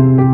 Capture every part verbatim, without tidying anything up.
Amen.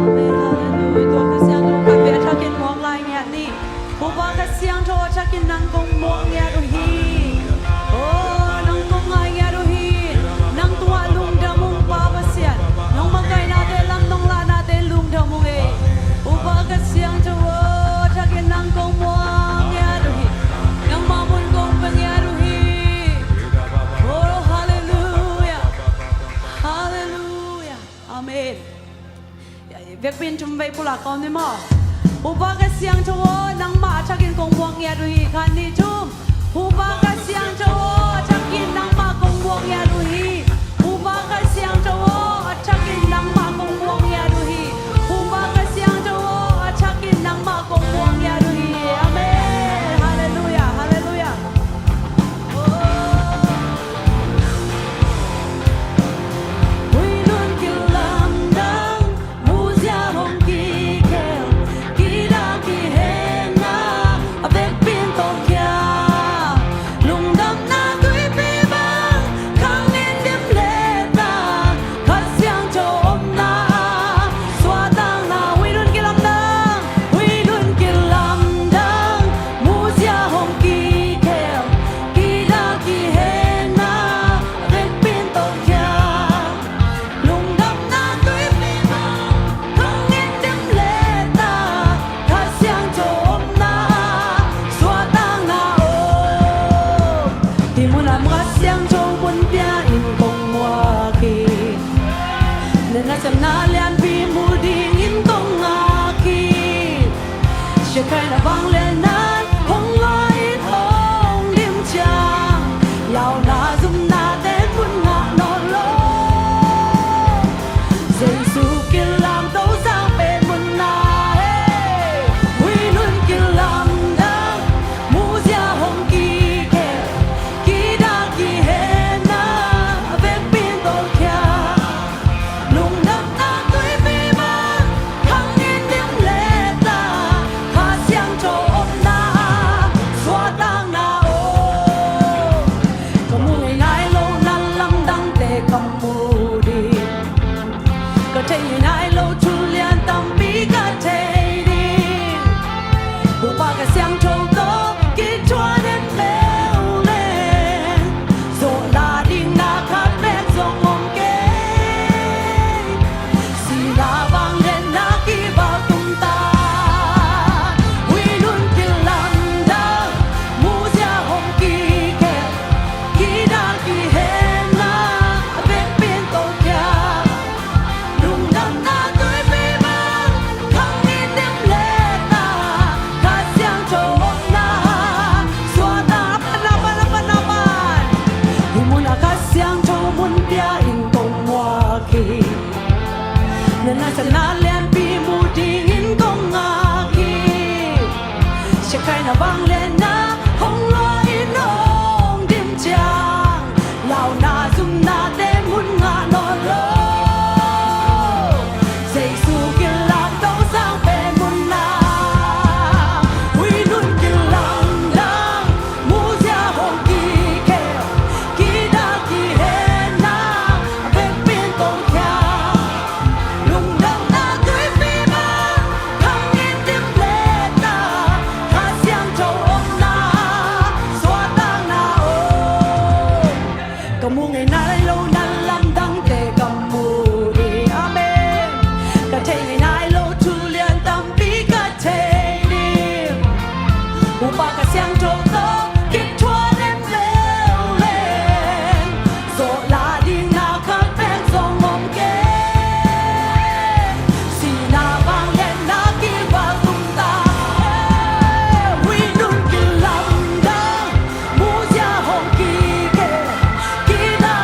Halleluia. Tua Kha Siangtho khatvei a thakin muak lai ngiat ni. Topa Kha Siangtho a thakin nang kong muak ngiat uh hi. Oh, nang kong ngai ngiat uh hi. Nang tungah lungdam ung Pa Pasian. Nong makaih nate lam nong lah nate lungdam ung ei. Topa Kha Siangtho a thakin nang kong muak ngiat uh hi. Nangmah mun kong pia ngiat uh hi. Oh, halleluia. Halleluia. Amen. Vekpi in thum vei pulak kawm ni maw. Topa Kha Siangtho aw, nangmah a thakin kong muak ngiat uh hi. Khat, nih, thum. Topa Kha Siangtho aw, a thakin nangmah kong muak ngiat uh hi. Topa Kha Siangtho aw, a thakin nangmah kong muak ngiat uh hi. Topa Kha Siangtho aw, a thakin nangmah kong muak ngiat uh hi. Amen. Halleluia, halleluia. Hih munah Kha Siangtho mun pia in kong muak hi. Na nasepna lianpi mu dingin kong ngak hi. Shekinah vangliatna hong lua in hong dim ciang, launa zumnate mun ngah nawn lo. Jesu kilamto sang pen mun na he. Hui nun kilamdang, muzia hong kikhel, kida kihenna vekpi in tolkhia. Lungdamna tuipi bang khang in dim leta, Kha Siangtho omna suahtakna om. Ka mu ngei nai lo na lamdangte ka mu ding, ka thei ngei nai lo thu lian tampi ka thei ding. Pu Pa Kha Siangtho tawh kithuah den leu leng, zawhla ding na khat bek zong om kei. Sihna vangliatna kival tung ta, hui nun kilamdang, muzia hong kikhel, kida kihenna vekpi in tolkhia. Lungdamna tuipi bang khang in dim leta, Kha Siangtho omna suahtakna. Apan, apan, apan, apan. Hih munah Kha Siangtho mun pia in kong muak hi. Na nasepna lianpi mu dingin kong ngak hi. Shekinah vangliatna hong lua in hong dim ciang, launa zumnate mun ngah nawn lo. Jesu kilamto sang pen mun na, hui nun kilamdang, muzia hong kikhel, kida kihenna vekpi in tolkhia. Lungdamna tuipi bang khang in dim leta, Kha Siangtho omna suahtakna om. Ka mu ngei nai lo na lamdangte ka mu ding. Amen. Ka thei ngei nai lo thu lian tampi ka thei ding. Pu Pa Kha Siangtho tawh kithuah den leu leng, zawhla ding na khat bek zong om kei. Sihna vangliatna kival tung ta, hui nun kilamdang, muzia hong kikhel, kida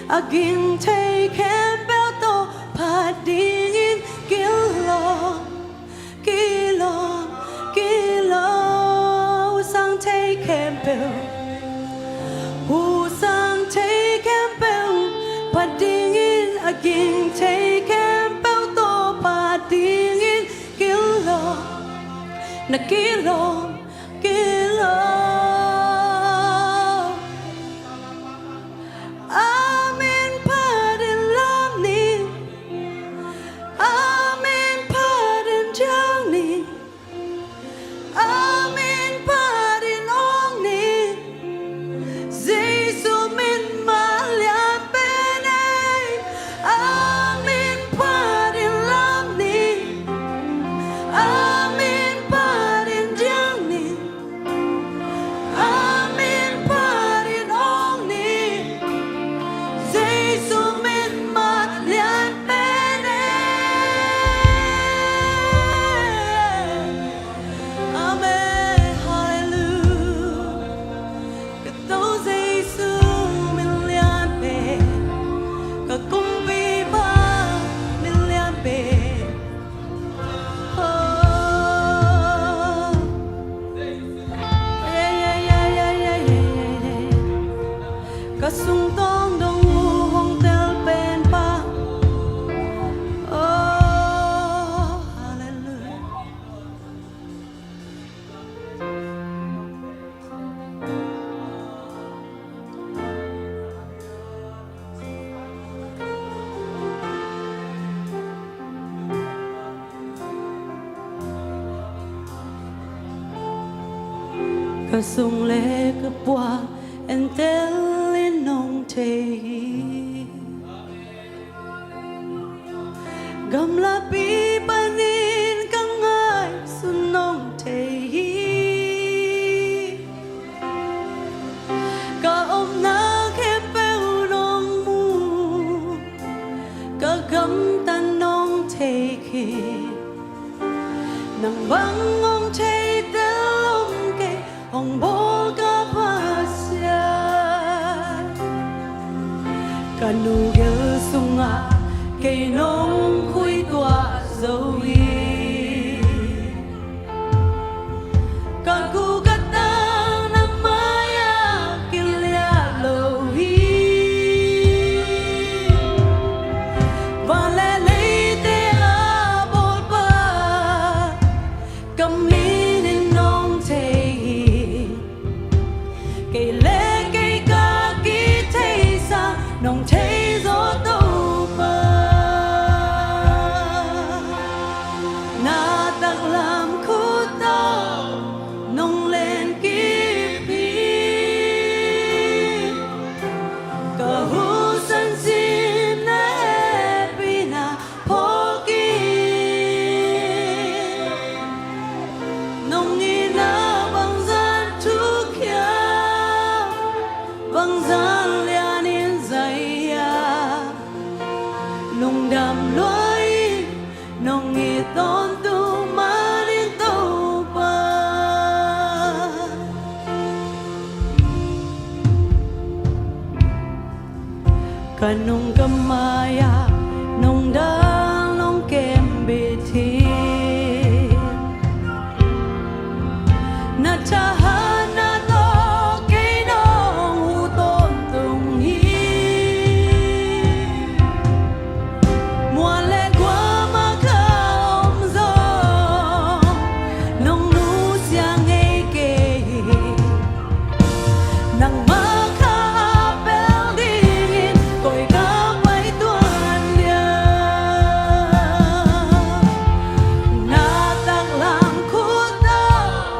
A ging thei khempeuh tawh phat dingin kilawm, kilawm, kilawm. Husang thei khempeuh, husang thei khempeuh phat dingin, a ging thei khempeuh tawh phat dingin kilawm, na kilawm, kilawm. Amen phatin lam ni. Amen phatin thiang ni. Amen phatin awng ni. Jesu min mah lian pen ei. Amen phatin lam ni. Amen phatin thiang ni. Amen phatin awng ni. Jesu min mah lian pen ei. Amen. Hallelujah. Ka Topa Jesu min lian pen, ka Kumpipa min lian pen. Ka sungtawng dong uh hong tel penpa. Oh, hallelujah. Ka sung le ka pua entel in nong thei hi. Gamlapi panin ka ngaihsun nong thei hi. Ka omna khempeuh nong mu, ka gamtat nong thei kei. Nang bang hong thei tel om kei, hong bawl ka Pasian. Ka nu gel sungah kei nong khuituah zo hi. Ka gu ka tang na mai-ah kiliah lo hi. Van le leite a bawlpa, ka min in nong thei hi. Kei le kei ka kithei sang nong thei zaw Topa. Na taklam khut tawh nong len kip hi. Ka husan sim na hehpihna phawk hi. Nong itna bangzah thukhia, bangzah lianin zai hiam. Lungdam lua ing, nong it tawntung manin Topa. Ka nung ka mai-ah nong dang nong kembit hi. Na thahatna tawh kei nong huh tawntung hi. Mual le guam ah ka om zong nong nusia ngei kei hi. Nangmah kha a pel dingin koi ka pai tuan dia. Na taklam khut tawh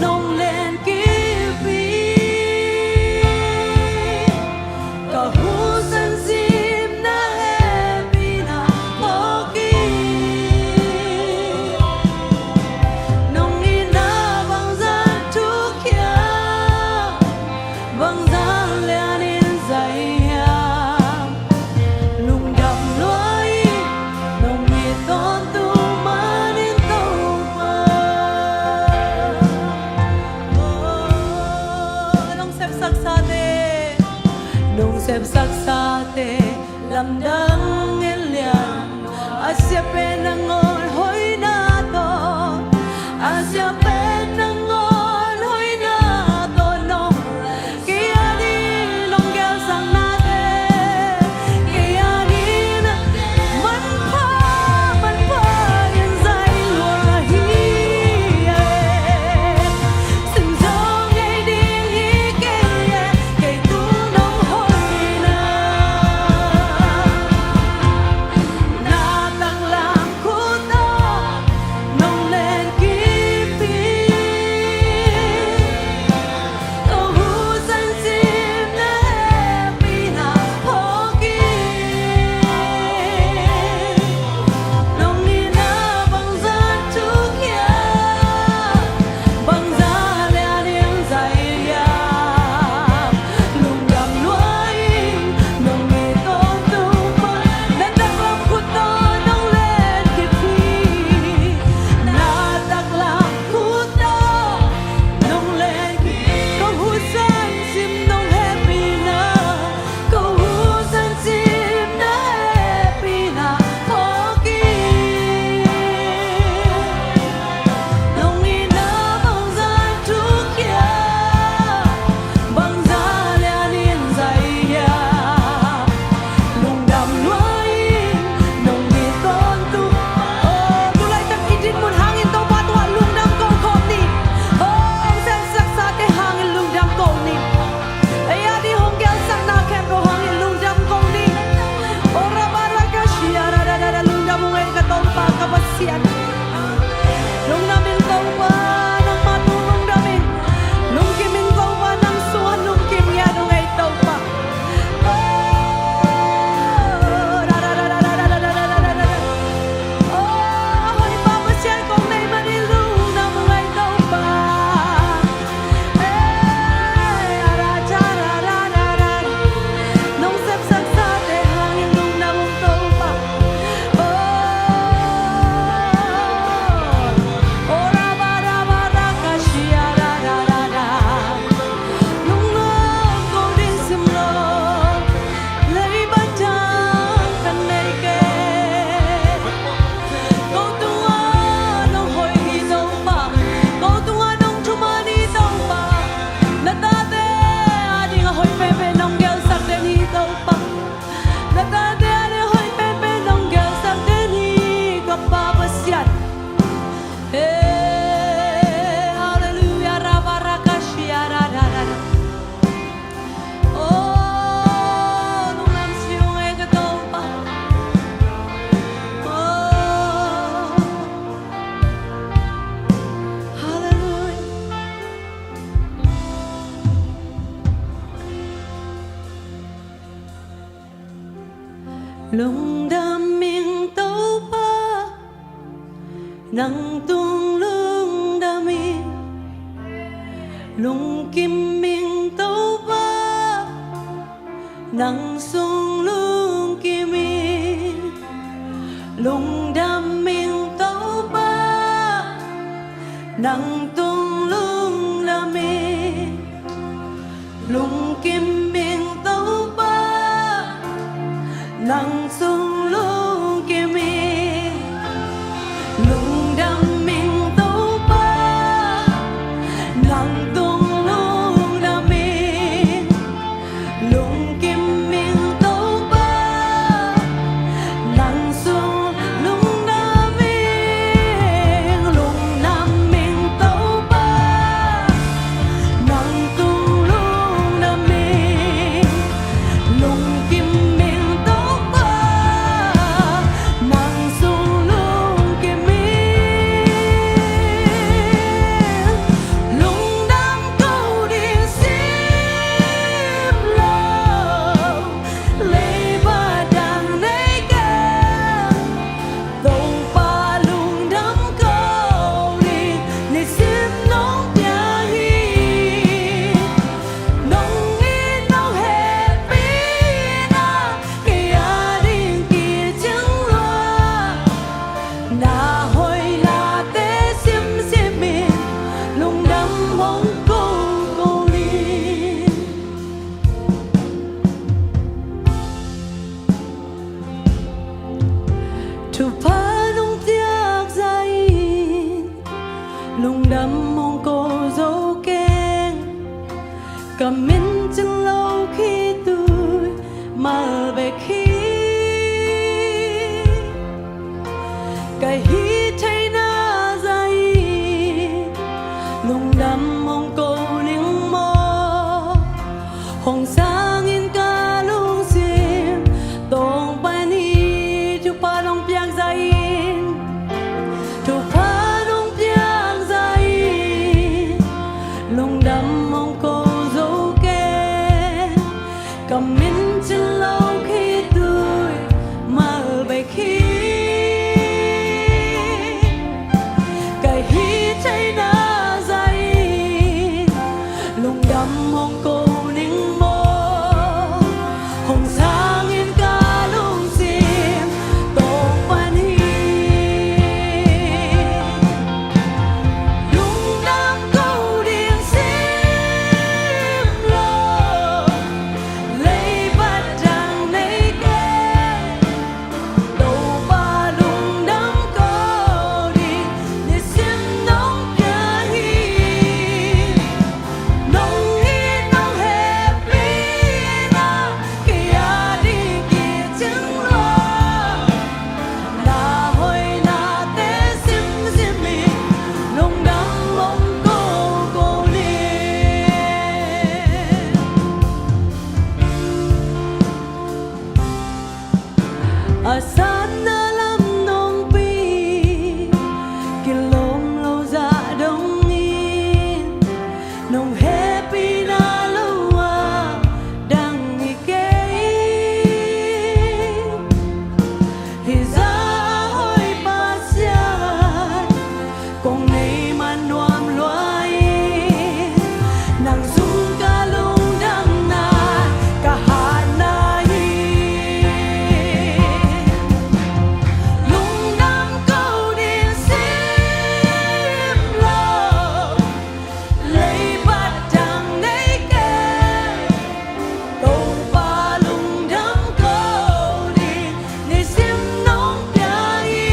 nong len kip hi. Ka husan sim na hehpihna phawk hi. Nong itna bangzah thukhia, bangzah lianin zai hiam. Lungdam lua ing, nong it tawntung manin Topa. Oh, nong sepsaksate, nong sepsaksate Lamdang en liang, a sia pen nangawn hoihna tawh, a sia pen nangawn hoihna tawh nong, kei a ding nong gelsaknate, kei a ding na manpha, manpha in zai lua hi e. Sim zong ngei ding hi kei e, kei tung nong hoihna. Na taklam khut tawh nong len kip hi. Ko husan sim na hehpihna phawk hi. Nong itna bangzah thuk hiam, bangzah lian in zai hiam, lungdam lua ing, nong it tawntung bang. Na taklam khut tawh nong len kip hi. Na taklam khut tawh nong len kip. Ko husan sim nong hehpihna, ko husan sim na hehpihna phawk hi. Nong itna bangzah thuk hiam, bangzah lian in zai hiam, lungdam lua ing, nong it tawntung. Oh, tu laitak i dinmun hangin Topa tungah lungdam ko khawm ni. Oh, hong sepsaksate hangin lungdam ko ni. Ei a ding hong gelsakna khempeuh hangin lungdam ko ni. Oh, rabarakashia, ra, ra, ra, ra, lungdam ung ei ka Topa ka Pasian. Lungdam ing Topa, nangmah tung lungdam ing. Lungkim ing Topa, nang sungah lungkim ngiat ung ei Topa. Oh, ra, ra, ra. Oh, hoih pa Pasian kong nei man in lungdam ung ei Topa. Nong sepsaksate hangin lungdam ung Topa. Oh, oh, ra ba ra ba ra ka shia ra ra ra ra. Lungdam ko ding sim lo. Leiba dang ka nei kei. Ko tungah nong hoih hi Topa. Ko tungah nong thuman hi Topa. Na tate a ding a hoih penpen nong gelsak den hi Topa. Na tate a ding a hoih penpen nong gelsak den hi ka Pa Pasian. Hey, hallelujah, rabarakashia, ra, ra, ra, ra. Oh, lungdam si ung ei ka Topa. Oh, hallelujah. Lungdam ing Topa, nang tung lungdam ing. Lungkim ing Topa, nang sung lungkim ing. Lungdam ing Topa, nang tung lungdam ing. Lungkim ing Topa, nang sung lungkim ing. Lungdam ing Topa, nang tung lungdam ing. Lungkim ing Topa, nang sung lungdam ing. Lungdam ing Topa, nang tung lungdam ing. Lungkim ing Topa, nang sung lungkim ing. Lungdam ko ding sim lo. Leiba dang nei kei. Topa lungdam ko ding nisim nong piang hi. Nong it nong hehpihna kei a ding kicing lua. Na hoihnate simsim in lungdam hong ko ko ni. Ka min cin lo khi tui mal bek hi. Ka hih theihna zah in lungdam hong ko ning maw? Hong sang in ka lungsim tawng pan hi. Thupha nong piak zah in, thupha nong piak zah in lungdam hong ko zo kei. Ka min cin lo khi tui mal bek hi. Ka hih theihna zah in lungdam hong ko ning maw? Hong sang in ka lungsim tawng pan hi. Lungdam ko ding sim lo, leibat dang nei kei. Topa lungdam ko ding nisim nong pia hi. Nong it nong hehpihna kei a ding kicing lua. Na hoihnate simsim in lungdam hong ko ko ni. A satna lam nong pia, kilawm lo zah dong in, nong hehpihna lo a dang hi kei. Hih zah a hoih Pasian kong nei man nuam lua hi. Nang sung ka lungdamna, ka hatna hi. Lungdam ko ding sim lo, leibat dang nei kei. Topa lungdam ko ding nisim nong pia hi.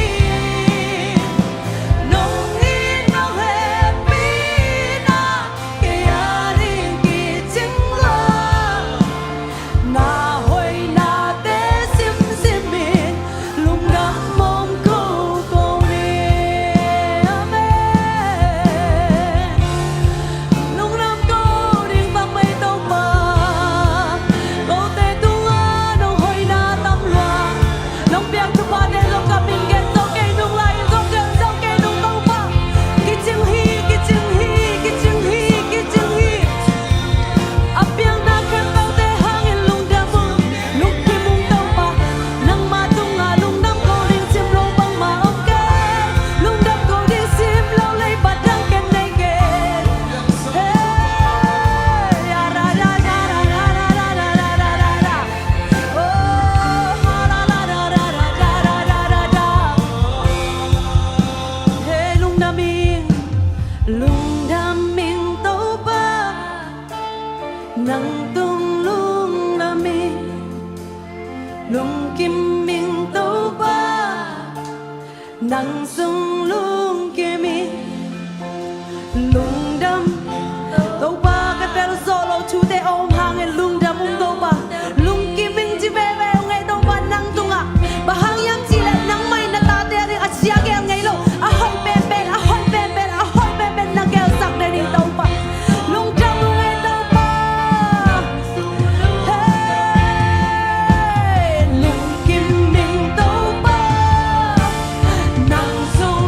Nong it nong hehpihna kei a ding kicing lua. Na hoihnate simsim in lungdam hong ko ko ni. Amen. Lungdam ko ding bang mei Topa. Kote tungah nong hoihna tam lua. Nong piak thuphate zong ka min gen zo kei nung lai in zong gen zo kei nung Topa. Kicing hi, kicing hi, kicing hi, kicing hi. A piakna khempeuhte hangin lungdam ung, lungkim ung Topa. Nangma tungah lungdam ko ding sim lo bangmah om kei. Lungdam ko ding sim lo leibat dang ken nei kei. Hey, ya ra ra ra ra ra ra ra ra ra ra. Oh, ha ra ra ra ra ra ra ra ra ra. Hey, lungdam ing, lungdam ing Topa. Nang tung lungdam ing, lungkim ing Topa. Nang sung lungkim ing, lungdam. Topa ka tel zawh loh thute a om hangin lungdam ung Topa. Lungkim ing ci veve ung ei Topa nang tungah. Bang hang hiam cih leh nangmah in na tate a ding a sia gel ngei lo, a hoih penpen, a hoih penpen, a hoih penpen na gelsak ding Topa. Lungdam ung ei Topa. Hey, lungkim ing Topa. Nang sung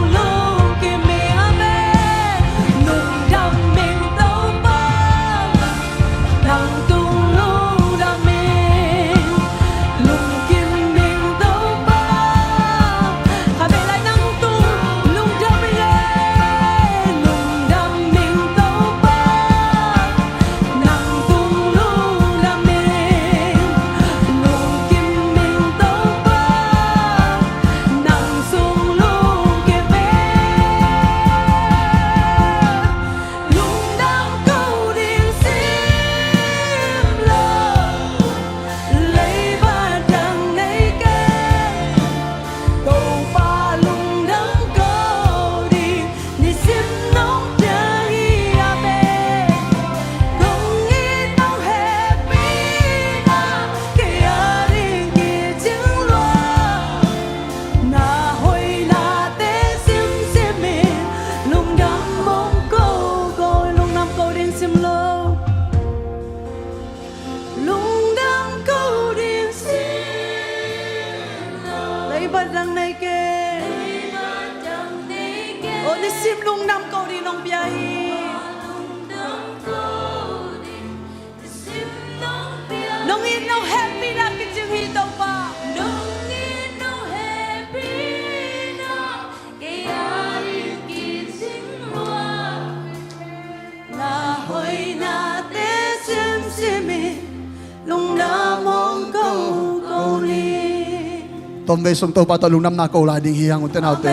Tomvei sung Topa tawh lungdamna ko lai ding hi hang, ute naute.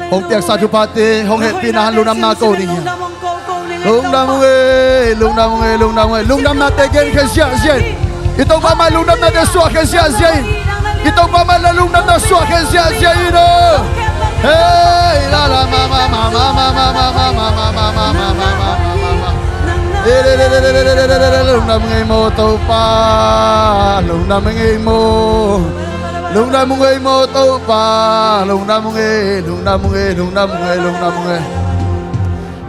Hong piaksa thuphate, hong hehpihna hang lungdamna ko ding hi hang. Lungdam ung ei, lungdam ung ei, lungdam ung ei. Lungdamnate genkhia ziahziah in. I Topa mai lungdamnate suahkhia ziahziah in. I Topa mai lungdamna suahkhia ziahziah in aw. Hei, la la ma ma ma. Lungdam ung ei maw Topa, lungdam ung ei maw. Lungdam ung ei maw Topa, lungdam ung ei, lungdam ung ei, lungdam ung ei, lungdam ung ei.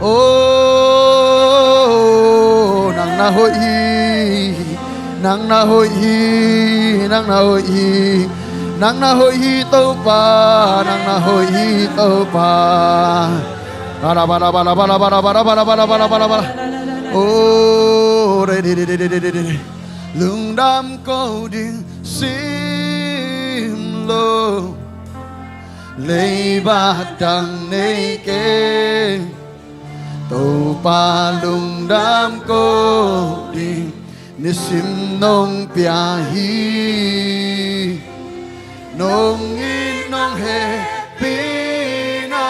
Oh, nang na hoih hi, nang na hoih hi, nang na hoih hi, nang na hoih hi Topa, nang na hoih hi Topa. Bala bala bala bala bala bala bala bala bala bala bala. Oh, re re re re re re re. Lungdam ko ding sim lo, leiba tang nei kei. Topa lungdam ko ding nisim nong pia hi. Nong it nong hehpihna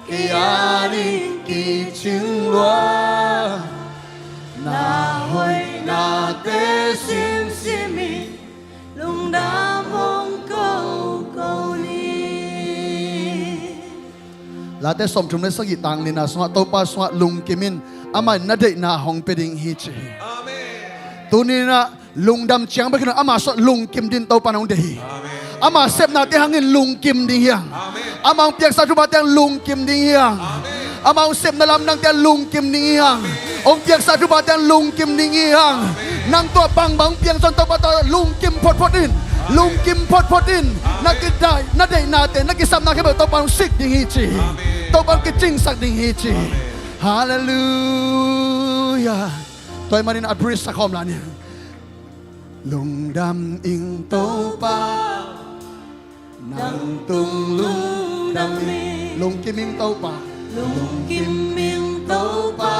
kei a ding kicing lua. Na hoihnate simsim in lungdam hong ko ko ni. Late sawmthum le sagih tang lina sungah Topa sungah lungkim in, amah in na deihna hong pia ding hi ci hi. Amen. Tuni-in ah lungdam ciang bek hi lo, amah sungah lungkim ding Topa in hong deih hi. Amen. Amah sepnate hangin lungkim ding hi hang. Amen. Amah hong piaksa thuphate hang lungkim ding hi hang. Amen. Amah hong sepna lamdangte hang lungkim ding hi hang. Amen. Hong piaksa thuphate hang lungkim ding hi hang. Amen. Nang tua bangbang hong piang zong Topa tawh lungkim photphot in. Amen. Lungkim photphot in. Amen. Na kidai, na deihnate, na kisapna khempeuh Topa hong sik ding hi ci hi. Amen. Topa hong kicingsak ding hi ci hi. Amen. Halleluiah. Tua ahih manin a bridge sa khawm la ni. Lungdam ing Topa, nang tung lungdam ing. Lungkim ing Topa. Lungkim ing Topa,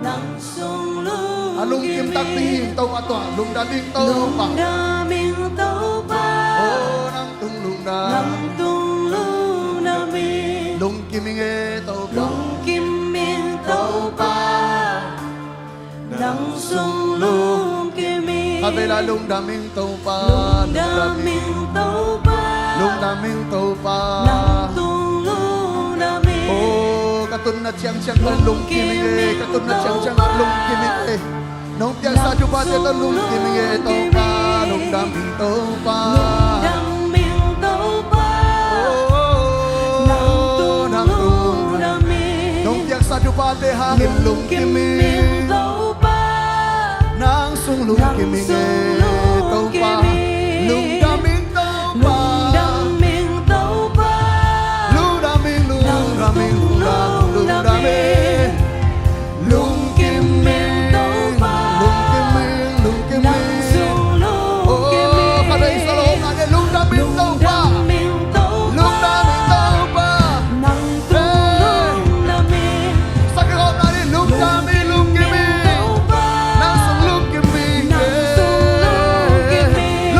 nang sung lungkim ing. A lungkim takpi ing Topa tua, lungdam ing Topa. Lungdam ing Topa. Oh, nang tung lungdam. Nang tung lungdam ing. Lungkim ing e Topa. Lungkim ing Topa. Nang sung lungkim ing. Khatvei la lungdam ing Topa. Lungdam ing Topa. Lungdam ing Topa. Nang tung lungdam ing. Oh, ka tunna ciangciang ka lungkim ing e. Ka tunna ciangciang ka lungkim ing e. Nong piaksa thuphate tawh lungkim ing e Topa. Lungdam ing Topa. Lungdam ing Topa. Oh, nang tung lungdam ing. Nong piaksa thuphate hangin lungkim ing. Nang sung lungkim ing e Topa. Lungdam ing Topa. Lungdam ing Topa. Lungdam ing, lungdam ing, lungdam, lungdam ing. Lungkim ing Topa. Lungkim ing, lungkim ing. Nang sung lungkim ing. Oh, khatvei sa lo, khatvei lungdam ing Topa. Lungdam ing Topa. Lungdam ing Topa. Nang tung lungdam ing. Sa khawm la ni, lungdam ing, lungkim ing. Nang sung lungkim ing. Nang sung lungkim ing.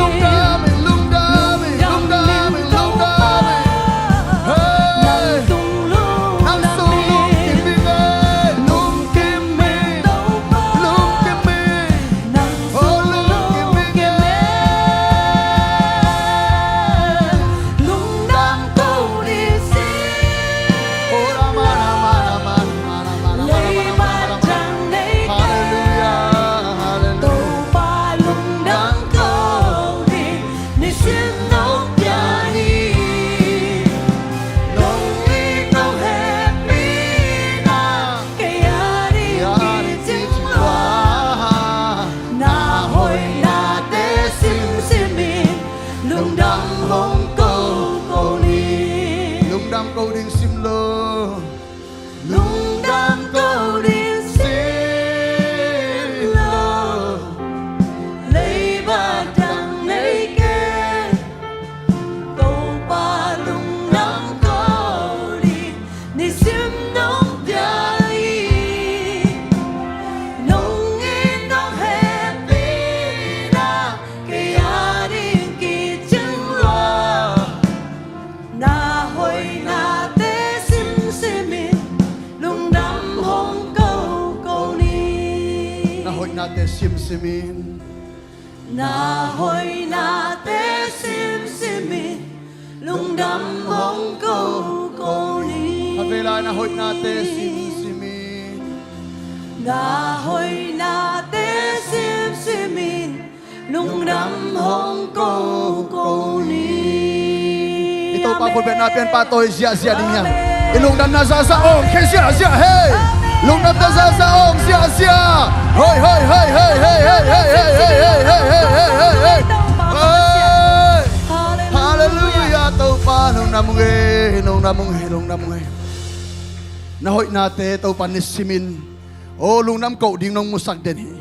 Nate simsimin. Na hoihnate simsimin. Lungdam hong ko ko ni. Khat vei lai, na hoihnate simsimin. Na hoihnate simsimin. Lungdam hong ko ko ni. I Topa khutbetna pian pahtawi ziahziah ding hiam? I lungdamna zahzah awng khia ziahziah hei. Lungdamna zahzah awng ziahziah. Hoi hoi hoi hoi hei hei hei hei hei hei hei hei hei hei. Halleluiah. Topa lungdam ung ei, lungdam ung ei, lungdam ung ei. Na hoihnate Topa nisimin, aw, lungdam koh ding nong musak den hi.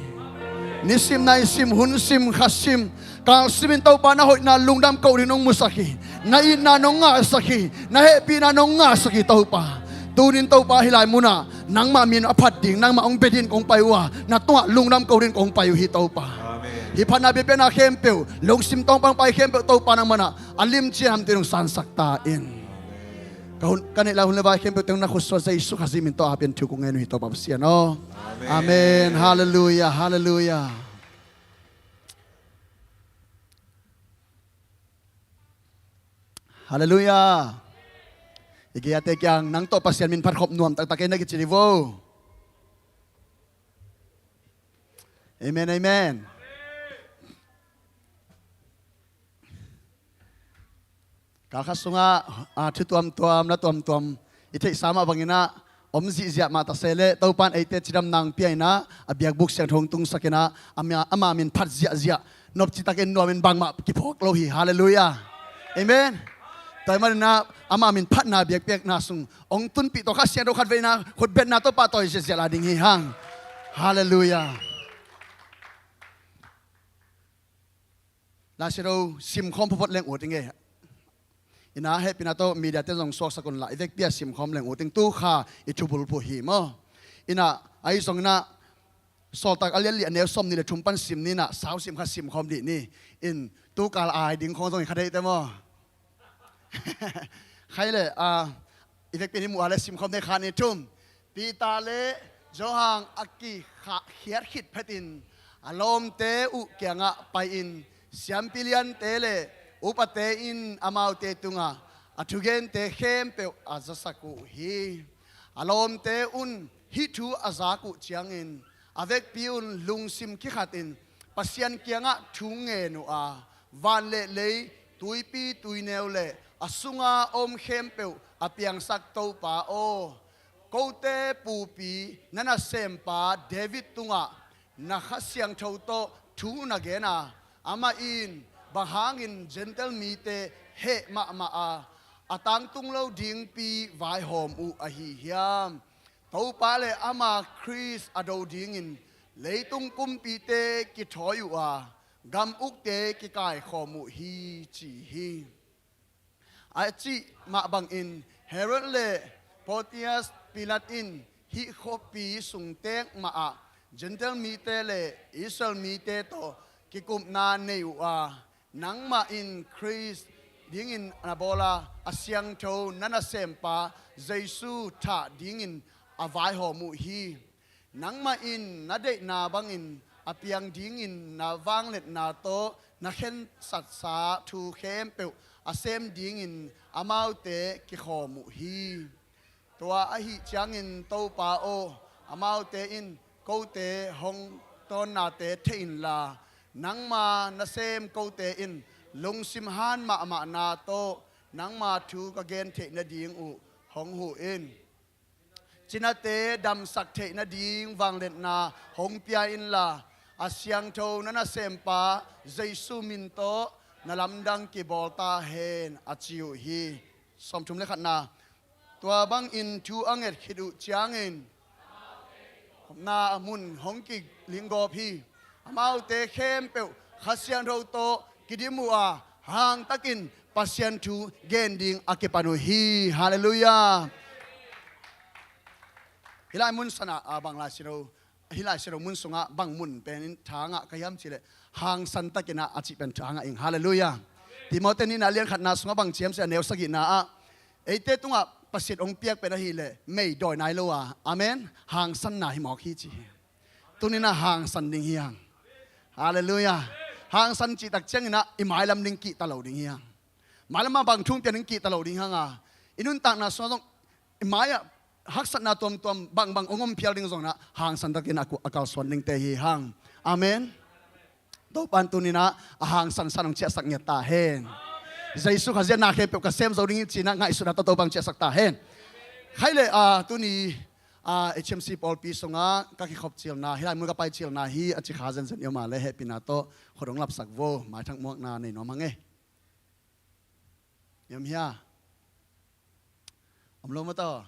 Nisim naisim hun sim kha sim kal simin Topa na hoihna lungdam koh ding nong musak hi. Na itna nong ngahsak hi. Na hehpihna nong ngahsak hi Topa. Tunin Topa hih lai munah nangmah min a phat ding, nangmah hong bia dingin kong pai uh a, na tungah lungdam koh dingin kong pai uh hi Topa. Amen. Hih phatna biakpiakna khempeuh, lungsim tawngpang pai khempeuh Topa nangmah na a limci hamtui nong sansak ta in. Ka hun, ka neih lai hun le vai khempeuh teng na khutsuah Jesu Khazih min tawh a pian thu kong ngen uh hi Topa Pasian aw. Amen. Amen. Halleluiah, halleluiah. Halleluiah. I gei-ate kiang nang tawh Pasian min phat khop nuam taktak ei na kici dih vo. Amen, amen. Kal khat sungah, ah, thu tuamtuam, la tuamtuam i theihsa mah banginah om zihziah mah ta se leh Topa in eite cidamna hong pia inah a biakbuk siangtho hong tungsak inah ama, ama min phat ziahziah nopci takin nuamin bangmah kiphawk lo hi. Halleluiah. Amen. Tua ahih maninah ama min phatna biakpiakna sung hong tunpih tawh Kha Siangtho khat veina khutbetna tawh pahtawi ziahziah lai ding hi hang. Halleluiah. Lai Siangtho simkhawm photphot leng ut ing ei. Inah hehpihna tawh media te zong suaksak unla i vekpi-a simkhawm leng ut ing. Tu kha i thubulphuh hi maw? Inah ahi zonginah Sawltak a lian li a neu sawm nih le thum pan sim ni inah sau sim kha simkhawm dih ni. In tu kal ai ding khawng zong i kha deihte maw? Khai le, ah, i vekpi-in hih muh a le simkhawm dih kha ni thum. Peter le Johan a kikhah khiat khit phetin a lawmte uh kiangah pai-in siampi liante le upate in amaute tungah a thugente khempeuh a zasak uh hi. A lawmte un hih thu a zak uh ciangin a vekpi un lungsim kikhatin Pasian kiangah thu ngen uh a, van le lei, tuipi tuineu le a sunga om khempeuh a piangsak Topa aw, kote pupi na nasempa David tungah na Kha Siangtho tawh thu na gen a, amah in bang hangin Gentile mite heh mahmah a, a tangtung lo dingpi vaihawm uh ahi hiam? Topa le ama Khrist a do dingin leitung kumpite kithawi uh a, gam ukte kikaikhawm uh hi ci hi. A cih mah bangin Herod le Pontius Pilat in hih khuapi sung tek mahah Gentile mite le Israel mite tawh kikupna nei uh a, nangmah in Khrist dingin na bawl a, a siangtho na nasempa Jesu thah dingin a vaihawm uh hi. Nangmah in na deihna bangin a piang dingin na vangliatna tawh na khensatsa thu khempeuh a sem dingin amaute kikhawm uh hi. Tua ahih ciangin Topa aw, amaute in kote hong tawnnate thei inla, nangma nasem kote in lungsim han mahmahna tawh nangma thu ka gen theih nading uh hong huh in. Cinate damsak theih nading vangliatna hong pia inla, a siangtho na nasempa Jesu min tawh na lamdang kibawl ta hen a ci uh hi. Sawmthum le khatna. Tua bangin thu a nget khit uh ciangin na mun hong kilinggawp hi. Amaute khempeuh Kha Siangtho tawh kidim uh a, hangtakin Pasian thu gen ding a kipan uh hi. Halleluiah. Hih lai mun sanah, ah, bang Lai Siangtho, hih Lai Siangtho mun sungah bang mun penin tha ngah ka hiam cihleh hangsan takinah a cih pen tha ngah ing. Halleluiah. Timote nihna lian khatna sungah bang ci hiam cihleh a neu sagihna ah eite tungah Pasian hong piak pen ahileh mei dawi nai lo a, amen, hangsanna hi mawk hi ci hi. tuni-in ah hangsan ding hi hang. Halleluiah. Hangsan cih tak ciangin ah i mailam ding kihta lo ding hi hang. Mailam ah bang thu hong piang ding kihta lo ding hi hang a, i nuntakna sungah zong i mai-ah haksatna tuamtuam bangbang hong om phial ding zongin ah hangsan takin a ku-, a kalsuan dingte hi hang. Amen. Topa'n tuni-in ah a hangsansan hong ciahsak ngiat ta hen. Jesu Khazih in na khempeuh ka sem zo ding hi ci-in ah ngaihsutna tawh Topa'n hong ciahsak ta hen. Khai leh, ah, tuni, ah, H M C pawlpi sungah ka kikhop cilna, hih lai mun ka pai cilna hi a ci kha zenzen i om a leh hehpihna tawh khut hong lapsak vo, maithak muakna nei nuam hang e. I om hia? Om lo maw taw?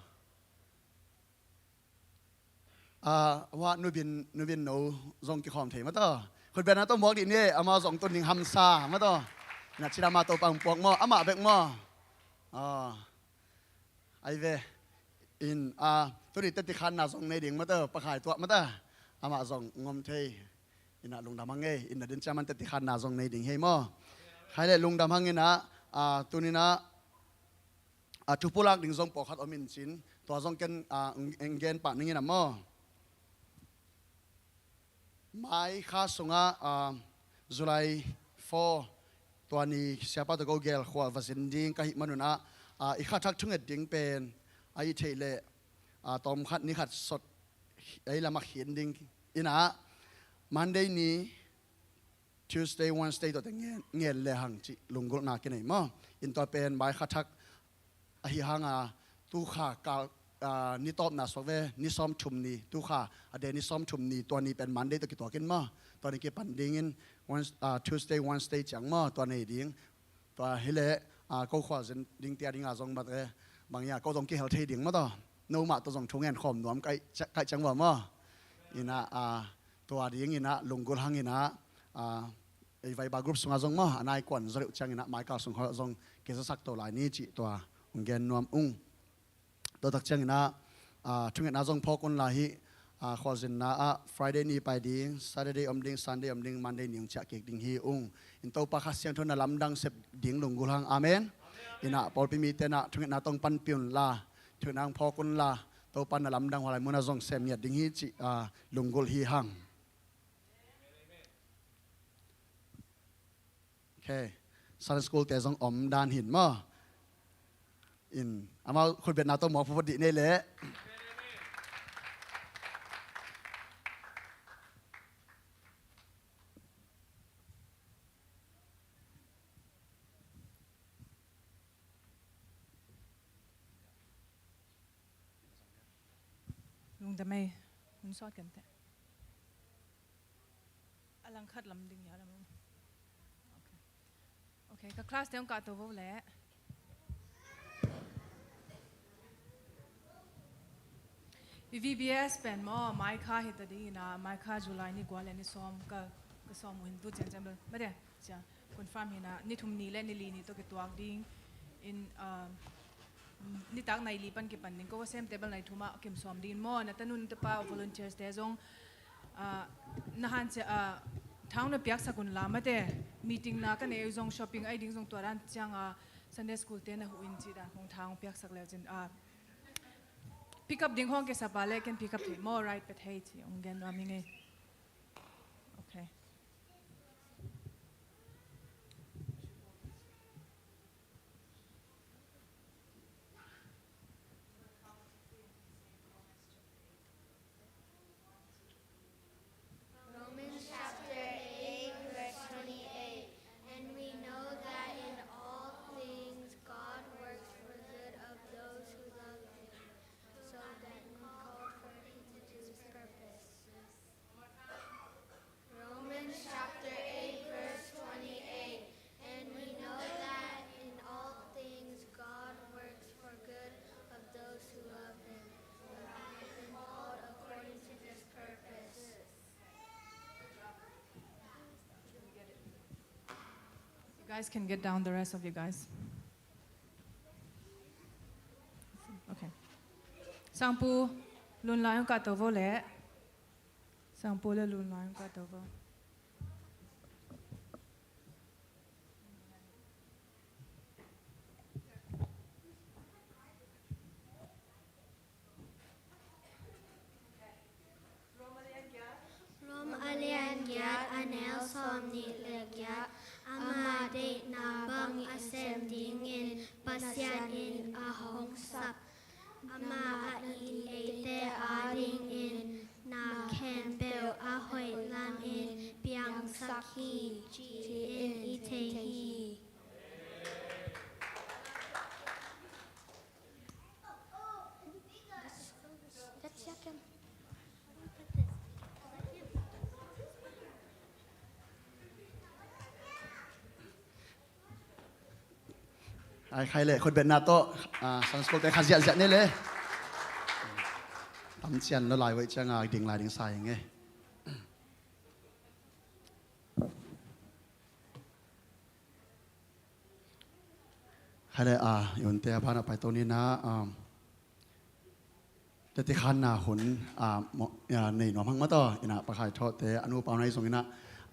Ah, hua Nu Bin, Nu Bin no zong kikhawm thei maw taw? Khutbetna tawh muak dih ni, amah zong tun ding hamsa maw taw? Na cina amah Topa'n puak maw, amah bek maw? Ah, ai ve. In, ah, tuni teti khanna zong nei ding maw taw, pakhai tuak maw taw? Amah zong ngom thei. In ah lungdam hang e, in na din ciang man teti khanna zong nei ding hi maw? Khai leh lungdam hang in ah, ah, tuni-in ah, ah, thu pulak ding zong pawlkhat om in cin, tua zong ken, ah, ng-, ng gen pah ning in ah maw? Mai kha sungah, ah, July four, tua ni siapa tawh ko gel khua va zin ding ka hih manun ah, ah, i kha thak thunget ding pen, a i theih leh, ah, tawm khat ni khat sot, ei lamah khin ding in ah, Monday ni, Tuesday, Wednesday tawh te ngen, ngen le hang cih lunggulhna kinei maw? In tua pen mai kha thak ahi hang a, tu kha kal, ah, ni tawpna suak ve, ni sawmthum ni, tu kha a de ni sawmthum ni, tua ni pen Monday tawh kituak in maw? Tua ni kipan dingin Wednes-, ah, Tuesday, Wednesday ciang maw? Tua nei ding. Tua hi leh, ah, ko khua zin ding tia ding a zong mate, bang hia, ko zong kihel thei ding maw taw? No mah tawh zong thu ngen khawm nuam kaih cia-, kaih ciang va maw? In ah, ah, tua ding in ah, lunggulh hang in ah, ah, ei Viber group sungah zong maw, a nai kuan zaw deuh ciangin ah, mai kal sung khawng zong kizasak to lai ni cih tua hong gen nuam ung. Tua tak ciangin ah, ah, thungetna zong phawk un la hi, ah, khualzinna ah Friday ni pai ding, Saturday om ding, Sunday om ding, Monday ni hong ciah kik ding hi ung. In Topa Kha Siangtho na lamdang sep ding lunggulh hang. Amen. In ah pawlpi mite in ah thungetna tawh panpih un la, thungetna hong phawk un la, Topa na lamdang hua lai munah zong sem ngiat ding hi cih, ah, lunggulh hi hang. Okay. Sunday school te zong om dan hin maw? In, amau khutbetna tawh mawk phutphut dih nei leh. Lungdam ei, hun sawt kan teh. A langkhat lam ding hia lam. Okay. Okay, ka class te hong kahto vo leh. I V B S pen maw, mai kha hi ta ding in ah, mai kha July ni kua leh ni sawm ka, ka sawm uh hin tu ciang ciang bel. Mate, cia, confirm hi in ah, ni thum ni leh ni li ni tawh kituak ding in, ah, nitak nai li pan kipan ding, ko ka sem table nai thum ah kim sawm ding in maw, na tanu tapa volunteers te zong, ah, na han cia, ah, thang na piaksak un la mate, meeting na ka nei zong shopping ai ding zong tua dan ciang, ah, Sunday school te na huh in cih dan khong thang piaksak leu cin, ah, pick up ding khong kisap a leh ken pick up thei maw, ride pia thei ci hong gen nuam hi ngei. Okay. Romans chapter eight, verse twenty-eight. And we know that in all things God works for good of those who love him, so that we called according to his purpose. Romans chapter eight, verse twenty-eight. And we know that in all things God works for good of those who love him, who have been called according to his purpose. You guys can get down, the rest of you guys. Okay. Sangpu, Lunlai hong kahto vo leh. Sangpu leh Lunlai hong kahto vo. neu sawm nih le giat, ama deihna bang a sem dingin Pasian in a hong sap. Ama a it eite adingin na khempeuh a hoih lamin piangsak hi, ci-in i thei hi. Ai khai le khutbetna tawh, ah, Sunday school te kha ziahziah ni le. Tam cian lo lai wei cianga ding lai ding sa ing e. Khai le, ah, i unte a pana pai to ni na, um, teti khanna hun, ah, mo-, ah, nei nuam hang mataw, ina pakhai thawhte a nu pau nai zong ina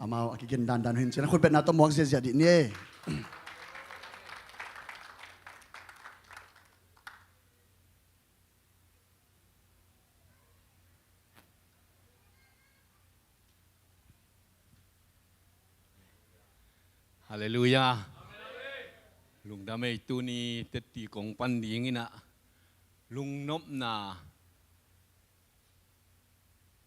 amau a kigen dandan hun cina khutbetna tawh muak ziahziah dih ni e. Halleluiah. Lungdam ei, tuni tetti kong pan ding ina lungnopna,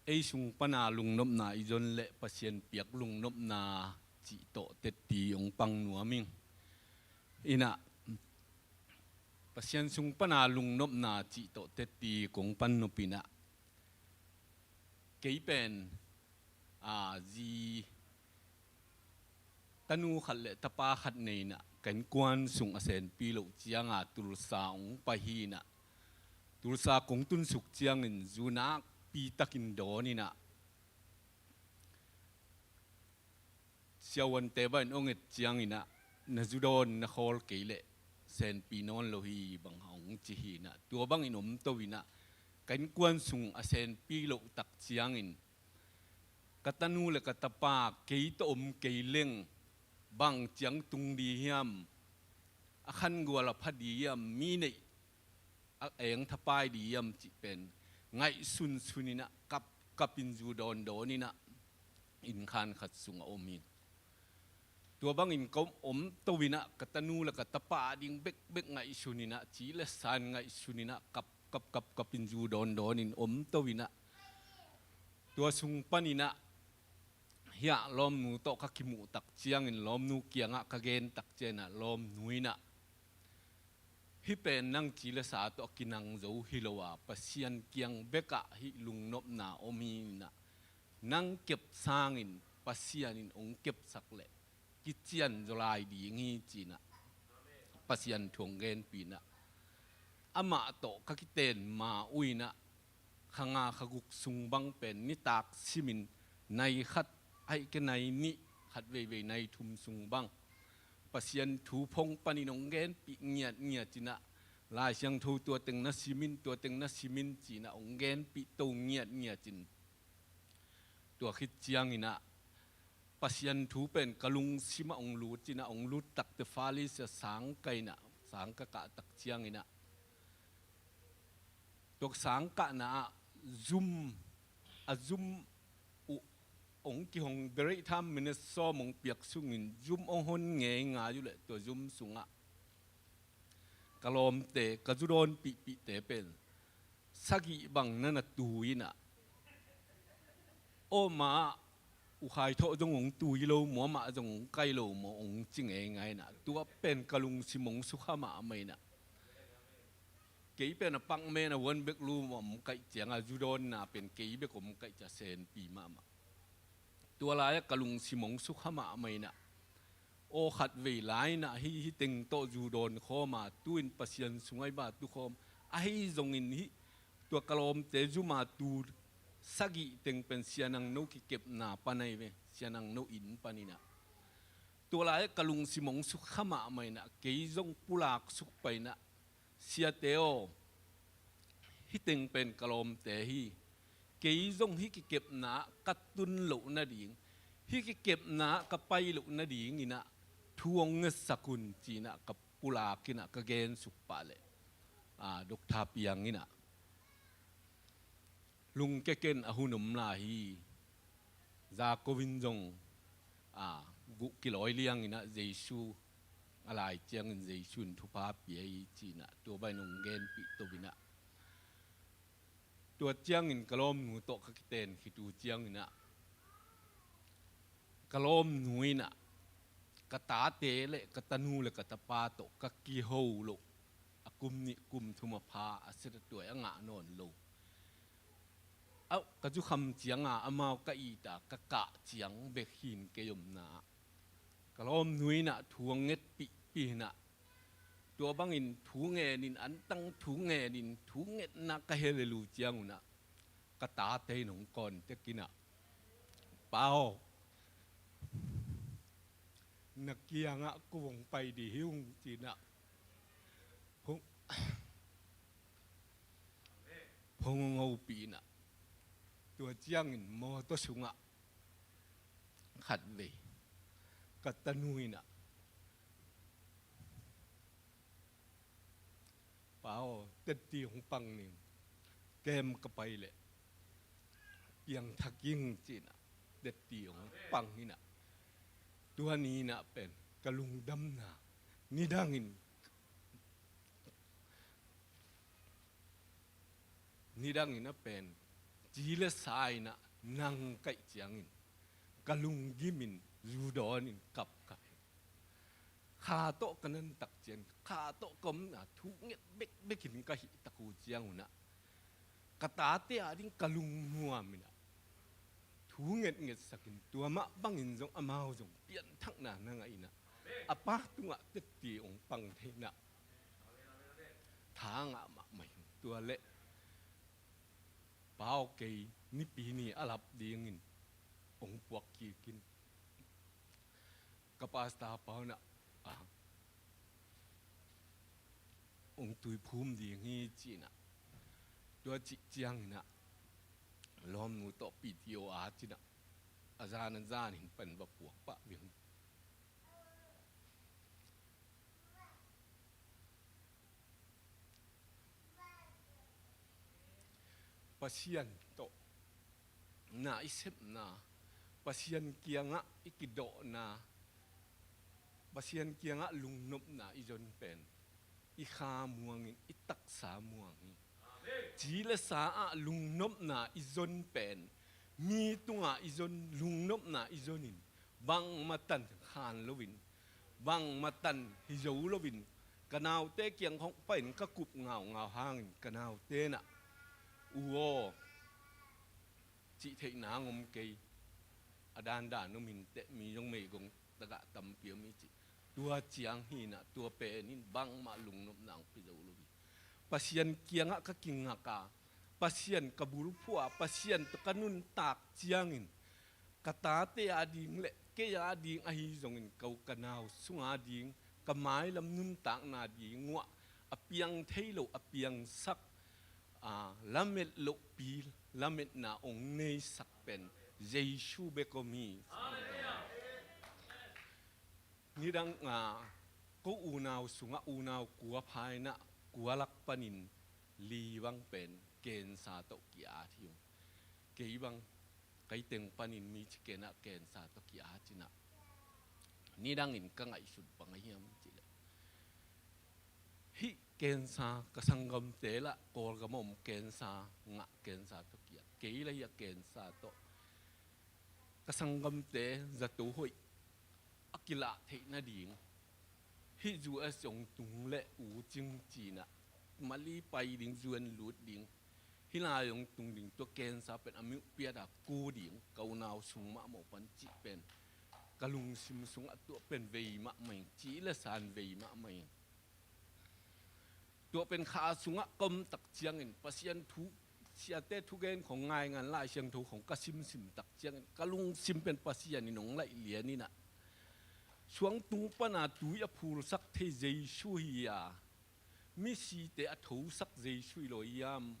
ei sung pana lungnopna i zon le Pasian piak lungnopna cih tawh tetti hong pang nuam ing. Ina Pasian sung pana lungnopna cih tawh tetti kong pan nop ina kei pen, a, zi tanu khat le tapa khat nei ina ka innkuan sung a senpi loh cianga Tulsa hong pai hi ina, Tulsa kong tunsuk ciangin zu nakpi takin dawn ina, siavuante bangin hong et ciang ina, na zu dawn na khawl kei leh senpi nawn lo hi bang hong ci hi ina, tua bangin om to ina ka innkuan sung a senpi loh tak ciangin ka tanu le ka tapa kei tawh om kei leng bang ciang tung di hiam, a khangual a pha di hiam, mi neih a eng thapai di hiam cih pen ngaihsunsun ina kapkap in zu dawndawn ina innkhan khat sungah om hi. Tua bangin ka om, om to ina ka tanu le ka tapa ading bekbek ngaihsun ina, ci le san ngaihsun ina kapkap kapkap in zu dawndawn in om to ina, tua sung pan ina hiah lawmnu tawh ka kimuh tak ciangin lawmnu kiangah ka gen tak ciangin ah lawmnu ina, hih pen nang ci le sa tawh a kinang zo hi lo a, Pasian kiang bekah hih lungnopna om hi ina, nang kep sangin Pasian in hong kepsak leh kician zaw lai ding hi ci ina Pasian thu hong genpih ina, amah tawh ka kiten ma uh ina, kha nga kha guk sung bang pen nitak simin nai khat, ahih kei nai nih, khat veivei nai thum sung bang Pasian thu phong panin hong genpih ngiatngiat ina, Lai Siangtho tua teng na simin, tua teng na simin ci ina hong genpih to ngiatngiat in, tua khit ciang ina Pasian thu pen ka lungsimah hong lut ina, hong lut takte fale sia sang ka ina, sang ka kah tak ciang ina, tua sang kahna ah zum, a zum uh hong kihong, bereih tham minute sawm hong piak sungin zum hong hon ngeingai uh leh tua zum sungah ka lawmte, ka zu dawnpihpihte pen sagih bang na na tu ina, aw ma, U Khai Thawh zong hong tu hi lo maw, amah zong hong kai lo maw, hong ci ngeingai ina, tua pen ka lungsim hong sukha mahmah ina. Kei pen a pakmen a one bek lu maw om kaih cianga zu dawnna pen kei bek om kaih cia senpi mahmah. Tua lai-ah ka lungsim hong sukha mahmah ina, aw khat vei lai ina hih, hih teng tawh zu dawn khawm a, tu-in Pasian sungah i ba tu khawm, ahi zongin hih tua ka lawmte zuma tu sagih teng pen Sia Nang No kikepna pan ahi ve, Sia Nang No inn pan ina. Tua lai-ah ka lungsim hong sukha mahmah ina, kei zong pulak suk pai ina, siate aw, hih teng pen ka lawmte hi, kei zong hih kikepna ah ka tun loh nading, hih kikepna ah ka pai loh nading ina thu hong ngetsak un ci ina ka pulak ina ka gensuk pah leh, a, Doctor Piang ina, lungkia ken, a hun om lai hi. Za ko in zong a, guh kilawi liang inah Jesu a lai ciangin Jesu in thupha pia hi ci inah tua bangin hong genpih to inah. Tua ciangin ka lawmnu tawh ka kiten khit uh ciang inah ka lawmnu inah ka tate le ka tanu le ka tapa tawh ka kiho loh a kum nih kum thum a pha a set a tuai a ngah nawn lo. A, ka zukham cianga amau ka it a ka kah ciang bek hi in kei omna ah ka lawmnu inah thu a ngetpihpih inah tua bangin thu ngenin antang thu ngenin thu ngetna ka hel lel uh ciang unah ka tate in hong kawntek inah, "Pa aw, na kiangah ko hong pai dih hi ung," ci inah phone, phone hong hopih inah tua ciangin mawtaw sungah khatvei ka tanu inah, "Pa aw, tetti hong pang ning, kem ka pai leh piangthak ing," ci inah tetti hong pang inah tua ni inah pen ka lungdamna nidangin nidangin a pen ci le sa inah nang kaih ciangin ka lunggimin zu dawnin kapkap hi. Kha tawh ka nantak ciang kha tawh ka omna thu nget bekbekin ka hihtak uh ciang unah ka tate ading ka lungnuam inah thu ngetngetsakin tua mah bangin zong amau zong pianthakna na ngah inah a pa tungah tetti hong pang thei inah tha ngah mahmah hi. Tua leh Pa aw, kei nipi ni a lap dingin hong puak kikin ka pastor pa unah, ah, hong tuiphum ding hi ci inah tua cih ciang inah lawmnu tawh P T O a ci inah a zan a zanin pan va puak pah ving. Pasian tawh na i sepna, Pasian kiangah i kidawhna, Pasian kiangah lungnopna i zon pen i kha muangin i taksa muang hi. Ci le sa ah lungnopna i zon pen mi tungah i zon, lungnopna i zonin bangmah tan khan loin, bangmah tan hi zo loin, ka naute kiang khong pain ka kup ngaungau hangin ka naute nah, "U aw, cih theihna hong om kei, a dandan om inteh, mi zong meigong tagah tampi om hi," cih. Tua ciang hi nah, tua penin bangmah lungnopna hong pia zo lo hi. Pasian kiangah ka kingak a, Pasian ka bulphuh a, Pasian tawh ka nuntak ciangin ka tate ading le kei ading ahi zongin ka u ka nau sunga ding, ka mailam nuntakna ding uah a piang thei lo, a piangsak, a, lamet lohpi lametna hong neisak pen Jesu bek om hi. Nidang, a, ko unau sungah unau kua pha inah kua lak panin li bang pen cancer tawh ki-at hi ung. Kei bang kai teng panin mi ci ken ah cancer tawh ki-at hi nah. Nidangin ka ngaihsut bang ahi hiam cih leh, hih cancer ka sanggamte lah Kawlgam a om cancer ngah, cancer tawh ki-at, kei lah hih a cancer tawh ka sanggamte zato hoih a kilah theih nading hih U S hong tung leh U Cing ci nah Mali pai ding, U N lut ding, hih lai hong tung ding, tua cancer pen a miuh piat a ku ding, ka unau sung mahmah pan cih pen ka lungsim sungah tua pen vei mahmah ing, ci le san vei mahmah ing. Tua pen kha sungah ka om tak ciangin Pasian thu, siate thugen khong ngaingan Lai Siangtho khong ka simsim tak ciangin ka lungsim pen Pasian in hong laih lian inah, suangtung pana tui a phulsak thei Jesu hi a, misite a thosak Jesu hi lo hiam?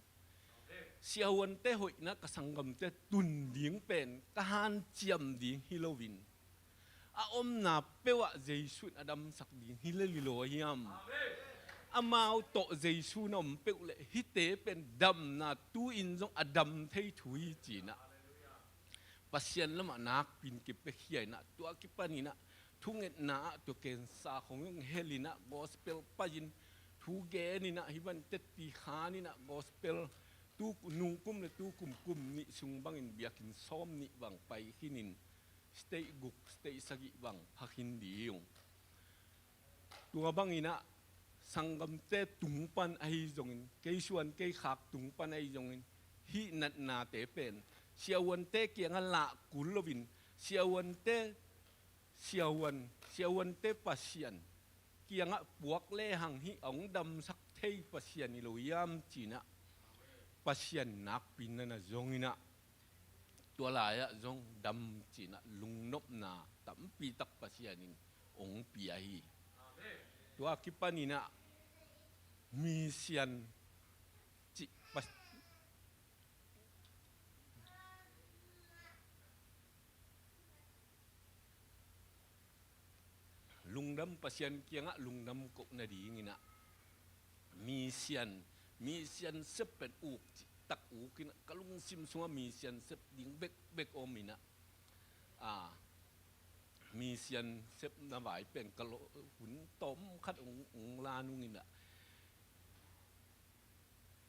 Siahuante hoihna ka sanggamte tun ding pen ka hanciam ding hi loin, a omna peuh ah Jesu in a damsak ding hi lel hi lo hiam? Amau tawh Jesu na om peuh leh hihte pen damna tu-in zong a dam thei thu hi ci nah. Pasian lamah nakpi in kipiakhia in ah, tua kipan in ah thungetna ah tua kensa khong zong hel in ah gospel pai-in thu gen in ah, hih bang tetti khan in ah gospel tu nungkum le tukum kum nih sung bangin biakinn sawm nih bang pai khin in state guk, state sagih bang pha khin ding. Tua bang in ah sanggamte tung pan ahi zongin, kei suan kei khak tung pan ahi zongin, hih natnate pen siavuante kiangah lah kul loin, siavuante, siavuan, siavuante Pasian kiangah puak lehang hih a hong damsak thei Pasian hi lo hiam ci-in ah Pasian nakpi in na zong in ah, tua lai-ah zong dam ci-in ah lungnopna tampi tak Pasian in hong pia hi. Tua kipan in ah mission cih Pas-, lungdam, Pasian kiangah lungdam koh nading in ah mission, mission sep pen uk cih tak uk in ah ka lungsim sungah mission sep ding bekbek om in ah, a, mission sepna vai pen ka lo-, hun tawm khat hong, hong la nung in ah,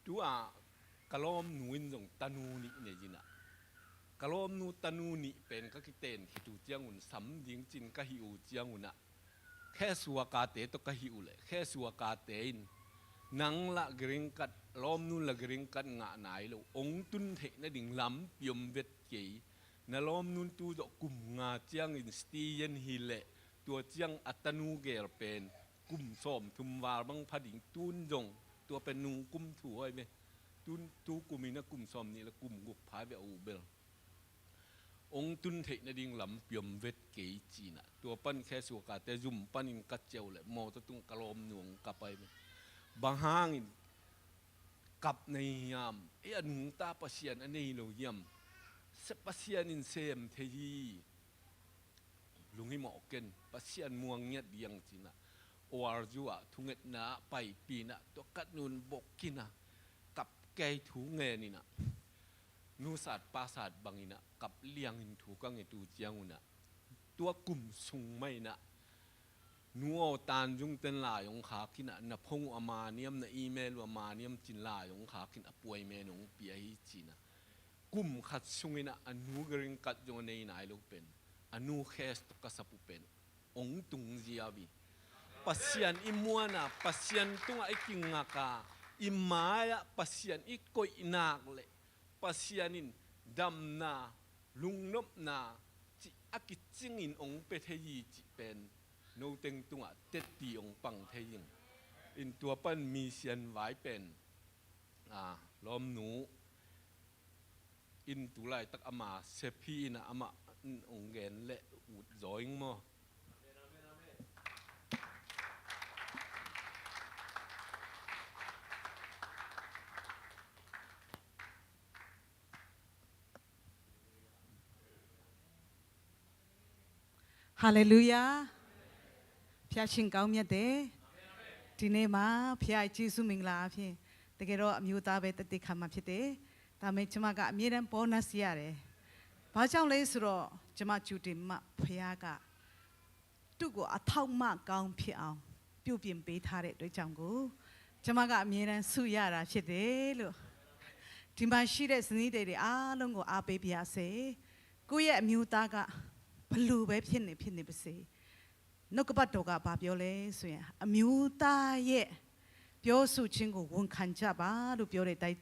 tu-a ka lawmnu in zong tanu nih nei in ah, ka lawmnu tanu nih pen ka kiten khit uh ciangun, sam ding ci-in ka hih uh ciangun ah, khesuakate tawh ka hih uh leh khesuakate in nang lah green card, lawmnu lah green card ngah nai lo, hong tun theih nading lampi om vet kei. Na lawmnu in tu zawh kum nga ciangin Christian hi leh, tua ciang a tanu gel pen kum sawmthum val bang pha ding, tun zong tua pen nungkum thu ahi ve. Tun, tu kum in ah kum sawmnih le kum guk pha ve a u bel. Hong tun theih nading lampi om vet kei ci-in ah, tua pan khesuakate zum panin ka ciah uh leh mawtaw tungah ka lawmnu hong kap ahi ve. Bang hangin kap na hi hiam? Ei, a nungta Pasian a nei lo hiam? Se, Pasian in sem thei hi. Lunghimawh ken, Pasian muang ngiat ding ci-in ah, O R U ah thungetna ah paipih in ah, tua ka nu'n bawk in ah, kap kei thu ngen in ah, nu sat pa sat bang in ah kap liangin thu ka nget uh ciangun ah, tua kum sung mah in ah, nu aw Tan Zung ten lai hong khak in ah, na phone uh a man hiam, na email uh a man hiam ci-in lai hong khak in ah, appointment hong pia hi ci-in ah, kum khat sungin ah a nu green card zong a nei nai lo pen, a nu case tawh ka sap uh pen hong tung ziau hi. Pasian i muan a, Pasian tungah i kingak a, i mai-ah Pasian i koih nak leh Pasian in damna, lungnopna cih a kicingin hong pia thei hi cih pen noteng tungah tetti hong pang thei hi. In tua pan mission vai pen, a, lawmnu in tu laitak ama sep hi in ah, amah in hong gen leh ut zaw ing maw? Halleluiah. ဘုရားရှင်ကောင်းမြတ်တယ်။ ဒီနေ့မှာ ဘုရားရဲ့ ကျေးဇူးမင်္ဂလာအားဖြင့် တကယ်တော့ အမျိုးသားပဲ သက်သေခံမှာဖြစ်တယ်။ ဒါပေမဲ့ ကျွန်မက အမြဲတမ်း ဘောနပ် ရတယ်။ ဘာကြောင့်လဲဆိုတော့ ကျွန်မ ကြိုတင်မှ ဘုရားက သူ့ကို အထောက်အမကောင်းဖြစ်အောင် ပြုပြင်ပေးထားတဲ့အတွက်ကြောင့်ကို ကျွန်မက အမြဲတမ်း ဆုရတာဖြစ်တယ်လို့ ဒီမှာရှိတဲ့ ဇနီးသည်တွေအားလုံးကို အားပေးပါရစေ။ ကိုယ့်ရဲ့ အမျိုးသားက ဘယ်လိုပဲ ဖြစ်နေ ဖြစ်နေပါစေ၊ နှုတ်ကပတ်တော်က ဘာပြောလဲဆိုရင် အမျိုးသားရဲ့ ပြောဆိုခြင်းကို ဝန်ခံကြပါလို့ ပြောတဲ့အတိုင်း၊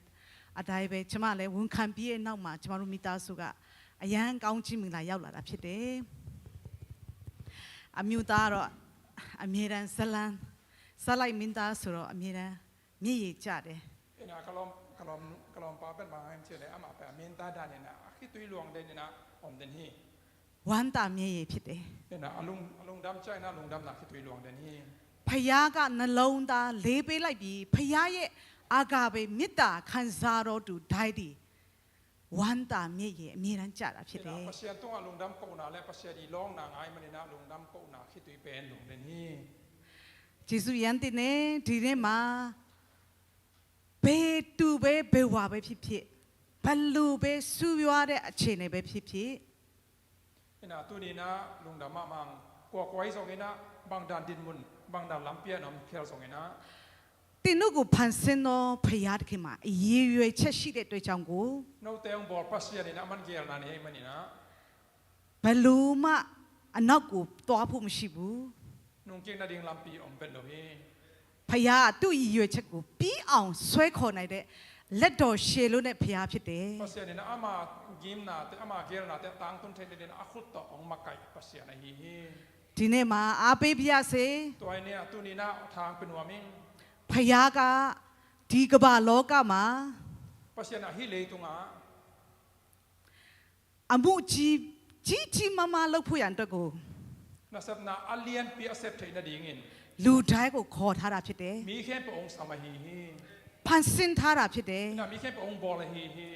အတိုင်းပဲ ကျွန်မလည်း ဝန်ခံပြီးတဲ့နောက်မှာ ကျွန်မတို့ မိသားစုက အရမ်းကောင်းချီးမင်္ဂလာ ရောက်လာတာဖြစ်တယ်။ အမျိုးသားကတော့ အမြဲတမ်း ဇာတ်လမ်း၊ ဇာတ်လိုက်မင်းသားဆိုတော့ အမြဲတမ်း မျက်ရည်ကျတယ်။ Ina, ka lawm, ka lawm, ka lawmpa pen bang hiam cih leh, amah pen a minta dan ina, a khitui luang den ina om den hi. ဝမ်းသာမျက်ရည်ဖြစ်တယ်။ Ina, a lung, a lungdam ciang ina, a lungdamna khitui luang den hi. ဘုရားက နှလုံးသား လေးပေးလိုက်ပြီ။ ဘုရားရဲ့ အာဂါပေ မေတ္တာ ခံစားတော်သူတိုင်းသည် ဝမ်းသာမျက်ရည် အမြဲတမ်းကျတာဖြစ်တယ်။ Ina, Pasian tungah lungdam kohna le Pasian i lawngna ngai man ina, lungdam kohna khitui pen luang den hi. ကျေးဇူးအရမ်းတင်တယ်။ ဒီနေ့မှာ ဘယ်သူပဲ ဘယ်ဝါပဲဖြစ်ဖြစ်၊ ဘယ်လိုပဲ ဆူရွားတဲ့ အခြေအနေပဲဖြစ်ဖြစ်၊ Inah tuni inah lungdam mahmah ing. Kuakua hi zongin ah, bangdan dinmun, bangdan lampi ah na om khel zongin ah, သင်တို့ကို ဖန်ဆင်းသော ဘုရားသခင်မှာ ရည်ရွယ်ချက်ရှိတဲ့အတွက်ကြောင့်ကို note hong bawl Pasian inah a man geelna nei ahih manin ah, ဘယ်လိုမှ အနောက်ကို သွားဖို့မရှိဘူး။ Nungkik nading lampi om vet lo hi. ဘုရားက သူ့ရည်ရွယ်ချက်ကို ပြီးအောင် ဆွဲခေါ်နိုင်တဲ့ လက်တော်ရှည်လို့တဲ့ ဘုရားဖြစ်တယ်။ Pasian inah ama ngimnate, ama geelnate a tangtun theih nadingin a khut tawh hong makaih Pasian ahi hi. ဒီနေ့မှာ အားပေးပါရစေ။ Tua hi inah tuni inah thang pia nuam ing. ဘုရားက ဒီကမ္ဘာလောကမှာ Pasian ah hih leitungah အမှုကြီး ကြီးကြီးမားမား လုပ်ဖို့ရန်အတွက်ကို nasepna a lianpi a sep theih nadingin လူတိုင်းကို ခေါ်ထားတာဖြစ်တယ်။ Mi khempeuh hong sam ahi hi. ဖန်ဆင်းထားတာဖြစ်တယ်။ Inah mi khempeuh hong bawl ahi hi.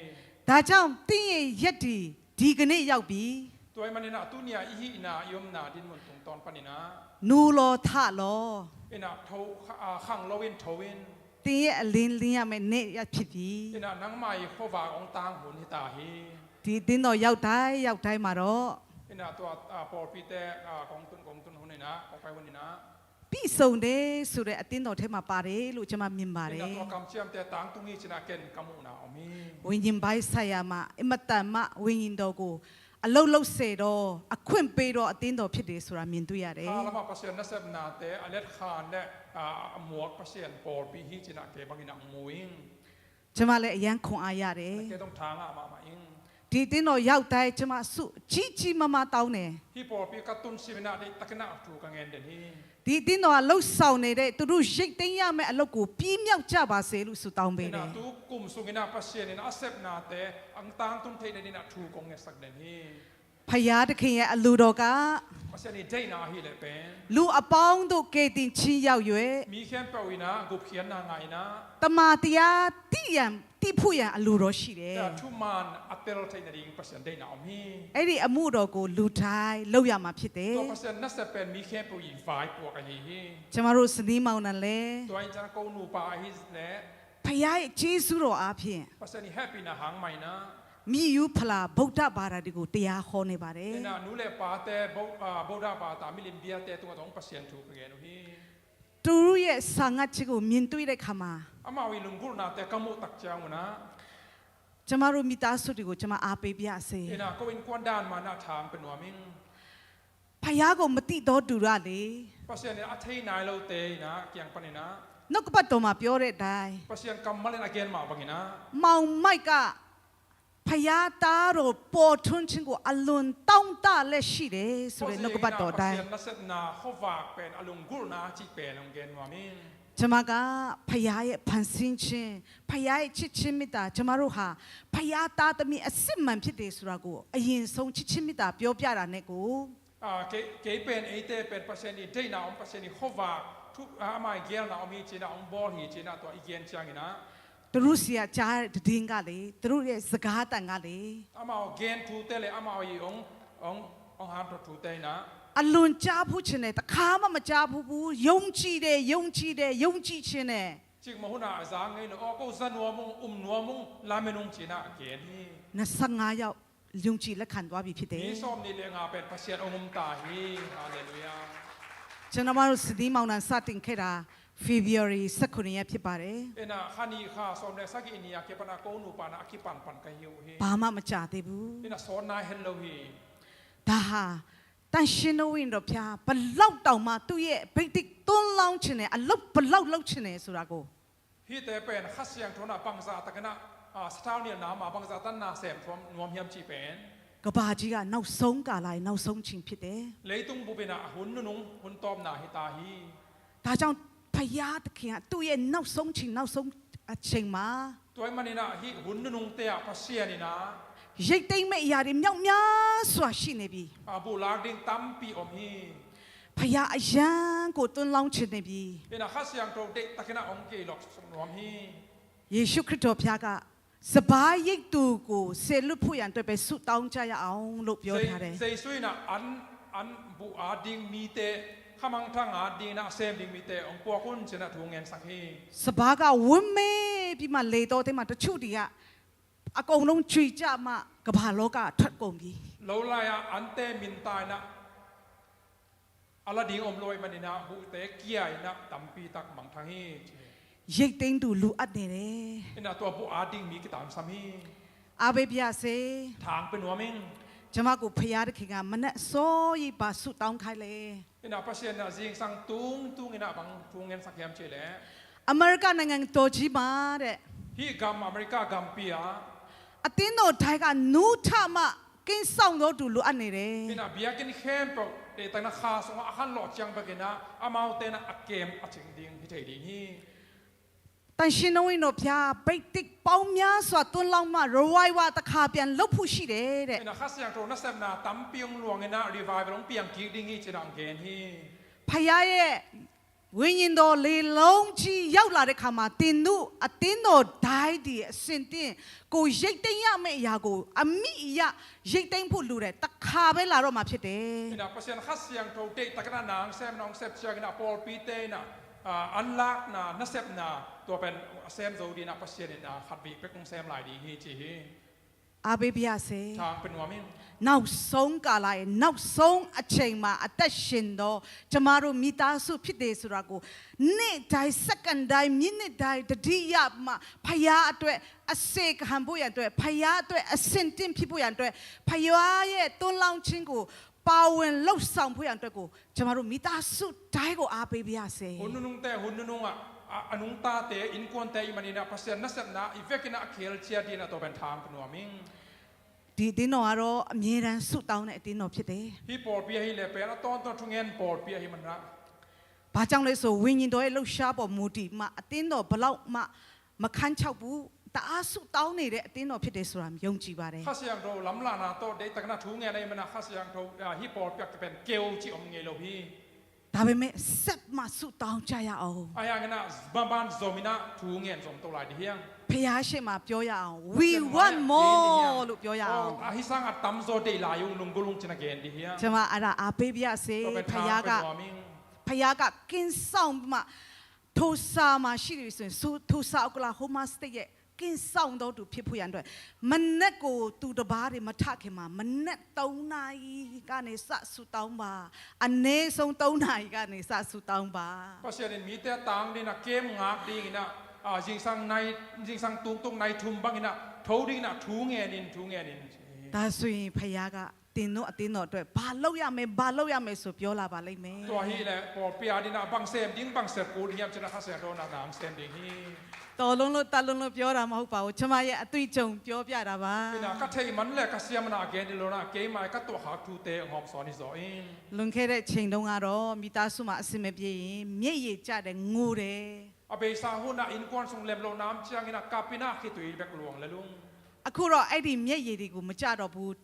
ဒါကြောင့် သင်ရဲ့ရက်ဒီ ဒီကနေ့ရောက်ပြီ။ Tua ahih manin ah tuni a i hihna, i omna dinmun tungtawn panin ah, နူးလောထလော inah tho, ah, khang loin tho in. သင်ရဲ့အလင်းလင်းရမယ့်နေ့ရက်ဖြစ်ပြီ။ Inah nangmah i khuavak hong tang hun hi ta hi. ဒီအသင်းတော်ရောက်တိုင်းရောက်တိုင်းမှာတော့ Inah tua, ah, pawlpite, ah, kong tun, kong tun hun inah, kong pai hun inah ပြီးဆုံးတယ်ဆိုတဲ့ အသင်းတော်ထဲမှာပါတယ်လို့ ကျွန်မမြင်ပါတယ်။ Inah tua kamciamte tangtung hi ci-in ah ken ka muhna om hi. ဝိညာဉ်ပိုင်းဆိုင်ရာမှာ အင်မတန်မှ ဝိညာဉ်တော်ကို အလုပ်လုပ်စေတော့ အခွင့်ပေးတော့ အသင်းတော်ဖြစ်တယ်ဆိုတာ မြင်တွေ့ရတယ်။ Kha lamah Pasian nasepnate a letkhan le, ah, a muak Pasian pawlpi hi ci-in ah kei bangin ah hong mu ing. ကျွန်မလည်း အရမ်းခွန်အားရတယ်။ Kei zong tha ngah mahmah ing. ဒီအသင်းတော်ရောက်တိုင်း ကျွန်မဆု ကြီးကြီးမားမားတောင်းတယ်။ Hih pawlpi ka tun sim inah deihtakin ah thu ka ngen den hi. ဒီအသင်းတော်က လုပ်ဆောင်နေတဲ့ သူတို့ရိတ်သိမ်းရမယ့်အလုပ်ကို ပြီးမြောက်ကြပါစေလို့ ဆုတောင်းပေးတယ်။ Inah tu kum sung inah Pasian inah a sepnate hong tangtun theih nadingin ah thu kong ngetsak den hi. ဘုရားသခင်ရဲ့အလိုတော်က Pasian i deihna ahih leh pen, လူအပေါင်းတို့ ကယ်တင်ခြင်းရောက်၍ Mi khempeuh inah gupkhiatna ngah inah သမ္မာတရားသိရန် သိဖို့ရန် အလိုတော်ရှိတယ်။ Inah thuman a tel theih nading Pasian deihna om hi. အဲ့ဒီအမှုတော်ကို လူတိုင်းလုပ်ရမှာဖြစ်တယ်။ Tua Pasian nasep pen mi khempeuh i vaipuak ahi hi. ကျွန်မတို့ ဇနီးမောင်နှံလည်း Tua in ah ko nupa ahi leh ဘုရားရဲ့ကျေးဇူးတော်အားဖြင့် Pasian i hehpihna hang mah inah မိရိုးဖလာ ဗုဒ္ဓဘာသာတွေကို တရားဟောနေပါတယ်။ Inah nu le pate Bo-, ah, Buddha bata milim biate tungah zong Pasian thu ka gen uh hi. သူတို့ရဲ့ ဆောင်ရွက်ချက်ကို မြင်တွေ့တဲ့အခါမှာ Amau i lunggulhnate ka muh tak ciangun ah, ကျွန်မတို့ မိသားစုတွေကို ကျွန်မ အားပေးပါရစေ။ Inah ko innkuan dan mah inah thang pia nuam ing. ဘုရားကို မသိသောသူကလေ Pasian inah a thei nai lote inah kiang panin ah, နှုတ်ကပတ်တော်မှာ ပြောတဲ့အတိုင်း Pasian kammal in a gen mah bangin ah, မောင်မိုက်က ဘုရားသားတော် ပေါ်ထွန်းခြင်းကို အလွန်တောင့်တလျက်ရှိတယ်ဆိုတဲ့ နှုတ်ကပတ်တော်အတိုင်း Pasian nasepna khuavak pen a lunggulhna cih pen hong gen nuam ing. ကျွန်မက ဘုရားရဲ့ ဖန်ဆင်းခြင်း၊ ဘုရားရဲ့ ချစ်ခြင်းမေတ္တာ၊ ကျွန်မတို့ဟာ ဘုရားသားသမီး အစစ်အမှန်ဖြစ်တယ်ဆိုတာကို အရင်ဆုံး ချစ်ခြင်းမေတ္တာ ပြောပြတာနဲ့ကို Ah, kei, kei pen, eite pen Pasian i deihna om, Pasian i khuavak thu, ah, ama i geelna om hi ci-in ah, hong bawl hi ci-in ah, tua i gen ciangin ah, သူတို့ဆီက ကြားတဲ့သတင်းကလေ၊ သူတို့ရဲ့ စကားသံကလေ၊ Amau gen thute le amau i hong, hong, hong hanthot thute inah အလွန်ကြားဖူးချင်တယ်၊ တစ်ခါမှ မကြားဖူးဘူး၊ ယုံကြည်တယ်၊ ယုံကြည်တယ်၊ ယုံကြည်ချင်တယ်။ Cikmah hun ah a za ngei lo, aw, ko za nuam ung, um nuam ung, lamen ung ci-in ah a gen hi. နှစ်ဆယ့်ငါးယောက် ယုံကြည်လက်ခံသွားပြီဖြစ်တယ်။ Mi sawmnih le nga pen Pasian hong um ta hi. Halleluiah. ကျွန်တော်တို့ ဇနီးမောင်နှံ စတင်ခဲ့တာ February ဆယ့်ခုနစ်ရက် ဖြစ်ပါတယ်။ Inah kha nih, kha sawm le sagih ni a kipan ah ko nupa inah a kipanpan ka hi uh hi. ဘာမှ မကြာသေးဘူး။ Inah sawn nai het lo hi. ဒါဟာ သန့်ရှင်းသောဝိညာဉ်တော်ဘုရား ဘယ်လောက်တောင်မှ သူ့ရဲ့ ဘိသိက်သွန်းလောင်းခြင်းနဲ့ အလုပ် ဘယ်လောက်လုပ်ခြင်းနဲ့ဆိုတာကို Hihte pen Kha Siangtho inah bangzah takin ah, ah, sathau nialna mah bangzah takin na sem thuam nuam hiam cih pen, ကမ္ဘာကြီးက နောက်ဆုံးကာလရဲ့ နောက်ဆုံးချိန်ဖြစ်တယ်။ Leitung bup inah hun nunung, hun tawpna hi ta hi. ဒါကြောင့် ဘုရားသခင်က သူ့ရဲ့ နောက်ဆုံးချိန် နောက်ဆုံးအချိန်မှာ Tua ahih manin ah hih hun nunungte ah Pasian inah ရိတ်သိမ်းမယ့်အရာတွေ မြောက်များစွာရှိနေပြီ။ Ah, buhlak ding tampi om hi. ဘုရားအရမ်းကို သွန်းလောင်းချင်နေပြီ။ Inah Kha Siangtho deihtakin ah hong kei lawk suk nuam hi. ယေရှုခရစ်တော်ဘုရားက စပါးရိတ်သူကို စေလွှတ်ဖို့ရန်အတွက်ပဲ ဆုတောင်းကြရအောင်လို့ ပြောထားတယ်။ Jesu inah an, an buh at ding mite, khamangthang at ding inah sem ding mite hong puak un ci-in ah thu ngensak hi. စပါးက ဝင်းမဲပြီးမှ လယ်တောထဲမှာ တချို့တွေက အကုန်လုံး ခြွေကျမှ ကမ္ဘာလောက ထွက်ကုန်ပြီ။ Lo lai-ah ante minta inah a la ding om lo ahih maninah huhte kia inah tampi tak mangthang hi, ci hi. ရိတ်သိမ်းသူ လိုအပ်နေတယ်။ Inah tua buh a ding mi kitangsam hi. အားပေးပါစေ။ Thang pia nuam ing. ကျွန်မကို ဘုရားသခင်က မနက်အစောကြီး ဘာဆုတောင်းခိုင်းလဲ။ Inah Pasian inah zingsang tungtung inah bang thu ngensak hiam cih leh, အမေရိကနိုင်ငံတော်ကြီးမှာတဲ့ hih gam America gampi ah အသင်းတော်တိုင်းက နူးထမှ ကင်းစောင့်သောသူ လိုအပ်နေတယ်။ Inah biakinn khempeuh deihtakna kha sungah a khanlawh ciang bekinah amaute inah a kem a cing ding hi thei ding hi. သန့်ရှင်းသောဝိညာဉ်တော်ဘုရား ဗိတ်တစ်ပေါင်းများစွာသွန်လောင်းမှ revival တစ်ခါပြန်လုပ်ဖို့ရှိတယ်တဲ့။ Inah Kha Siangtho nasepna tampi hong luang inah revival hong piang kik ding hi, ci-in ah hong gen hi. ဘုရားရဲ့ဝိညာဉ်တော် လေလုံးကြီးရောက်လာတဲ့အခါမှာ သင်တို့အသင်းတော်တိုင်းသည် အဆင်သင့် ကိုယ်ရိတ်သိမ်းရမယ့်အရာကို အမိအရ ရိတ်သိမ်းဖို့လိုတယ်။ တစ်ခါပဲလာတော့မှာဖြစ်တယ်။ Inah Pasian Kha Siangtho deihtakna nang sem, nang sem ciang inah pawlpite inah, ah, anlakna nasepna tua pen a sem zo ding inah Pasian inah khat vei bek hong sem lai ding hi, ci hi. အားပေးပါစေ။ Thang pia nuam ing. နောက်ဆုံးကာလရဲ့ နောက်ဆုံးအချိန်မှာ အသက်ရှင်သော ကျွန်မတို့မိသားစုဖြစ်တယ်ဆိုတာကို နေ့တိုင်း စက္ကန့်တိုင်း မိနစ်တိုင်း သတိရမှ ဘုရားအတွက် အစေခံဖို့ရန်အတွက် ဘုရားအတွက် အဆင်သင့်ဖြစ်ဖို့ရန်အတွက် ဘုရားရဲ့သွန်လောင်းခြင်းကို ပါဝင်လှုပ်ဆောင်ဖို့ရန်အတွက်ကို ကျွန်မတို့မိသားစုတိုင်းကို အားပေးပါစေ။ Hun nunungte, hun nunung ah, a, a nungtate, innkuante ahih maninah Pasian nasepna i vekinah a khelcia ding inah tua pen thang pia nuam ing. ဒီအသင်းတော်ကတော့ အမြဲတမ်းဆုတောင်းတဲ့အသင်းတော်ဖြစ်တယ်။ Hih pawlpi ahih leh pen a tawntung thungen pawlpi ahih maninah. ဘာကြောင့်လဲဆို ဝိညာဉ်တော်ရဲ့လှုပ်ရှားပေါ်မူတည်မှ အသင်းတော်ဘယ်လောက်မှ မခန်းခြောက်ဘူး။ တအားဆုတောင်းနေတဲ့အသင်းတော်ဖြစ်တယ်ဆိုတာ ယုံကြည်ပါတယ်။ Kha Siangtho lamlahna tawh deihtakna thu ngen ahih maninah Kha Siangtho, ah, hih pawlpi ah pen keu cih om ngei lo hi. ဒါပေမဲ့ ဆက်မှဆုတောင်းကြရအောင်။ Ahi hanginah banban zom inah thu ngen zom to lai ding hi hang. ဘုရားရှေ့မှာပြောရအောင်။ We want more လို့ပြောရအောင်။ Oh, ahi sangah tamzaw deih lai ung, lunggulh ung, ci-in ah gen ding hi hang. ကျွန်မ အဲ့ဒါ အားပေးပါစေ။ Tua pen thang pia nuam ing. ဘုရားက ကင်းစောင့်မှ ထိုစာမှာရှိတယ်ဆိုရင် ထိုစာ Oklahoma State ရဲ့ ကင်းစောင့်သောသူဖြစ်ဖို့ရန်အတွက် မနက်ကို သူတစ်ပါးတည်းမထခင်မှာ မနက်သုံးနာရီကနေစဆုတောင်းပါ။ အနည်းဆုံးသုံးနာရီကနေစဆုတောင်းပါ။ Pasian in mite tang ding inah, kem ngak ding inah, ah, zingsang nai, zingsang tungtung nai thum bang inah tho ding inah thu ngen in, thu ngen in. ဒါဆိုရင် ဘုရားက သင်တို့အသင်းတော်အတွက် ဘာလုပ်ရမယ် ဘာလုပ်ရမယ်ဆို ပြောလာပါလိမ့်မယ်။ Tua ahih leh pawlpi adingin ah bang sem ding, bang sem kul hiam ci-in ah Kha Siangtho in ah nang sem ding hi. တော်လွန်လို့ တတ်လွန်လို့ ပြောတာမဟုတ်ပါဘူး။ ကျွန်မရဲ့အတွေ့အကြုံ ပြောပြတာပါ။ Inah ka theih man le ka siam man a gen ding lo inah, keimah ka tuahkhak thute hong hawmsawn hi zaw in. လွန်ခဲ့တဲ့အချိန်တုန်းကတော့ မိသားစုမှာ အဆင်မပြေရင် မျက်ရည်ကျတယ်၊ ငိုတယ်။ A beisa hun ah innkuan sung lem loh nam ciangin ah kap inah khitui bek luang lel ung. အခုတော့ အဲ့ဒီမျက်ရည်တွေကို မကျတော့ဘူး။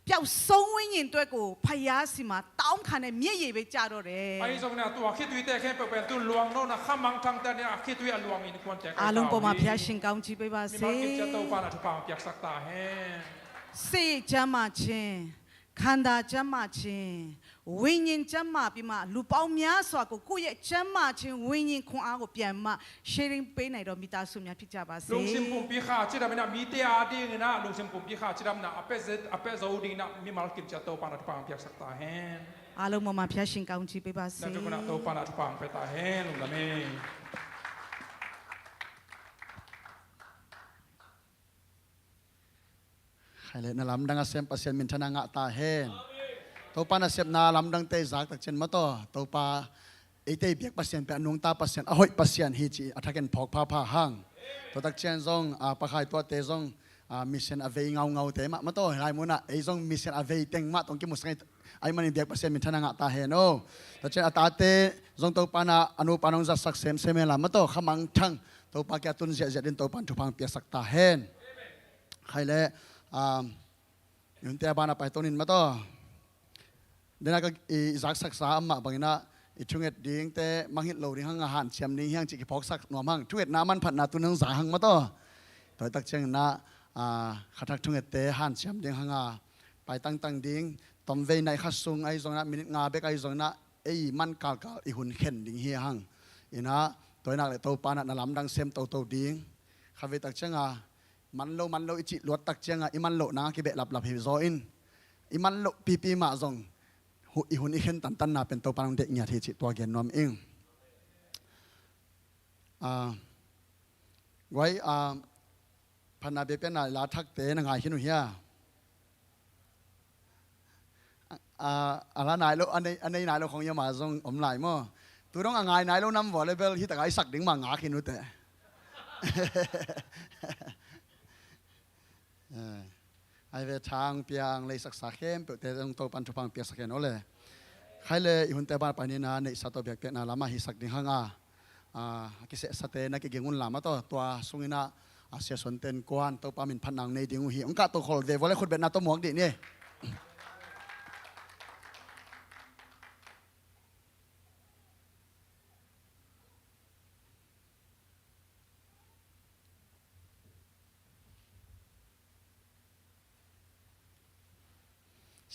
ပျောက်ဆုံးဝိညာဉ်အတွက်ကို ဘုရားဆီမှာ တောင်းခံတဲ့မျက်ရည်ပဲ ကျတော့တယ်။ Ahi zongin ah tua khituite khempeuh pen tu luang nawn ah, kha mangthangte adingin ah khitui a luang innkuante. အားလုံးပေါ်မှာ ဘုရားရှင် ကောင်းချီးပေးပါစေ။ Mimal kim ciat Topa in ah thupha hong piaksak ta hen. စိတ်ကျန်းမာခြင်း၊ ခန္ဓာကျန်းမာခြင်း၊ ဝိညာဉ်ကျန်းမာပြီးမှ လူပေါင်းများစွာကို ကိုယ့်ရဲ့ကျန်းမာခြင်း ဝိညာဉ်ခွန်အားကို ပြန်မှ sharing ပေးနိုင်တော့ မိသားစုများ ဖြစ်ကြပါစေ။ Lungsim pumpi kha cidam in ah mite adingin ah lungsim pumpi kha cidamna a pia zo, a pia zo dingin ah mimal kim ciat Topa in ah thupha hong piaksak ta hen. အားလုံးပေါ်မှာ ဘုရားရှင် ကောင်းချီးပေးပါစေ။ Nang tung in ah Topa in ah thupha hong pia ta hen. Lungdam hi. Khai le, na lamdang a sem Pasian minthanna a ngah ta hen. Topa nasepna lamdangte i zak tak ciang mataw, Topa eite i biak Pasian pen a nungta Pasian, a hoih Pasian hi cih a thakin phawk phapha hang. Tua tak ciang zong, a, pakhai tuate zong, a, mission a vei ngaungaute mah mataw, hi lai munah ei zong mission a vei teng mah tawh kimusak ahih manin biak Pasian minthanna ngah ta hen aw. Tua ciang a tate zong Topa in ah a nupa in hong zatsak semsem hen la mataw, kha mangthang Topa kiang tun ziahziah dingin Topa in thupha hong piaksak ta hen. Khai le, um, i hunte a banah pai to ning mataw. Dena ka i, i zaksaksa amah bangin ah i thunget dingte mangngilh lo ding hang a, hanciam ding hi hang cih kiphawksak nuam hang. Thungetna a manphatna tun hong za hang mataw. Tua tak ciangin ah, a, kha thak thungette hanciam ding hang a, pai tangtang ding, tomvei nai khat sung ahi zongin ah, minute nga bek ahi zongin ah, ei man kalkal i hun khen ding hi hang. Inah, tua hi nak leh Topa in ah na lamdang sem toto ding. Kha vei tak ciang a, man lo, man lo i cih luat tak ciang a, i man loh nang a kibehlaplap hi zaw in. i man loh pipi mah zong hu-, i hun i khen tantanna pen Topa in hong deih ngiat hi cih tua gen nuam ing. Ah, guai, ah, phatna biakpiakna la thakte na ngai khin uh hia? A, a la nai lo, a nei, a nei nai lo khong ia mah zong om lai maw? Tu dong a ngai nai lo nam vua le bel hi taka i sak ding mah ngak hi nute. Eh, ai ve thang piang lei saksa khempeuhte zong Topan thupha piaksak hen aw le. Khai le i hunte ban painina neihsa tawh biakpiakna lamah hi sak ding hang a. A, a kisehsate na kiging un lam a tawh tua sunginah a siasuante innkuan Topa min phatna hong nei ding uh hi. Hong kahto khol ve vua le khutbetna tawh muak dih ni.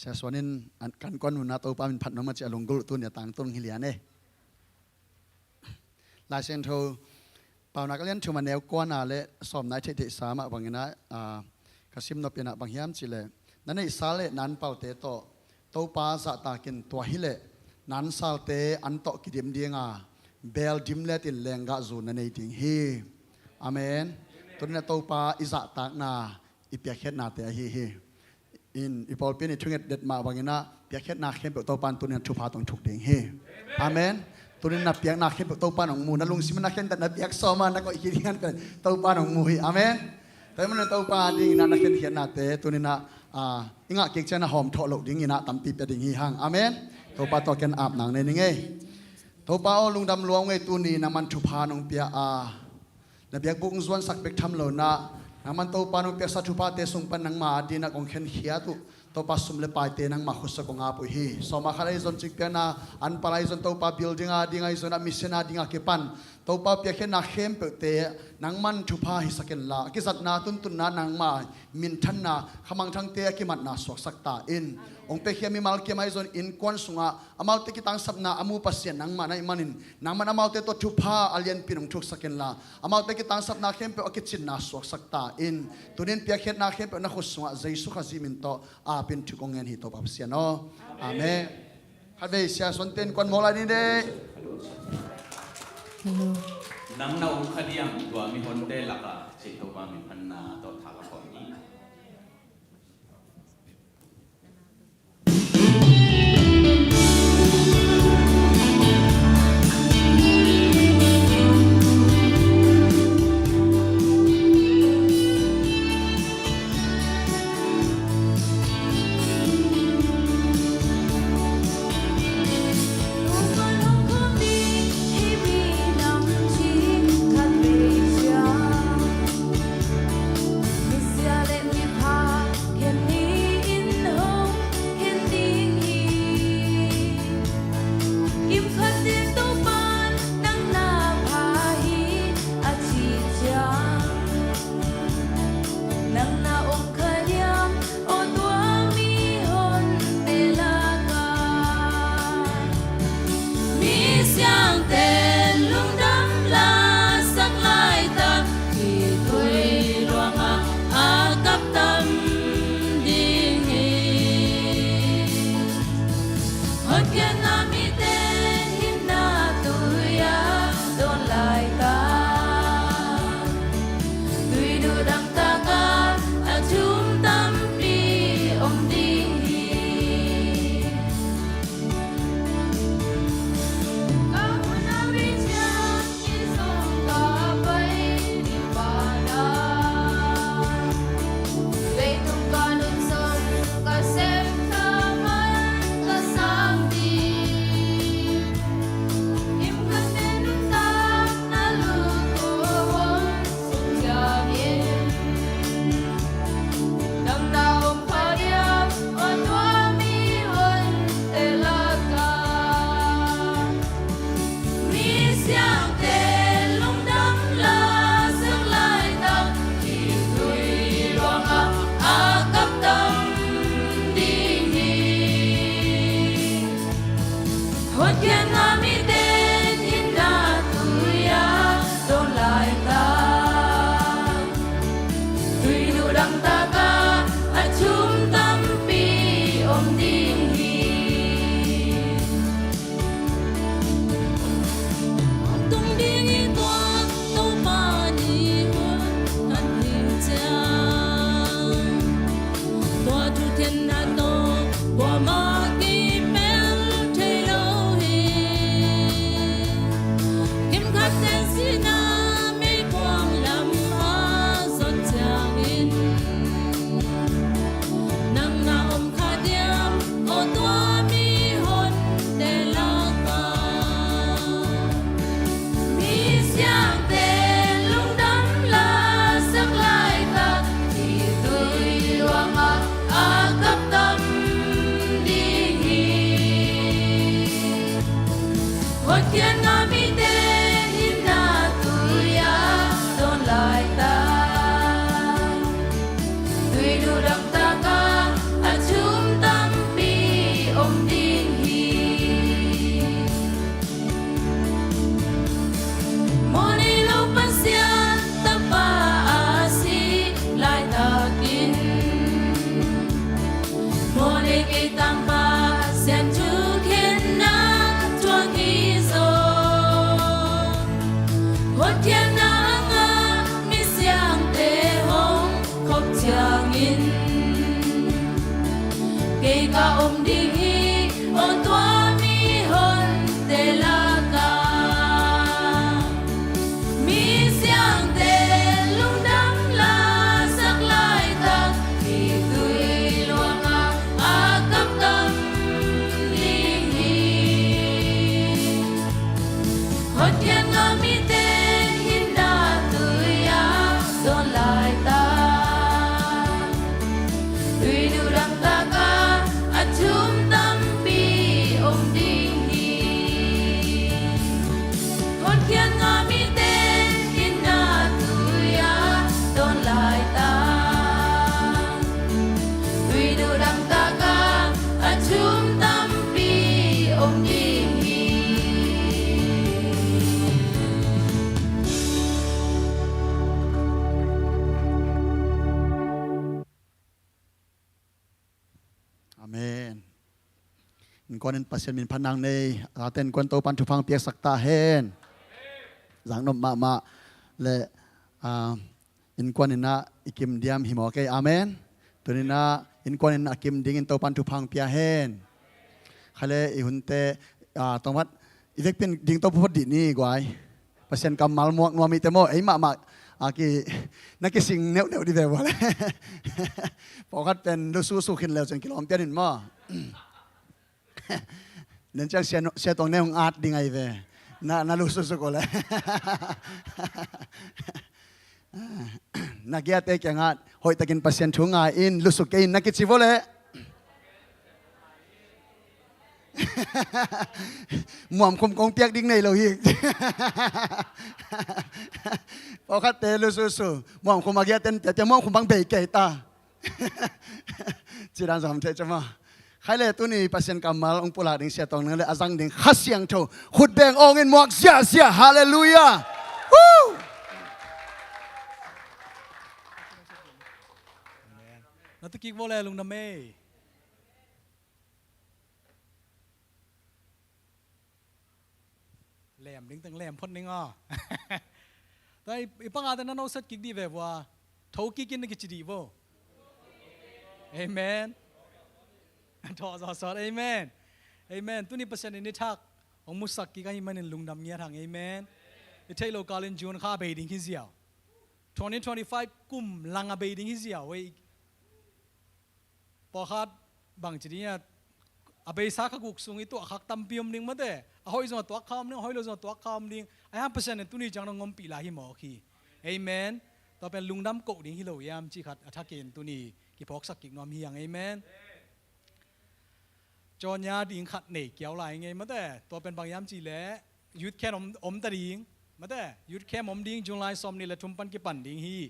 Siasuan in an, kan kuan nunah Topa min phat nuam a ci a lunggulh tuni a tangtung hi lian e. Lai Siangtho Paunak a lian thum a neu kuana le sawmna i theihtheihsa mah banginah, a, ka sim nop inah bang hiam cihleh na neihsa le na anpalte tawh Topa zahtakin tua hileh na ansalte an tawh kidim dinga beel dim letin lenggah zu na nei ding hi. Amen. Tuninah Topa i zahtakna i piakkhiatnate ahi hi. In i pawlpi in i thunget det mah banginah piakkhiatna khempeuh Topa in tuninah thupha tawh hong thuk ding hi. Amen. Tuninah piakna khempeuh Topa in hong mu, na lungsim na khentat na piak sawma na koih khin hian pen Topa in hong mu hi. Amen. Tua hi manin Topa dinginah na khenkhiatnate tuninah, a, i ngah kik cianah hawm thawh loh dinginah tampi pia ding hi hang. Amen. Topa tawh ken ap nang nei ning ei. Topa aw, lungdam lua ung ei, tuni nangman thupha nong pia a, na biakbuk hong zuansak bek tham lonah nangman Topa nong piaksa thuphate sung pan nangma adinah kong khenkhiat uh Topa sum le paite nangma khutsa kong ap uh hi. Sawma khat ahi zon cikpiakna, anpal ahi zon Topa building ading ahi zonah mission adinga kipan Topa piakkhiatna khempeuhte nangman thupha hisak inla a kizatna tuntunna nangma minthanna khamangthangte a kimatna suaksak ta in. Hong piakhia mimal kiam ahi zon innkuan sungah amaute kitangsapna a mu Pasian nangmah na hih manin nangman amaute tawh thupha a lianpi in hong thuksak inla amaute kitangsapna khempeuh a kicinna suaksak ta in. Tunin piakkhiatna khempeuh na khut sungah Jesu Khazih min tawh apin thu kong ngen hi Topa Pasian aw. Amen. Khatvei siasuante innkuan mawh lai ni deh. Nang na um kha diam tua mihonte lakah cih Topa min phatna tawh tha ka pawm hi. Kuamah kimelh thei lo hi. Kimkhat teng sinah meikuang lam a zon ciangin, nang na om kha diam, aw tua mihonte lakah. Misiangte lungdam lasak laitak, i tui luangah a kap tam ding hi. Hotkhiat ngah mite hinna tui a dawn laitak, tui duhdang takah a thum tampi om ding hi. Mawhnei lo Pasian Tapa a si laitakin, mawhnei kei tang Pasian thukhenna thuak hi zaw. Hotkhiatna a ngah misiangte hong khop ciangin, kei ka om ding hi, aw tua mihonte lakah. Misiangte lungdam lasak laitak, i tui luangah a kap tam ding hi. Hotkhiat ngah mite hinna tui a dawn laitak, tui duhdang takah a thum tampi om ding hi. Hotkhiat ngah mite hinna tui a dawn laitak, tui duhdang takah a thum tampi om ding hi. Amen. Innkuan in Pasian min phat nang nei, a tate innkuan Topan thupha piaksak ta hen. Zaknop mahmah le, ah, innkuan in ah i kim diam hi maw kei. Amen. Tuni in ah innkuan in a kim dingin Topan thupha pia hen. Khaile i hunte, ah, tawmat i vekpi in ding to phot dih ni guai. Pasian kammal muak nuam i te maw, ei mahmah a ki, na kising neuhneuh dih ve vua le. Pawlkhat pen lususu khin leu cun kilawm pian in maw. Nen ciang sia, sia tuang ne hong at ding ahi ve. Na, na lususu ko le. Na giate kiangah hoihtakin Pasian thu ngai in, lusuk kei in na kici vua le. Muamkhum kong piak ding nei lo hi. Pawlkhatte lususu. Muamkhum a giaten piatia muamkhum bang bei kei ta. Ci dan zong thei cama. Khaile tuni Pasian kammal hong pulak ding sia tawng nang le a zang ding Kha Siangtho khut beng awng in muak ziahziah. Halleluiah. Woo! Amen. Na tukik vua le lungdam ei. Lem ding teng lem phot ning aw. Tua i, i pangate na noset kik dih ve vua. Tho kik in na kici dih vo. Amen. Tho zawsawt. Amen. Amen. Tuni Pasian in i thak hong musak kik ahih manin lungdam ngiat hang. Amen. I theih lo kalin June kha a bei ding hi ziau. Twenty twenty-five kum lang a bei ding hi ziau ei. Pawlkhat bangci ding a, a beisa kha guk sung i tuah khak tampi om ding mate. A hoih zong a tuak kha om ding, a hoih lo zong a tuak kha om ding. Ahi hang Pasian in tuni ciang dong ompih lai hi mawk hi. Amen. Tua pen lungdam koh ding hi lo hiam cih khat a thakin tuni kiphawksak kik nuam hi hang. Amen. Cawnya ding khat nei kiau lai ngei mate. Tua pen bang hiam cih leh youth camp om, om ta ding mate. Youth camp om ding July sawm nih le thum pan kipan ding hi.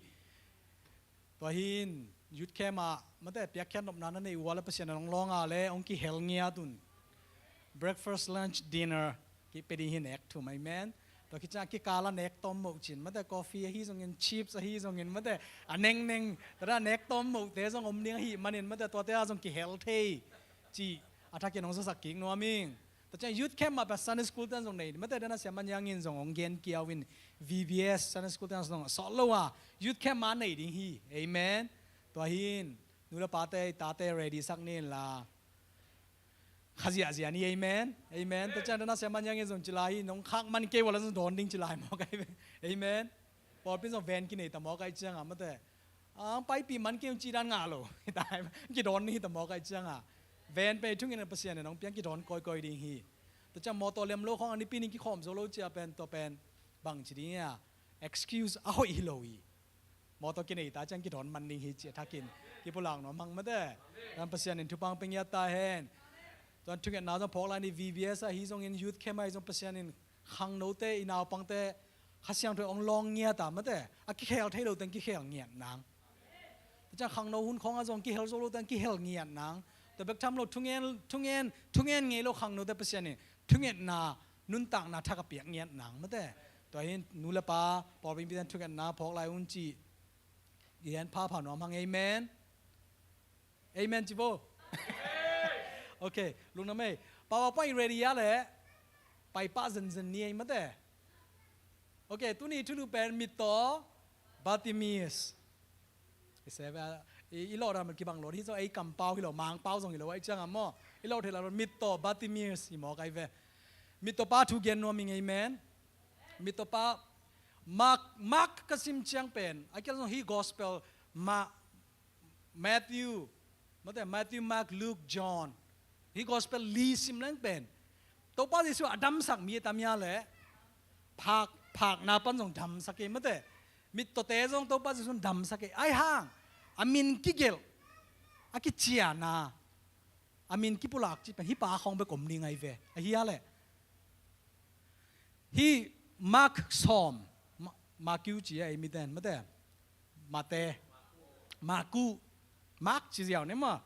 Tua hin youth camp ah mate piakkhiat nopna na neih uh a le Pasian in hong lawng a le hong kihel ngiat un. Breakfast, lunch, dinner kipia ding hi nek thum. Amen. Tua khit ciang kikal a nek tawm moh cin mate coffee ahi zongin chips ahi zongin mate a nengneng tua dan a nek tawm mohte zong om ding ahih manin mate tuate ah zong kihel thei cih a thakin hong zasak kik nuam ing. Tua ciang youth camp ah pen Sunday school ten zong nei. Mate dana Sia Manyang in zong hong gen kiau in V B S Sunday school ten zong sawt lo a youth camp ah nei ding hi. Amen. Tua hin nu le pate, i tate ready sak ni in la. Kha ziahziah ni, amen. Amen. Tua ciang tua na sia man yang e zong ci lai hi, nong khak man kei ua la zong dawn ding ci lai mawk ai ve. Amen. Pawlpi zong van kinei ta mawk ai ciang a mate. Ang paipih man kei zong ci dan ngah lo. Hi ta, kidawn ni hi ta mawk ai ciang a. Van pen i thungen a Pasian in nong piang kidawn kawikawi ding hi. Tua ciang mawtaw lem lo khawng a nipi ning kikhawm zo lo cia pen tua pen bang ci ding a, excuse a hoih hi lo hi. Mawtaw kinei ta ciang kidawn man ding hi ci a thakin kipulak nuam hang mate. Tua Pasian in thupha pia ngiat ta hen. Tua thungetna zong phawk lai ni, V B S ahi zongin youth camp ahi zong Pasian in khangnote, i naupangte Kha Siangtho hong lawng ngiat a mate. A kikhel thei lo teng kikhel ngiat nang. Tua ciang khangno hun khawng a zong kihel zo lo teng kihel ngiat nang. Tua bek tham lo thungen, thungen, thungen ngei lo khangnote Pasian in thungetna nuntakna thak a piak ngiat nang mate. Tua hin nu le pa pawlpi mite thungetna phawk lai un ci. I hen phapha nuam hang, amen. Amen ci bo. Ok, lungnuam ei. Pau a pai ready a le. Pai pah zenzen ni ei mate. Ok, tuni thulu pen mittaw Bartimaeus. I se ve a, i, i lawh dan kibang lo hi zong ei kampau hi lo, Mangpau zong hi lo a i ciang a maw. I lawh thei la lo mittaw Bartimaeus hi mawk ai ve. Mittaw pa thu gen nuam ing, amen. Mittaw pa Mark, Mark ka sim ciang pen a kial zong hi gospel ma Matthew, mate, Matthew, Mark, Luke, John. Hi gospel li sim leng pen Topa Jesu a damsak mi a tam hia le phak, phakna pan zong damsak ei mate. Mittawte zong Topa Jesu damsak ei. Ai hang a min kigelh, a kiciana, a min kipulak ci pen hi pa khawng bek om ding ai ve. A hia le Hi Mark sawm, Ma-, Marku ci a ei miten mate. Mate. Marku. Mark ci ziau ne maw.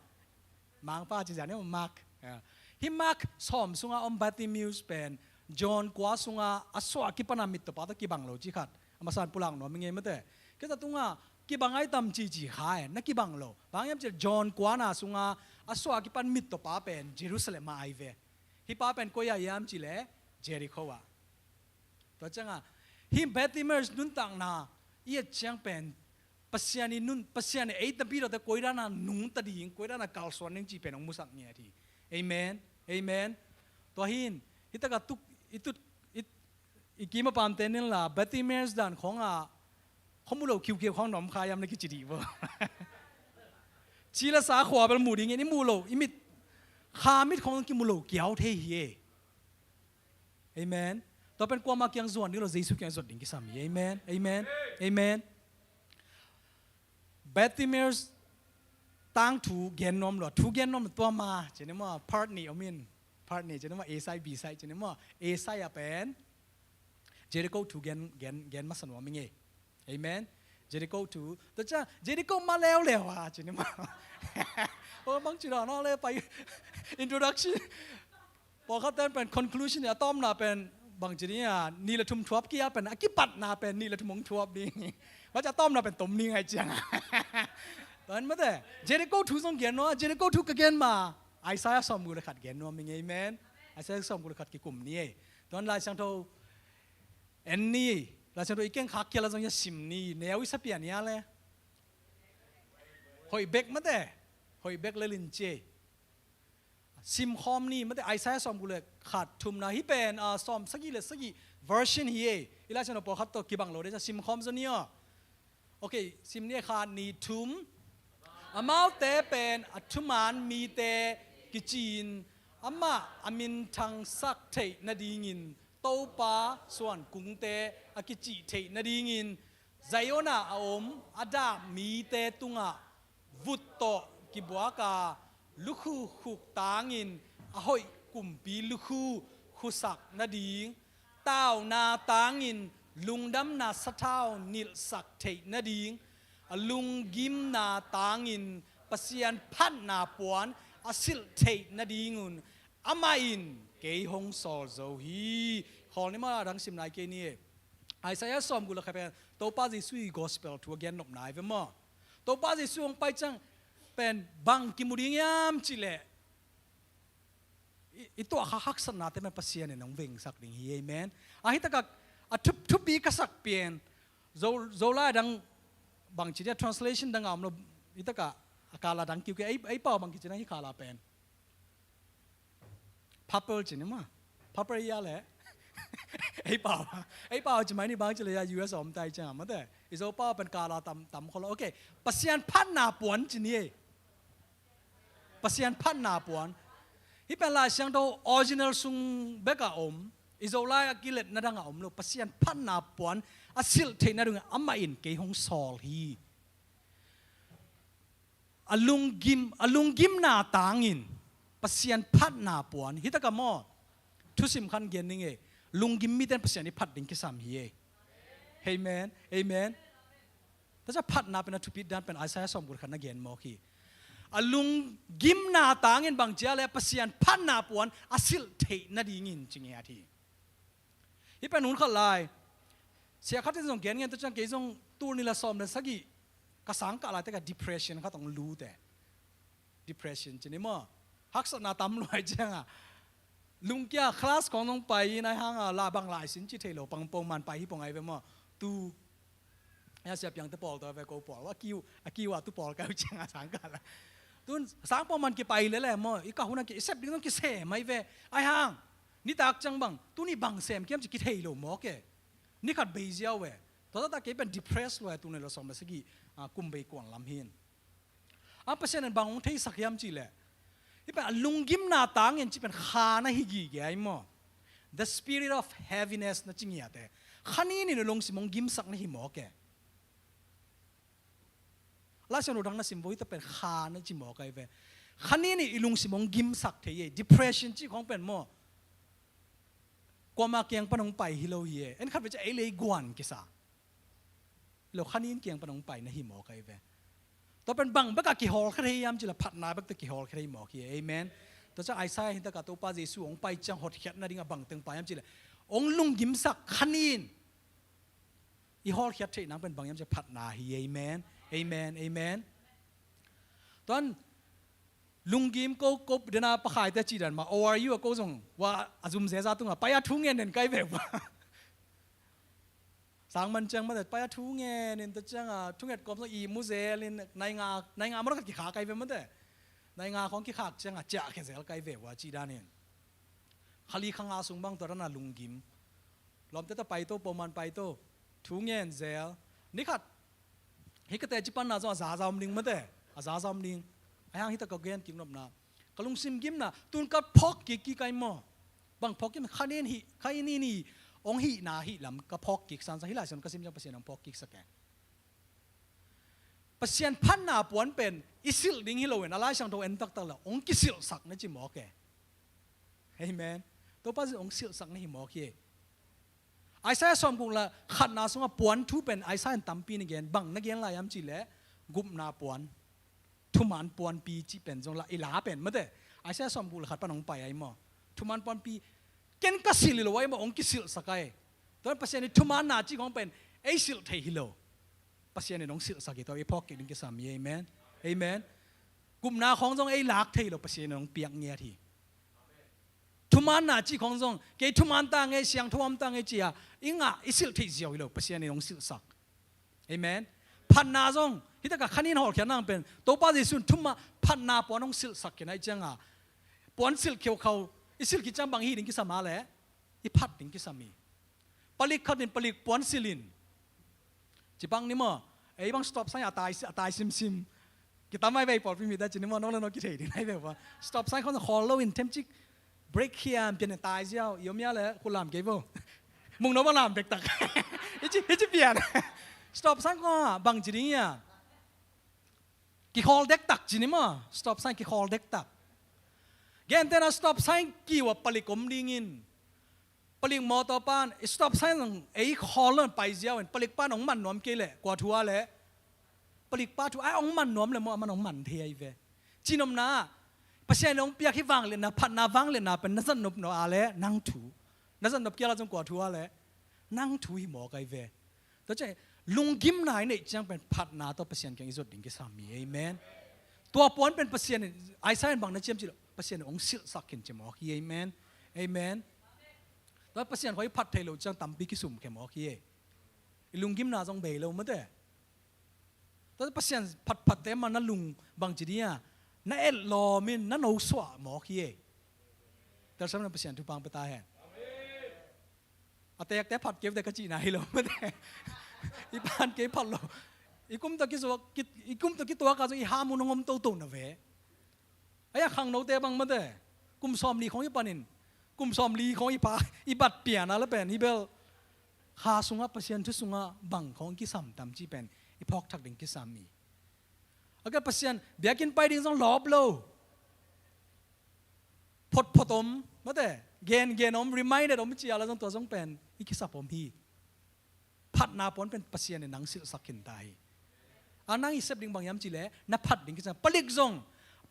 Mangpa ci ziau ne maw Mark. Ya. Hi Mark sawm sunga om Bartimaeus pen John kua sunga a suah kipana mittawpa tawh kibang lo ci khat a masan pulak nuam i ngei mate. Kei ta tunga kibang ai tam ci ci kha e, na kibang lo. Bang hiam ci John kuana sunga a suah kipan mittawpa pen Jerusalem a ai ve. Hi pa pen koi ah hiam ci le Jericho ah. Tua cianga hi Bartimaeus nuntakna i et ciang pen Pasian i nun, Pasian i ei tapi dawte koi dana nungta ding, koi dana kalsuan ding ci pen hong musak ngiat hi. Amen. Amen. Tua hin hi taka tuk i tut i, i kima pamte nin la Bartimaeus dan khawng a khuamu lo kiukiu khawng na om kha hiam na kici dih bo. Ci le sa khua bel mu ding in i mu lo, i mit kha mit khawng kimu lo kiau thei hi e. Amen. Tua pen kuama kiang zuan ding lo, Jesu kiang zuan ding kisam hi. Amen. Amen. Amen. Bartimaeus tang thu gen nuam lo, thu gen nuam lo tua ma ci ni maw, part nih om in, part nih ci ni maw, A side, B side ci ni maw, A side a pen Jericho thu gen, gen, gen masa nuam i ngei. Amen. Jericho thu. Tua cia Jericho ma leuleu a ci ni maw. O bang ci na na le pai introduction. Pawlkhat ten pen conclusion a tawmna pen bang ci ni a, ni le thum thuap kia pen a kipatna pen ni le thum hong thuap ding. Maca tawmna pen tom ni ngai ciang a. Tua mate Jericho thu zong gen nuam, Jericho thu ka gen ma Isaiah sawmguk le khat gen nuam i ngei. Amen. Isaiah sawmguk le khat kikum ni ei. Tuan Lai Siangtho en ni, Lai Siangtho i keng khak kia la zong ia sim ni, neu i sapia ni a le. Hoih bek mate, hoih bek le lin ci ei. Sim khawm ni mate, Isaiah sawmguk le khat thumna hi pen, ah, sawm sagih le sagih version hi ei. I Lai Siangtho pawlkhat tawh kibang lo de cia sim khawm zaw ni aw. Ok, sim ni khat ni thum. Amaute pen a thuman mite kici-in amah a minthangsak theih nadingin Topa suan kungte a kicih theih nadingin Zion ah a om a dak mite tungah vut tawh kibuak a lukhu khuk tangin a hoih kumpi lukhu khusak nading, tauna tangin lungdamna sathau nilhsak theih nading, a lunggimna tangin Pasian phatna puan a silh theih nadingun amah in kei hong sawl zo hi. Khawl ni maw, a dang sim nai kei ni. Isaiah sawmguk le khat pen Topa Jesu i gospel thu a gen nopna hi ve maw. Topa Jesu hong pai ciang pen bang kimu ding hiam cih leh i, i tuah kha haksatnate pen Pasian in hong vengsak ding hi. Amen. A hi takah a thup, thupi ka sak pen Zo, Zolai dang bang ci dia, translation dang a om lo, hi takah a kala dang kiu ke, ei, ei pau bang kici na hi kala pen. Papal ci ni maw. Papal ia le. Ei pau. Ei pau ci mai ni bang ci le ia U S a om tai ciang a mate. I Zo pau pen kala tam, tam kholo. Okay. Pasian phatna puan ci ni ei. Pasian phatna puan. Hih pen Lai Siangtho original sung bek a om. I Zolai a kiletna dang a om lo. Pasian phatna puan a silh theihna dingin amah in kei hong sawl hi. A lunggim, a lunggimna tangin Pasian phatna puan. Hih takah maw, thusim khat gen ning ei. Lunggim mite in Pasian i phat ding kisam hi ei. Amen. Amen. Tua ciang phatna pen a thupit dan pen Isaiah sawmguk khat na gen mawk hi. A lunggimna tangin bang ci a le Pasian phatna puan a silh theih nadingin ci ngiat hi. Hih pen hun khat lai sia khat in zong gen ngen tua ciang kei zong tul nih le sawm le sagih ka sang kah lai te ka depression khat hong lut e. Depression ci ni maw. Haksatna tam lua ciang a lungkia class khawng zong pai in ai hang a la bang lai sin ci thei lo pang pawngman pai hi pawng ai ve maw. Tu a sia piang te pawl tawh ve ko pawl a kiu a kiu a tu pawl kai ciang a sang kah lai. Tun sang pawngman kipai lele maw i kah hun a ki i sep ding zong kisem ai ve. Ai hang nitak ciang bang tuni bang sem kiam ci kithei lo mawk e. Ni khat bei ziau e. Tua taktak kei pen depressed lua e tul nih le sawm le sagih kum bei kuan lam hi in. A Pasian in bang hong theisak hiam cih leh hih pen a lunggimna tangin cih pen kha na hi gige ai maw. The spirit of heaviness na ci ngiat e. Kha nin in a lungsim hong gimsak na hi mawk e. Lai Siangtho dang na sim vo hih ta pen kha na ci mawk ai ve. Kha nin in i lungsim hong gimsak thei e. Depression cih khawng pen maw kuama kiang pan hong pai hi lo hi e. En khat ve ciang ei le i guan kisa lo kha nin kiang pan hong pai na hi mawk ai ve. Tua pen bang bek a kihawlkhia thei hiam cih leh phatna bek tawh kihawlkhia thei mawk hi e. Amen. Tua ciang Isaiah hih takah Topa Jesu hong pai ciang hotkhiat nading a bang teng pai hiam cih leh hong lunggimsak kha nin i hawlkhiat theih nang pen bang hiam cih leh phatna hi. Amen. Amen. Amen. Tuan lunggim ko ko dena pakhaite cih dan mah O R U a ko zong wa a zum zeza tungah pai a thu ngen nen kai ve uh a. Sang man ciang mate pai a thu ngen in ta ciang a thu nget kawm zong i mu zel in nai nga nai nga mawk a kikhak kai ve mate. Nai nga khawng kikhak ciang a ciah khia zel kai ve uh a cih dan in. Kha li kha nga sung bang tua dan a lunggim. Lawmte ta pai to pawngman pai to thu ngen zel. Ni khat hih ka teci panna zong a zaza om ding mate. A zaza om ding. Ai hang hih ta ka gen kik nopna ka lungsim gimna tun ka phawk kik kik ai maw. Bang phawk kik kha nin hi kha nin hi ong hihna hih lam ka phawk kik sansa hih Lai Siangtho ka sim ciang Pasian ong phawk kik sak e. Pasian phatna puan pen i silh ding hi lo in a Lai Siangtho en taktak le ong kisilhsak na ci mawk e. Amen. Topa Jesu ong silhsak na hi mawk hi e. Isaiah sawmguk le khatna sungah puan thu pen Isaiah in tampi na gen bang na gen lai hiam cih leh gupna puan thuman puanpi cih pen zong la i la pen mate Isaiah sawmguk le khat pan hong pai ai maw. Thuman puanpi ken ka silh hi lo ai maw hong kisilhsak ai. Tuan Pasian i thumanna cih khawng pen ei silh thei hi lo. Pasian in hong silhsak hi tua i phawk kik ding kisam hi. Amen. Amen. Gupna khawng zong ei lak thei lo Pasian in hong piak ngiat hi. Thumanna cih khawng zong kei thuman ta ngei siangtho om ta ngei ci a i ngah i silh theih ziau hi lo Pasian in hong silhsak. Amen. Phatna zong hih takah kha nin hawlkhiat nang pen Topa Jesu in thuma phatna puan hong silhsak khin ai ciang a puan silh kheukhau i silh khit ciang bang hi ding kisam a leh i phat ding kisam hi. Palik khat in palik puan silh in ci bang ni maw. Ei bang stop sign a tai a tai simsim. Kitam ai vei pawlpi mite ci ni maw nong le nong kithei ding ai vei pa stop sign khawng khawl lo in themcik break hiam pian tai ziau i om ia le khu lam kei vo. Mung no bang lam bektak. Hici hici pian. Stop sign khawng bang ci ding ia. Kikhawl dektak ci ni maw stop sign kikhawl dektak. Gentena stop sign kiwa palik om dingin palik mawtaw pan i stop sign zong ei khawl lo in pai ziau in palik pan hong man nuam kei leh kua thu a leh palik pa thu ai hong man nuam leh maw a man hong man thei ai ve. Cinopna Pasian in hong piak hi vangliatna phatna vangliatna pen na zat nop no a leh nang thu na zat nop kial a zong kua thu a leh nang thu hi mawk ai ve. Tua ciang lunggimna i neih ciang pen phatna tawh Pasian kiang i zot ding kisam hi. Amen. Tua puan pen Pasian in Isaiah in bang na ciam cih lo Pasian in hong silhsak khin ci mawk hi. Amen. Amen. Tua Pasian khawng i phat thei lo ciang tampi kisum khe mawk hi. I lunggimna zong bei lo mate. Tua Pasian phatphatte ma na lung bang ci dia na et lawm in na no suah mawk hi. Telsiam na Pasian thupha pia ta hen. A tekte phat kei uh teh ka cihna hi lo mate. I pan kei phat lo. I kum tawh kizuak, ki, i kum tawh kituak ah zong i ham uh nong om toto na ve. Ahi a khangnote bang mate. Kum sawmli khawng i panin, kum sawmli khawng i pha, i bat pian a la pen hi bel. Kha sungah Pasian thu sungah bang khawng kisam tam cih pen i phawk thak ding kisam hi. A ka Pasian biakinn pai ding zong lawp lo. Photphot om mate, gengen om, reminded om ci a la zong tua zong pen i kisap om hi. Phatna puan pen Pasian in nang silhsak khin ta hi. A nang i sep ding bang hiam cih leh na phat ding kisam. Palik zong,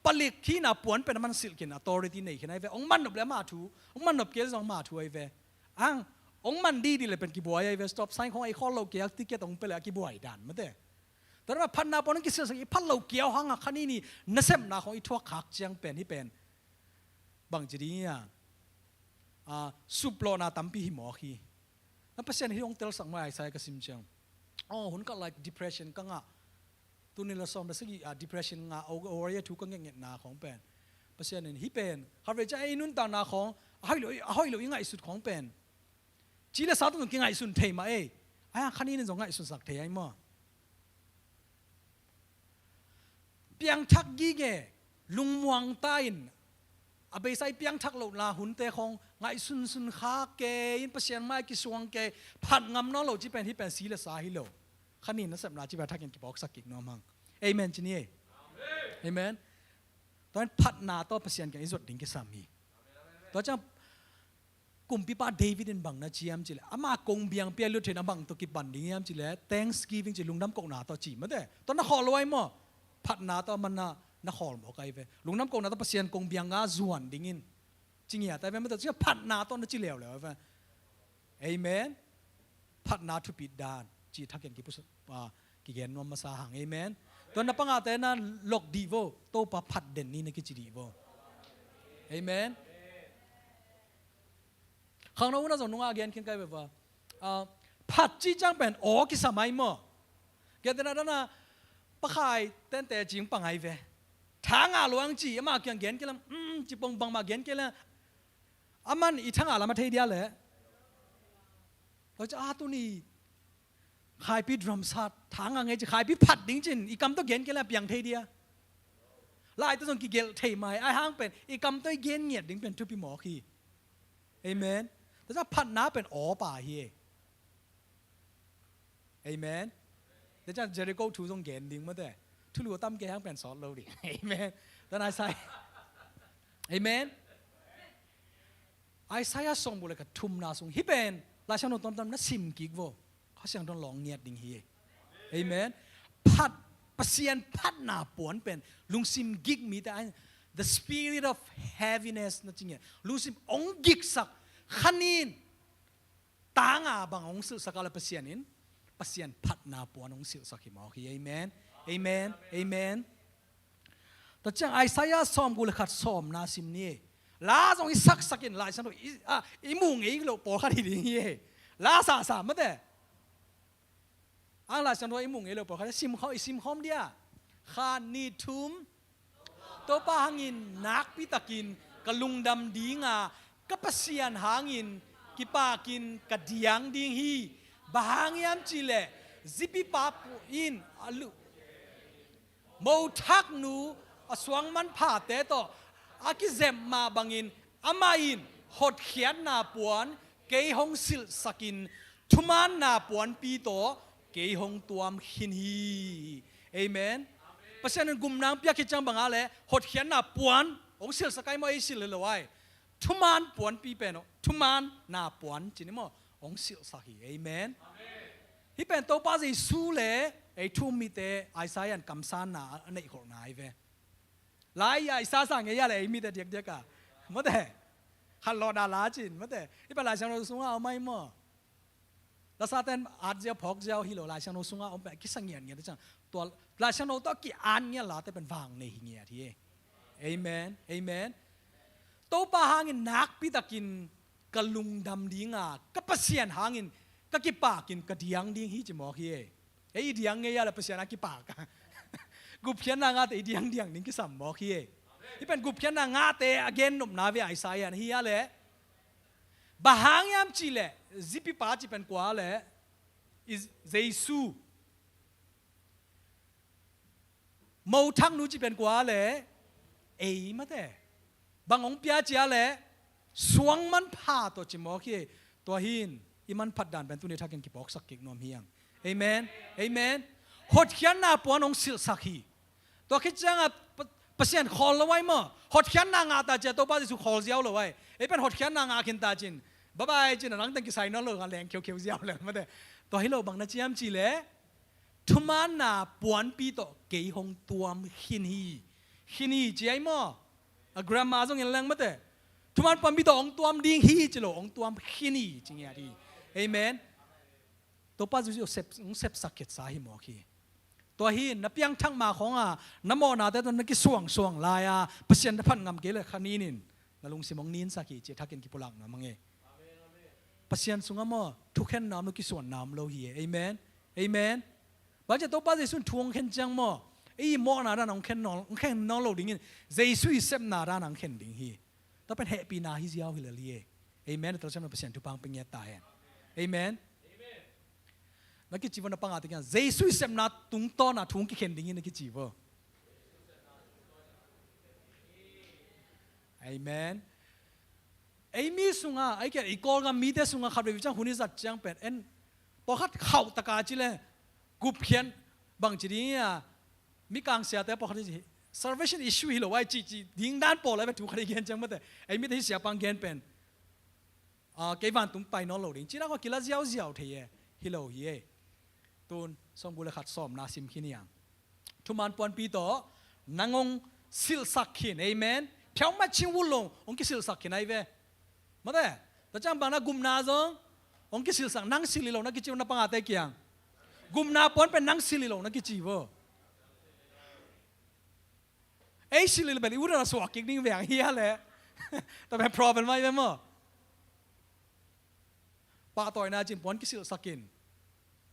palik hihna puan pen a man silh khin, authority nei khin ahi ve. Hong man nop leh ama thu, hong man nop kei leh zong ama thu ahi ve. Ang, hong man didi leh pen kibuai ahi ve. Stop sign khawng a i khawl lo kei a, ticket hong pia leh a kibuai dan mate. Tua mah phatna puan hong kisilhsak, i phat lo kei uh hang a kha ni ni nasepna khawng i thuak khak ciang pen hih pen bang ci ding hiam? A, suplawhna tampi hi mawk hi. Na Pasian hih hong telsak maw, Isaiah ka sim ciang. Oh, hun khat lai depression ka ngah. Tuni la sawm la sagih, a, depression ngah, o, o, warrior thu ka ngetngetna khawng pen. Pasian in hih pen khatvei ciang ei nuntakna khawng a hoih lo, a hoih lo i ngaihsut khawng pen. Ci le sa tawh zong kingaihsun thei mah ei. Ahi hang kha ni ni zong ngaihsunsak thei ahi maw? Piangthak gige, lungmuang ta in, a beisa i piangthak lohna hunte khawng ngaihsunsun kha kei in, Pasian mai kisuang kei, phat ngam nawn lo cih pen hih pen si le sa hi lo. Kha ni nasepna cih pen a thakin kiphawksak kik nuam hang. Amen ci ni ei. Amen. Tua in phatna tawh Pasian kiang i zuat ding kisam hi. Tua ciang kumpipa David in bang na ci hiam cih leh, ama kongbiang pia lut theihna bang tawh kipan ding hiam cih leh, thanksgiving ci, lungdam kohna tawh ci mate. Tua na khawl lo ahi maw? Phatna tawh a man na, na khawl mawk ahi ve. Lungdam kohna tawh Pasian kongbiang a zuan dingin ci ngiat ahi ve mate. Tua ciang phatna tawh na ci leuleu ahi ve. Amen. Phatna thupit dan cih thakin kipusa, a, kigen nuam masa hang. Amen. Tua na pangate na lok dih vo, Topa phat den ni na kici dih vo. Amen. Khangno un a zong nungah gen khin kai ve va. A, phat cih ciang pen aw kisam ahi maw? Gentehna dana pakhai tente cing pang ahi ve. Tha ngah luang ci, ama kiang gen kei lam, um, ci pong bangmah gen kei lam. A man i tha ngah lam a thei dia leh. Tua ci a tuni khaipi drum sat tha ngah ngei ci, khaipi phat ding cin i kam tawh gen kei lam a piang thei dia. Lai tawh zong kigelh thei mai, ahi hang pen i kam tawh i gen ngiat ding pen thupi mawk hi. Amen. Tua ciang phatna pen aw pa hi e. Amen. Tua ciang Jericho thu zong gen ding mate. Thulu a tam kei hang pen sawt lo ding. Amen. Tua nai sai. Amen. Isaiah sawmguk le khat thumna sung hih pen Lai Siangtho tuamtuam na sim kik vo. Kha Siangtho lawng ngiat ding hi. Amen. Phat, Pasian phatna puan pen lungsim gik mite, the spirit of heaviness na ci ngiat. Lungsim hong giksak, kha ni in tanga bang hong silhsak a le Pasian in, Pasian phatna puan hong silhsak hi mawk hi. Amen. Amen. Amen. Tua ciang Isaiah sawmguk le khat sawmna sim ni. La zong i saksak in Lai Siangtho i, a, i mu ngei lo pawlkhat hi ding hi. La sasa mate. Ang Lai Siangtho i mu ngei lo pawlkhat sim khawm, i sim khawm dia. Khat, nih, thum. Topa hangin nakpitakin ka lungdam dinga, ka Pasian hangin kipakin ka diang ding hi. Bang hang hiam cih leh zipipa in a lu, mothaknu a suang manphate tawh a kizep mah bangin amah in hotkhiatna puan kei hong silhsakin, thumaanna puanpi tawh kei hong tuam khin hi. Amen. Pasian in gumnang piak khit ciang bang a leh hotkhiatna puan hong silhsak ai maw, ei silh hi lo ai. Thumaan puanpi pen, thumaanna puan ci ni maw, hong silhsak hi. Amen. Hih pen Topa Jesu le ei thu-um mite Isaiah in kamsanna a neihkholhna ahi ve. Lai a i sasa ngei a le ei mite diakdiak a mate. Khanlawhna la cin mate. Hih pen Lai Siangtho sungah om ahi maw? Lasate'n at ziau phawk ziau hi lo, Lai Siangtho sungah om pen a kisa ngiatngiat ciang. Tua Lai Siangtho tawh a ki-at ngiat late pen vang nei hi ngiat hi. Amen. Amen. Topa hangin nakpitakin ka lungdam dinga, ka Pasian hangin ka kipakin ka diang ding hi ci mawk hi. Ei i diang ngei a le Pasian a kipak a, gupkhiatna ngate i diangdiang ding kisam mawk hi. Hih pen gupkhiatna ngahte a gen nopna ve Isaiah in hi a leh. Bang hang hiam cih leh, zipipa cih pen kua leh, i Jesu. Mothaknu cih pen kua leh, ei mate. Bang hong pia cih a leh, suang manpha tawh ci mawk hi. Tua hi in, i manphat dan pen tuni thakin kipawksak kik nuam hi hang. Amen. Amen. Hotkhiatna puan hong silhsak hi. Tua khit ciangah Pa-, Pasian khawl lo ai maw. Hotkhiatna ngah ta ci a Topa Jesu khawl ziau lo ai. Ei pen hotkhiatna ngah khin ta cin. Bye bye cin a nang teng kisai nawn lo a leng kheukheu ziau leng mate. Tua hi lo bang na ci hiam cih leh. Thumaanna puanpi tawh kei hong tuam khin hi. Khin hi ci ai maw. A grammar zong en leng mate. Thumaan puanpi tawh hong tuam ding hi ci lo, hong tuam khin hi ci ngiat hi. Amen. Topa Jesu sep, hong sepsak khiatsa hi mawk hi. Tua hi in na piangthak ma khawng a, na mawhnate tawh na kisuangsuang lai a, Pasian na phat ngam kei leh kha nin in na lungsim hong ninsak hi ci a thakin kipulak nuam hang e. Pasian sungah maw, thukhenna om lo, kisuanna om lo hi e. Amen. Amen. Bang ci a Topa Jesu in thu hong khen ciang maw, ei mawhna dan hong khen nawn, hong khen nawn lo dingin Jesu i sepna dan hong khen ding hi. Tua pen hehpihna hi ziau hi lel hi e. Amen. Tua siam na Pasian thupha hong pia ngiat ta hen. Amen. Na kici vo na pangate kiang, Jesu i sepna tungtawn a thu hong kikhen ding hi na kici vo. Amen. Ei mi sungah, ei kia, i Kawlgam mite sungah khat vei ciang hun i zat ciang pen en, pawlkhat khauh taka ci leh, gupkhiat bang ci ding a, mi kang siate pawlkhat ci, salvation issue hi lo ai ci, ci ding dan pawl ai ve thu khat i gen ciang mate. Ei mite hi sia pang gen pen, a, kei vantung pai nawn lo ding ci dan kua kila ziauziau thei e. Hi lo hi e. Tun sawmguk le khat sawmna sim khin hi hang. Thumaan puanpi tawh nang hong silhsak khin. Amen. Phiau mat cing vul lo, hong kisilhsak khin ai ve. Mate, tua ciang bang na gupna zong hong kisilhsak, nang silh hi lo na kici vo na pangate kiang. Gupna puan pen nang silh hi lo na kici vo. Ei silh hi lo pen i ut a na suak kik ding veng hi a leh. Tua pen problem ai ve maw. Pahtawina cin puan kisilhsak in.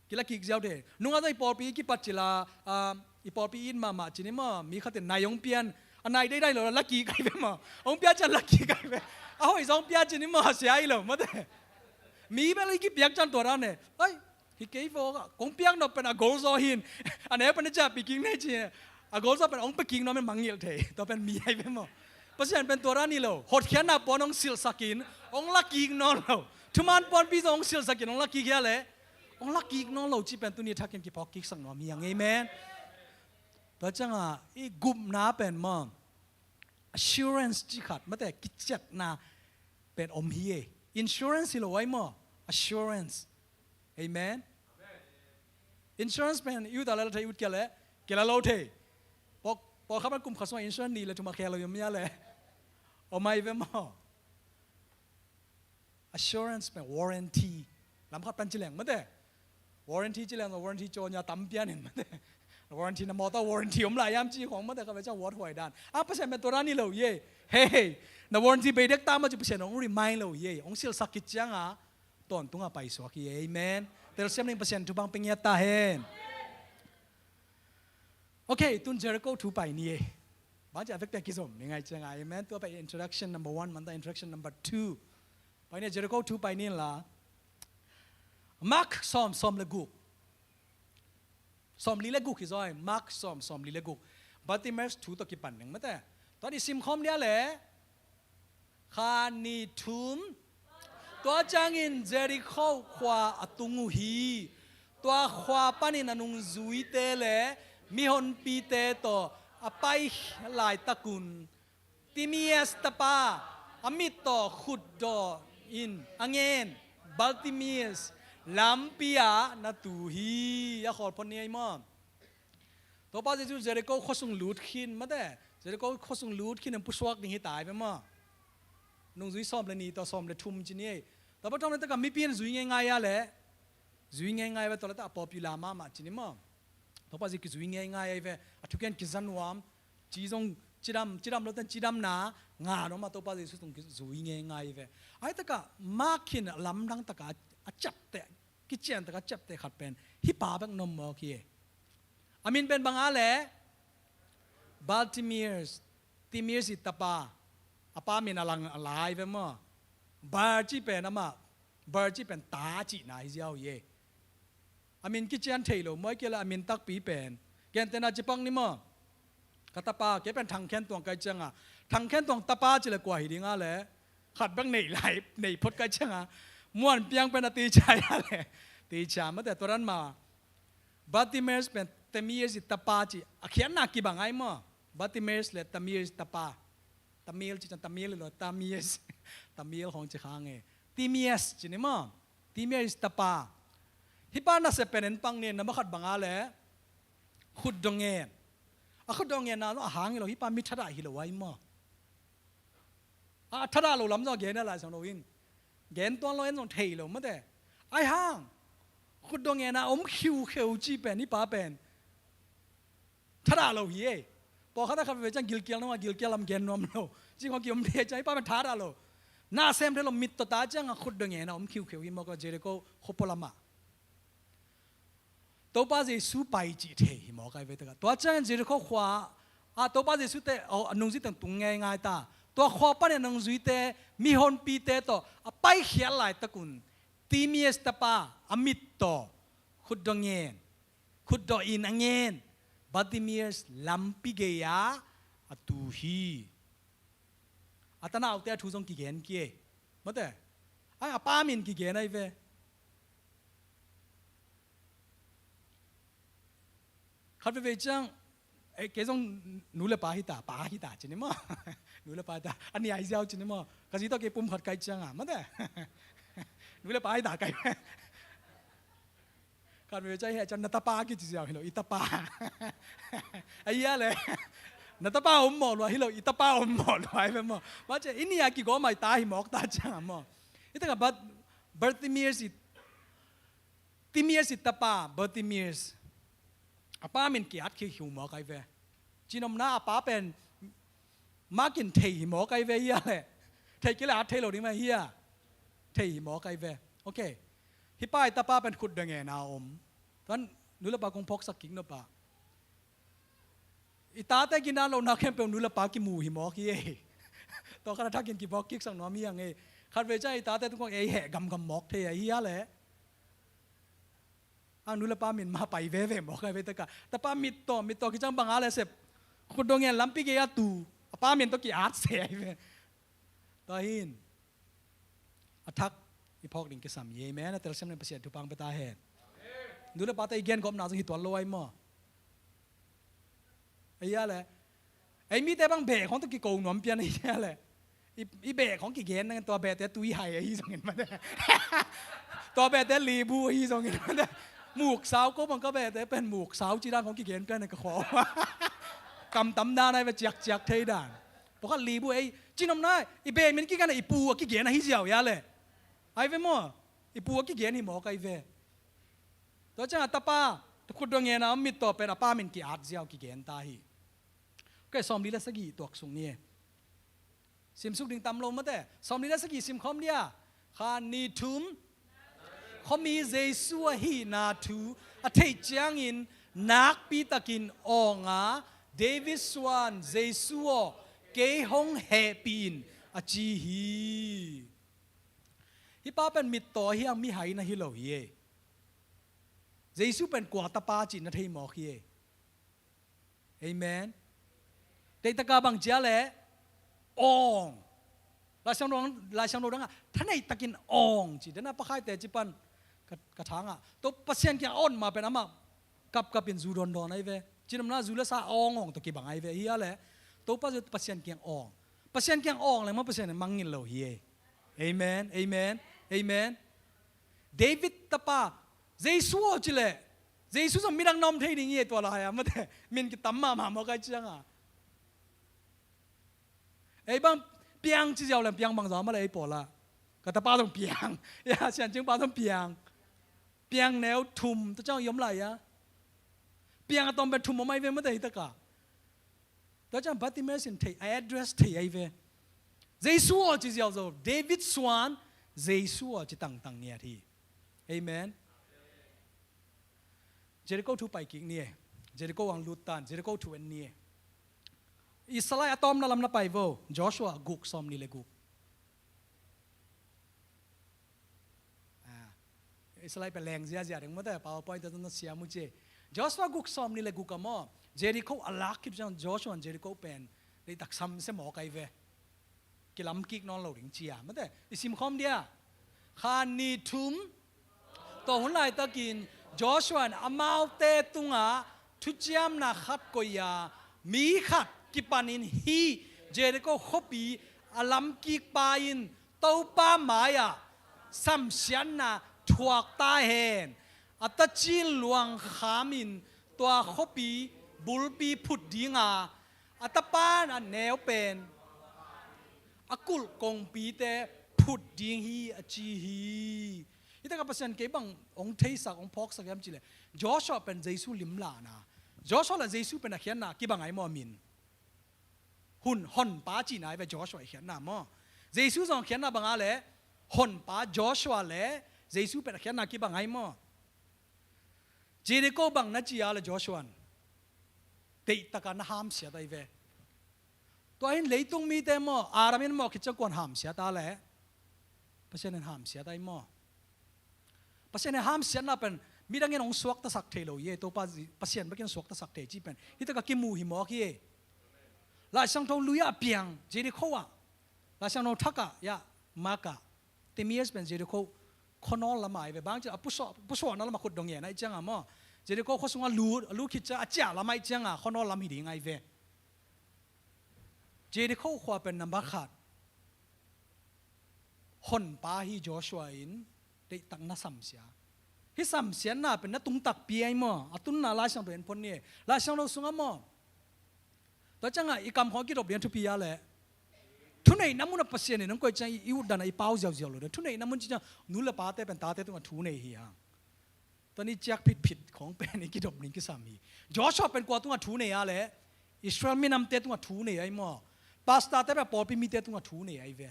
Kila kik ziau thei. Nungah zong i pawlpi i kipat cila, ah, i pawlpi i it mahmah cin i maw, mi khat in nai hong pian. A nai deidai lo la kik ai ve maw. Hong pia ciang la kik ai ve. A hoih zong pia cin i maw, sia hi lo mate. Mi bel i kipiak ciang tua dan e. Ai, hi kei vo ka. Kong piak nop pen a gol zaw hi in. A neu pen a cia pi kik nei ci. A gol zaw pen hong pia kik nawn pen mangngilh thei. Tua pen mi ai ve maw. Pasian pen tua dan hi lo. Hotkhiatna puan hong silhsak in, hong la kik nawn lo. Thumaan puanpi zong hong silhsak in, hong la kik hi a leh, hong la kik nawn lo cih pen tuni thakin kiphawk kiksak nuam hi hang. Amen. Tua ciangah i gupna pen maw, assurance cih khat mate, kiciatna pen om hi e. Insurance hi lo ai maw. Assurance. Amen. Insurance pen i ut a la thei, ut kei a leh kei la lo thei. Pawl, pawlkhat pen kum khat sungah insurance nih le thum a khel lo hi om hi a leh. Om ai ve maw. Assurance pen warranty. Lam khat pan ci leng mate. Warranty ci leng, warranty caw nia tam pian in mate. Warranty na mawtaw warranty om lai hiam ci khong mate, kha ve ciang wat huai dan. A Pasian pen tua dan hi lo hi e. Hei, na warranty bei dek ta maw ci Pasian hong remind lo hi e. Hong silhsak khit ciangah tawntung a paisuak hi e. Amen. Telsiam ning Pasian thupha hong pia ngiat ta hen. Ok, tun Jericho thu pai ni e. Bang ci a vekpi a kizom ni ngai ciangah. Amen. Tua pen introduction number one, manta introduction number two. Pai ni e, Jericho thu pai ni la. Mark sawm, sawm le guk. Sawm li le guk hi zaw e, Mark sawm, sawm li le guk. Bartimaeus thu tawh kipan ning mate. Tua i sim khawm ni a leh. Kha ni thum. Tua ciangin Jericho khua a tung uh hi. Tua khua panin a nungzuite le mihonpite tawh a pai laitakun Timaeus tapa a mittaw khutdaw in a ngen Bartimaeus lampi ah na tu hi. A khawl phot ni ei maw. Topa Jesu Jericho khuasung lut khin mate. Jericho khuasung lut khin in pusuak ding hi tai ve maw. Nungzui sawm le ni tawh sawm le thum ci ni ei. Topa thawm le taka mipi in zui ngeingai a leh zui ngeingai ve, tua leh ta a popular mahmah ci ni maw. Topa Jesu kizui ngeingai ei ve. A thugen kiza nuam. Ci zong cidam, cidam lo ten cidamna ngah nuam a Topa Jesu tung kizui ngeingai ei ve. Ai taka Mark khin lamdang taka a ciapteh, kician taka ciapteh khat pen hih pa bek na om mawk hi e. A min pen bang a leh Bartimaeus. Timaeus i tapa, a pa min a lang a lai ve maw. Bar ci pen amah, Bar ci pen ta cihna hi ziau hi e. A min kician thei lo maw, kei le a min takpi pen. Gentehna ci pak ni maw. Ka tapa, kei pen Thang Khen Tuang kai cianga. Thang Khen Tuang tapa ci le kua hi dinga le. Khat bek nei lai, nei phot kai cianga. Muan Piang pen a teacher a le. Teacher mate tua dan ma. Bartimaeus pen Timaeus i tapa ci. A khiatna kibang ai maw. Bartimaeus le Timaeus i tapa. Tamil ci ciang Tamil lo, Timaeus. Tamil hong ci khang e. Timaeus ci ni maw. Timaeus i tapa. Hih pa nasep pen en pang ni, na ma khat banga le. Khutdawh ngen. A khutdawh ngenna zong a hang hi lo, hih pa mi thadah hi lo ai maw. A thadah lo lam zong a gen a Lai Siangtho in. Gen tuan lo en zong thei lo mate. Ai hang. Khutdawh ngenna om khiukheu ci pen, hih pa pen. Thadah lo hi e. Pawlkhat a khat veve ciang gilkial nuam a gilkial lam gen nuam lo. Ci khong kiom thei ciang hih pa pen thadah lo. Na sem thei lo mit tawh ta ciang a khutdawh ngenna om khiukheu hi mawk a Jericho khuapua lamah. Topa Jesu pai cih thei hi mawk ai ve taka. Tua ciangin Jericho khua ah Topa Jesu te a nungzuite tung ngeingai ta. Tua khua panin a nungzuite mihonpite tawh a paikhiat laitakun Timaeus tapa a mit tawh khutdawh ngen, khutdawh in a ngen Bartimaeus lampi gei-ah a tu hi. A tanaute a thu zong kigen kei. Mate. Ai, a pa min kigen ai ve. Khat veve ciang, eh, kei zong nu le pa hi ta, pa hi ta ci ni maw. Nu le pa hi ta, a nia hi ziau ci ni maw. Ka zi tawh kei pum khat kai cianga, mate. Nu le pa hi ta kai. Khat veve ciang hi a ciang na tapa kici ziau hi lo, i tapa. A hi a le. Na tapa om mawh lua hi lo, i tapa om mawh lua hi ve maw. Maw ci, i nia kigawm a i ta hi mawk ta cianga maw. I taka Bartimaeus i Timaeus i tapa Bartimaeus. A pa min ki-at khiukheu mawk ai ve. Cinomna a pa pen makin thei hi mawk ai ve hi a le. Thei kei le at thei lo ding mah hi a. Thei hi mawk ai ve. Ok. Hih pa i tapa pen khutdawh ngenna om. Tuan nu le pa kong phawksak kik nop a. I tate ginat lohna khempeuh nu le pa kimu hi mawk hi ei. Tua khat a thakin kiphawk kiksak nuam hi ang ei. Khat vei ciang i tate tung kong ei heh gamgam mawk thei ahi a leh. Ang nu le pa min mah pai veve mawk ai ve taka. Tapa mittaw mittaw kiciang bang a leh sep. Khutdawh ngen lampi gei a tu. A pa min tawh ki-at se ai ve. Tua hin. A thak i phawk ding kisam hi ei, amen. A telsiam ding Pasian thupha pia ta hen. Nu le pate i gen gawpna zong hi tuan lo ai maw. Ei a leh ei mite bang beh khong tawh kiko nuam pian ei a leh. I, i beh khong kigen nang tua behte tui hai ahi zongin mate. Tua behte libu ahi zongin mate. Muksau ko bang ka behte pen muksau ci dan khong kigen pian ka khaw. Kamtam dan ai ve ciakciak thei dan. Pawlkhat libu ei cinomna i beh min kigen a i pu a kigen ahi ziau a leh. Ai ve maw. I pu a kigen hi mawk ai ve. Tua ciang a tapa khutdawh ngen a mittaw pen a pa min ki-at ziau kigen ta hi. Ok, sawmli le sagih tuak sung ni. Simsuk ding tam lo mate. Sawmli le sagih simkhawm dia. Kha ni thum. Khuami Jesu ahihna thu a theih ciangin nakpi takin awng a David suan Jesu aw kei hong hehpih in a ci hi. Hih pa pen mittaw ahi ang mihai na hi lo hi ei. Jesu pen kua tapa cih na thei mawk hi ei. Amen. Teihtaka bang cia leh awng. Laisiangtho dang, Laisiangtho dangah thaneih takin awng ci. Dena pakhaite ci pan ka, ka thangah. Tua Pasian kiang a on ma pen amah kapkapin zu dawndawn ai ve. Cinomna zu le sa awngawng tawh kibang ai ve. Hi a leh Topa zu Pasian kiang awng. Pasian kiang awng leng maw Pasian in mangngilh lo hi ei. Amen. Amen. Amen. David tapa Jesu aw ci leh Jesu zong midang na om thei ding hi ei tua lai-a mate. Min kitam mahmah mawk ai cianga. Ei bang Piang ci ziau leng Piang bangzah mah leh ei pawlah. Ka tapa zong Piang. Ya, Siancing pa zong Piang. Piang neu thum tua ciang i om lai-a. Piang a tawm pen thum om ai ve mate hi taka. Tua ciang Bartimaeus in thei, a address thei ai ve. Jesu aw ci ziau zo, David suan Jesu aw ci tangtang ngiat hi. Amen. Jericho thu pai kik ni e. Jericho ang lut tan, Jericho thu en ni e. Israel a tawmna lam na pai vo, Joshua guk sawm nih le guk. Ah, Israel pen leng ziazia ding mawte, PowerPoint tawh na siam uh ci. Joshua guk sawm nih le guk a maw, Jericho a lak khit ciang Joshua in Jericho pen deihtak samsia mawk ai ve. Kilam kik nawn lo ding cia mawte, i sim khawm dia. Khan nih thum. Tua hun laitakin Joshua in amaute tungah thuciamna khat koih a, mi khat kipanin hih Jericho khuapi a lamkikpa in Topa mai-ah samsiatna thuak ta hen. A tacil luangkham in tua khuapi bulpi phut ding a, a tapa a neu pen a kulh kongpite phut ding hi, a ci hi. Hih takah Pasian kei bang hong theisak, hong phawksak hiam cih leh, Joshua pen Jesu limlahna. Joshua le Jesu pen a khiatna kibang ai maw a min? Hun, honpa cihna ai ve Joshua i khiatna maw. Jesu zong khiatna bang a leh, honpa Joshua le Jesu pen a khiatna kibang ai maw. Jericho bang na ci a leh Joshua in deihtaka na hamsiat ai ve. Tua hin leitung mite maw, Adam in maw khit ciang kuan hamsiat a leh, Pasian in hamsiat ai maw. Pasian in hamsiatna pen midang in hong suaktasak thei lo hi e, Topa Pasian bekin suaktasak thei cih pen hih takah kimu hi mawk hi e. Laisiangtho lui ah a piang Jericho ah, Laisiangtho thak ah, ya, Mark ah, Timaeus pen Jericho khuanawl lam ai ve. Bang ci a pusuah, pusuahna lam a khut dong ngen ai ciang a maw, Jericho khua sungah lut, a lut khit ciang a ciah lam ai ciang a khuanawl lam hi ding ai ve. Jericho khua pen nambat khat honpa hi Joshua in deihtak na samsia. Hih samsiatna pen na tungtakpi ai maw. A tunna Laisiangtho en phot ni e. Laisiangtho sungah maw, tua ciangah i kam khawng a kidop ding a thupi a leh, thuneihna munah Pasian in hong koih ciang i, i utdan a i pau ziauziau lo ding. Thuneihna mun ci ciang nu le pate pen tate tungah thu nei hi hang. Tua ni ciak phitphit khawng pen i kidop ding kisam hi. Joshua pen kua tungah thu nei a leh, Israel minamte tungah thu nei ai maw. Pastorte pen pawlpi mite tungah thu nei ai ve.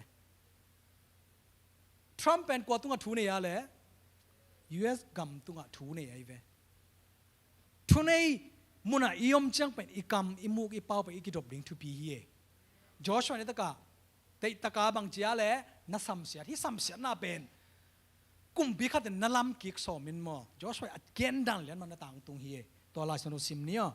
Trump pen kua tungah thu nei a leh, U S gam tungah thu nei ai ve. Thunei munah i om ciang pen i kam, i muk, i pau pen i kidop ding thupi hi e. Joshua in hih takah deihtaka bang ci a leh na samsiat. Hih samsiatna pen kumpi khat in na lamkik sawm in maw. Joshua a gendan lian mah na tangtung hi e. Tua Laisiangtho sim ni aw.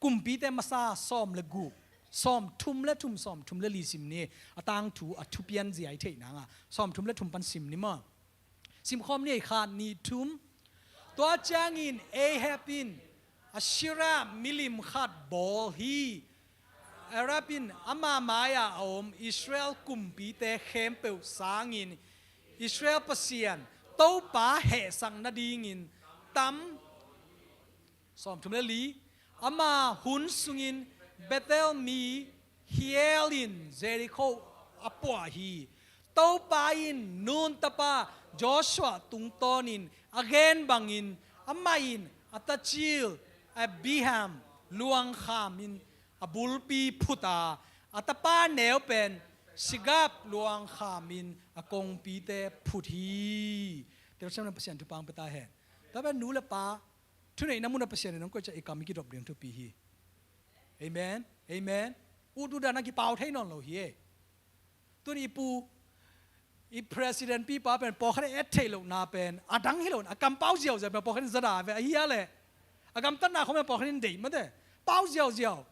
Kumpite masa sawm le guk, sawm thum le thum, sawm thum le li sim ni. A tangthu a thupian zia i theih nanga sawm thum le thum pan sim ni maw. Sim khawm ni e, khat, nih, thum. Tua ciangin Ahab in Asherah milim khat bawl hi. Ahab in ama mai-ah a om Israel kumpite khempeuh sangin Israel Pasian Topa hehsak nadingin tam Sawmthum le li. Ama hun sungin Bethel mi Hiel in Jericho a puah hi. Topa in Nun tapa Joshua tungtawnin a gen bangin amah in a tacil Abraham luangkhamin a bulpi phut a, a tapa neu pen Segub luangkhamin a kongpite phut hi. Tel siam na Pasian thupha pia ta hen. Tua pen nu le pa thuneihna munah Pasian in hong koih ciang i kam i kidop ding thupi hi. Amen. Amen. Ut ut a na kipau thei nawn lo hi e. Tuni i pu, i president pipa pen pawlkhat in et theih lohna pen a dang hi lo, a kam pau ziauziau pen pawlkhat in zada ve ahi a leh, a gamtatna khawng pen pawlkhat in deih mate. Pau ziauziau.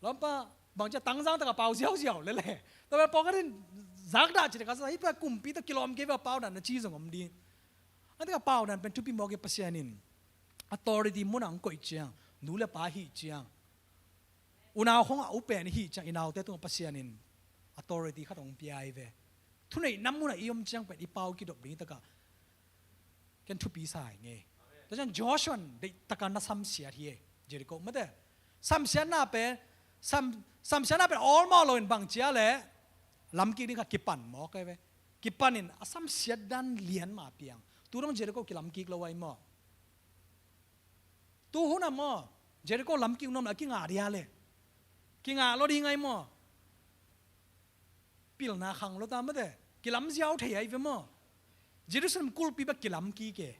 Lampa bang cia tangzang taka pau ziauziau lele. Tua pen pawlkhat in zakdah ci taka sa hi pa kumpi ta kilawm kei ve a pau dan na ci zong om ding. Ante ka pau dan pen thupi mawk i Pasian in authority munah hong koih ciang, nu le pa hih ciang, unau khawngah u pen hih ciang i naute tungah Pasian in authority khat hong pia hi ve. Thuneihna munah i om ciang pen i pau kidop ding takah ken thupi sa hi ngei. Tua ciang Joshua in deih takah na samsiat hi e, Jericho mate. Samsiatna pen, sam, samsiatna pen awlmawh loin bang cia leh lamkik ding khat kipan mawk ai ve. Kipan in a samsiat dan lian mah piang. Tu dong Jericho kilamkik lo ai maw. Tu hun a maw, Jericho lamkik nuam leh a kingah dia leh. Kingah lo ding ai maw. Pilna khang lo ta mate. Kilamziau thei ai ve maw. Jerusalem kulhpi bek kilamkik e.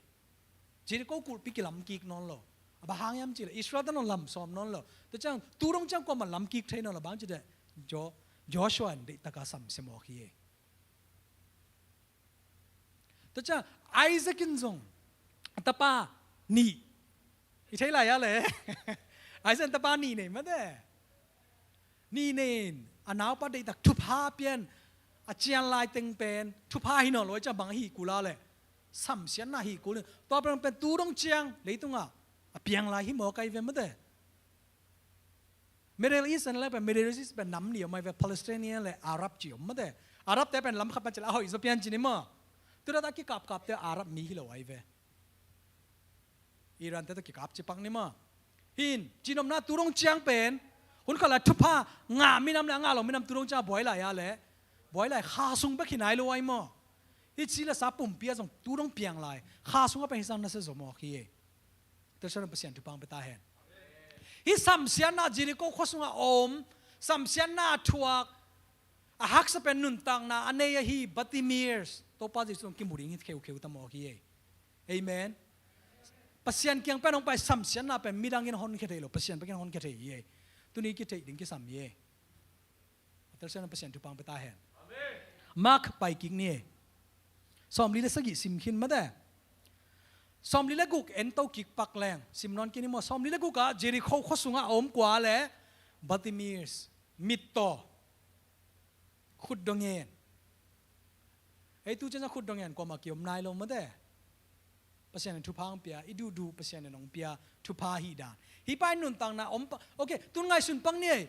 Jericho kulhpi kilamkik nawn lo. A bang hang hiam cih leh Israel te nawn lam sawm nawn lo. Tua ciang tu dong ciang kuamah lam kik thei nawn lo, bang ci leh Jo-, Joshua in deihtak a samsia mawk hi. Tua ciang Isaac in zong a tapa nih, i thei lai a le, Isaac in tapa nih nei mate. Nih nei in a naupa deihtak thupha pia in, a cian lai teng pen thupha hi nawn lo, a ciang bang a hih kul a le, samsiatna hih kul in, tua pen, pen tu dong ciang leitungah a piang lai hi mawk ai ve mate. Middle East en le pen, Middle East pen nam nih om ai ve, Palestinian le Arab ci om mate. Arab te pen lam khat pan ci leh a hoih zaw pian ci ni maw. Tu data kikapkap te Arab mi hi lo ai ve. Iran te tawh kikap ci pak ni maw. Hin, cinomna tu dong ciang pen hun khat lai thupha ngah minam le a ngah lo minam tu dong ciang buai lai a le, buai lai, kha sung bek hi nai lo ai maw. Hih ci le sa pumpi ah zong tu dong piang lai, kha sung a pen hih sang nasia zaw mawk hi. Telsiam Pasian thupha hong pia ta hen. Hih samsiatna Jericho khua sungah a om, samsiatna a thuak, a haksa pen nuntakna a nei ahi Bartimaeus, Topa Jesu hong kimu ding hi kheukheu ta mawk hi. Amen. Pasian kiang pen hong pai samsiatna pen midang in honkhia thei lo, Pasian bek in honkhia thei hi. Tuni kitheih ding kisam hi. A telsiam Pasian thupha hong pia ta hen. Mark pai kik ni. Sawmli le sagih sim khin mate. Sawmli le guk en to kik pak leng sim nawn kik ni maw. Sawmli le guk ah Jericho khua sungah a om kua le, Bartimaeus, mittaw, khut dong ngen. Ei tu ciang khut dong ngen kuamah kiom nai lo mate. Pasian in thupha hong pia, i duhduh Pasian in hong pia thupha hi dan. Hih pa in nuntakna om pa, ok, tun ngaihsun pak ni ei.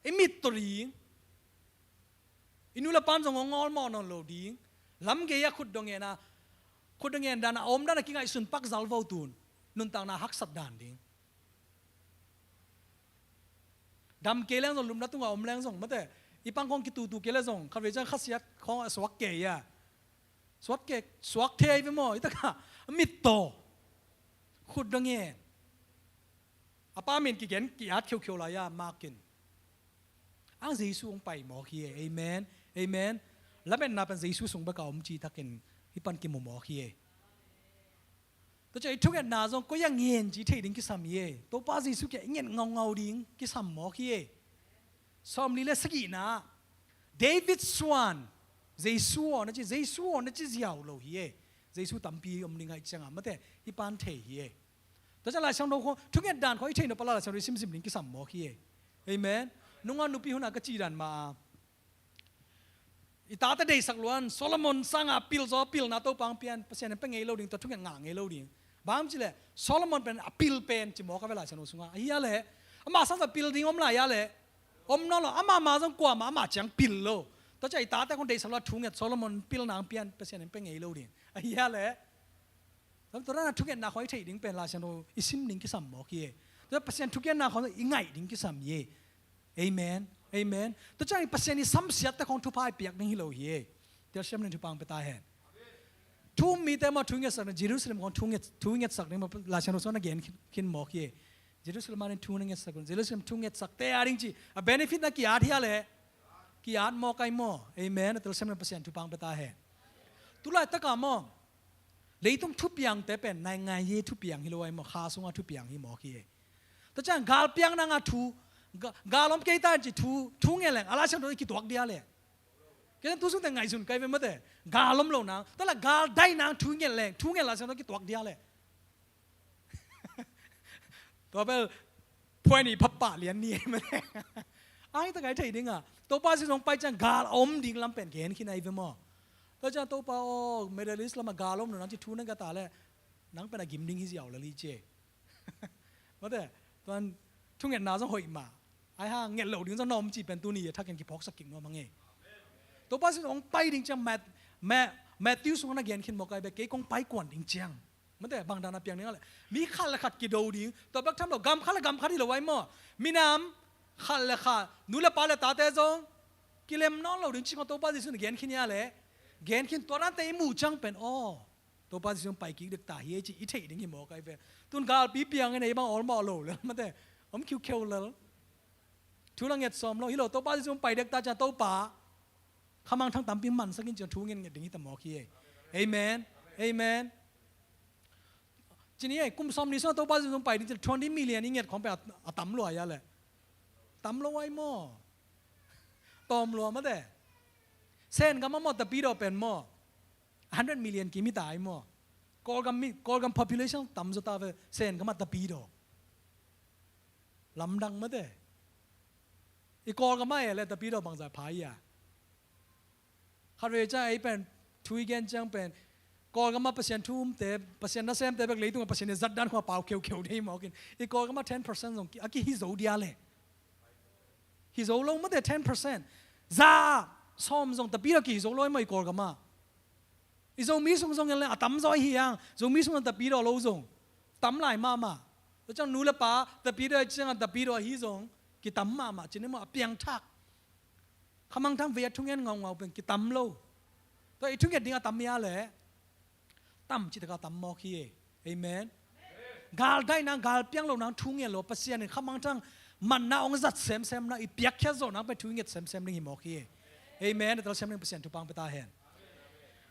I mittaw ding, i nu le pa in zong hong awlmawh nawn lo ding. Lam gei ah khut dong ngen a, khut dong ngen dan a om dan a kingaihsun pak zal vo tun. Nuntakna haksat dan ding. Dam kei leng zong, lupna tungah om leng zong mate, i pang khawng kitutu kei leng zong, khatvei ciang khasiat khawng a suak kei a, suak kei, suak thei ve maw. Hih takah mittaw, khut dong ngen. A pa min kigen ki-at kheukheu lai a, Mark in. Ang Jesu hong pai mawk hi. Amen. Amen. Lametna pen Jesu sung bek a om cih takin hih pan kimu mawk hi. Tua ciang i thungetna zong koi ah ngen ci theih ding kisam hi. Topa Jesu kiang i nget ngaungau ding kisam mawk hi. Sawmli le sagihna, David suan, Jesu aw na ci, Jesu aw na ci ziau lo hi. Jesu tampi om ding ahih ciangah mate, hih pan thei hi. Tua ciang Lai Siangtho khawng, thunget dan khawng i theih nop a la Lai Siangtho i simsim ding kisam mawk hi. Amen. Nunga nupi hun a ka cih dan mah a, i tate deihsak luan, Solomon sangah a pil zaw, a pilna Topa hong pia in, Pasian in pia ngei lo ding, tua thunget ngah ngei lo ding. Bang hang hiam cih leh Solomon pen a pil pen ci mawk a ve Lai Siangtho sungah. Ahi a leh, amah sangah pil ding om lai a leh, om nawn lo, amah mah zong kuamah amah ciang pil lo. Tua ciang i tate khawng deihsak luan thunget, Solomon pilna hong pia in, Pasian in pia ngei lo ding. Ahi a leh, tua dan a thungetna khawng i theih ding pen Lai Siangtho i sim ding kisam mawk hi. Tua Pasian thungetna khawng i ngaih ding kisam hi. Amen. Amen. Tua ciang Pasian i samsiatte khawng thupha i piak ding hi lo hi. Telsiam ding thupha hong pia ta hen. Thu um mite maw thu ngetsak ding, Jerusalem khawng thu nget, thu ngetsak ding maw Lai Siangtho sungah na gen khin, khin mawk hi. Jerusalem ah ding thu na ngetsak ding, Jerusalem thu ngetsakte a ding ci a benefit na ki-at hi a leh, ki-at mawk ai maw. Amen. A telsiam ding Pasian thupha hong pia ta hen. Tulaitak ah maw, leitung thupiangte pen naingngaihye thupiang hi lo ai maw, kha sungah thupiang hi mawk hi. Tua ciang gal piang nangah thu, ga-, gal om kei ta in ci thu, thu ngen leng a Lai Siangtho i kituak dia leh. Kei tu sungte ngaihsun kai ve mate. Gal om lo nang, tua leh gal dai nang thu ngen leng, thu ngen Lai Siangtho i kituak dia leh. Tua bel phuai nih pha pah lian ni mate. Ai, tak ai thei ding a. Topa Jesu hong pai ciang gal a om ding lam pen gen khin ai ve maw. Tua ciang Topa aw, Middle East lamah gal om lo nang ci thu na nget ta leh, nang pen a gim ding hi ziau lel hi ci. Mate, tuan thungetna zong hoih mah. Ai hang nget lo ding zong na om cih pen tuni a thakin kiphawksak kik nuam hang e. Topa Jesu hong pai ding ciang Mat-, Ma-, Matthew sungah na gen khin mawk ai ve, kei kong pai kuan ding ciang. Mate, bang dan a piang ding a leh, mi khat le khat kido ding, tua bek tham lo, gam khat le gam khat hi lo ai maw. Minam khat le khat, nu le pa le tate zong kilem nawn lo ding ci khawng Topa Jesu in gen khin hi a leh, gen khin, tua dante i muh ciang pen aw, Topa Jesu hong pai kik dek ta hi ei ci i theih ding hi mawk ai ve. Tun galpi piang in ei bang awlmawh lo lel mate, om khiukheu lel. Thu la nget sawm lo hi lo, Topa Jesu hong pai dek ta ciang Topa khamangthang tampi mansak in ci thu ngen nget ding hi ta mawk hi ei. Amen. Amen. Ci ni ei, kum sawmnih sungah Topa Jesu pai ding ci leh twenty million i nget khawng pen a, a tam lua a leh. Tam lo ai maw. Tawm lua mate. Sen gam ah maw tapidaw pen maw, hundred million kim hi ta ai maw. Kawlgam mi, Kawlgam population tam zaw ta ve, Sen gam ah tapidaw. Lamdang mate. I Kawlgam ah e leh tapidaw bangzah pha hi a. Khatvei ciang ei pen thu i gen ciang pen Kawlgam ah Pasian thu umte, Pasian nasemte bek leitungah Pasian i zatdan khawng a pau kheukheu dei mawk in. I Kawlgam ah ten percent zong ki, a kihi zo dia leh. Hi zo lo mate, ten percent. Za, sawm zong tapidaw kihi zo lo ai maw i Kawlgam ah. I Zomi sung zong en leh a tam zaw hi hang, Zomi sung zong tapidaw lo zong tam lai mahmah. Tua ciang nu le pa tapidaw ciang a tapidaw ahi zong kitam mahmah ci ni maw, a piangthak. Khamangthang vei a thungen ngaungau pen kitam lo. Tua i thunget ding a tam hi a leh tam cih takah tam mawk hi e. Amen. Gal daih nang, gal piang lo nang thu ngen lo, Pasian in khamangthang manna hong zat semsem nang, i piakkhiat zawh nang pen thu i nget semsem ding hi mawk hi e. Amen. A telsiam ding Pasian thupha hong pia ta hen.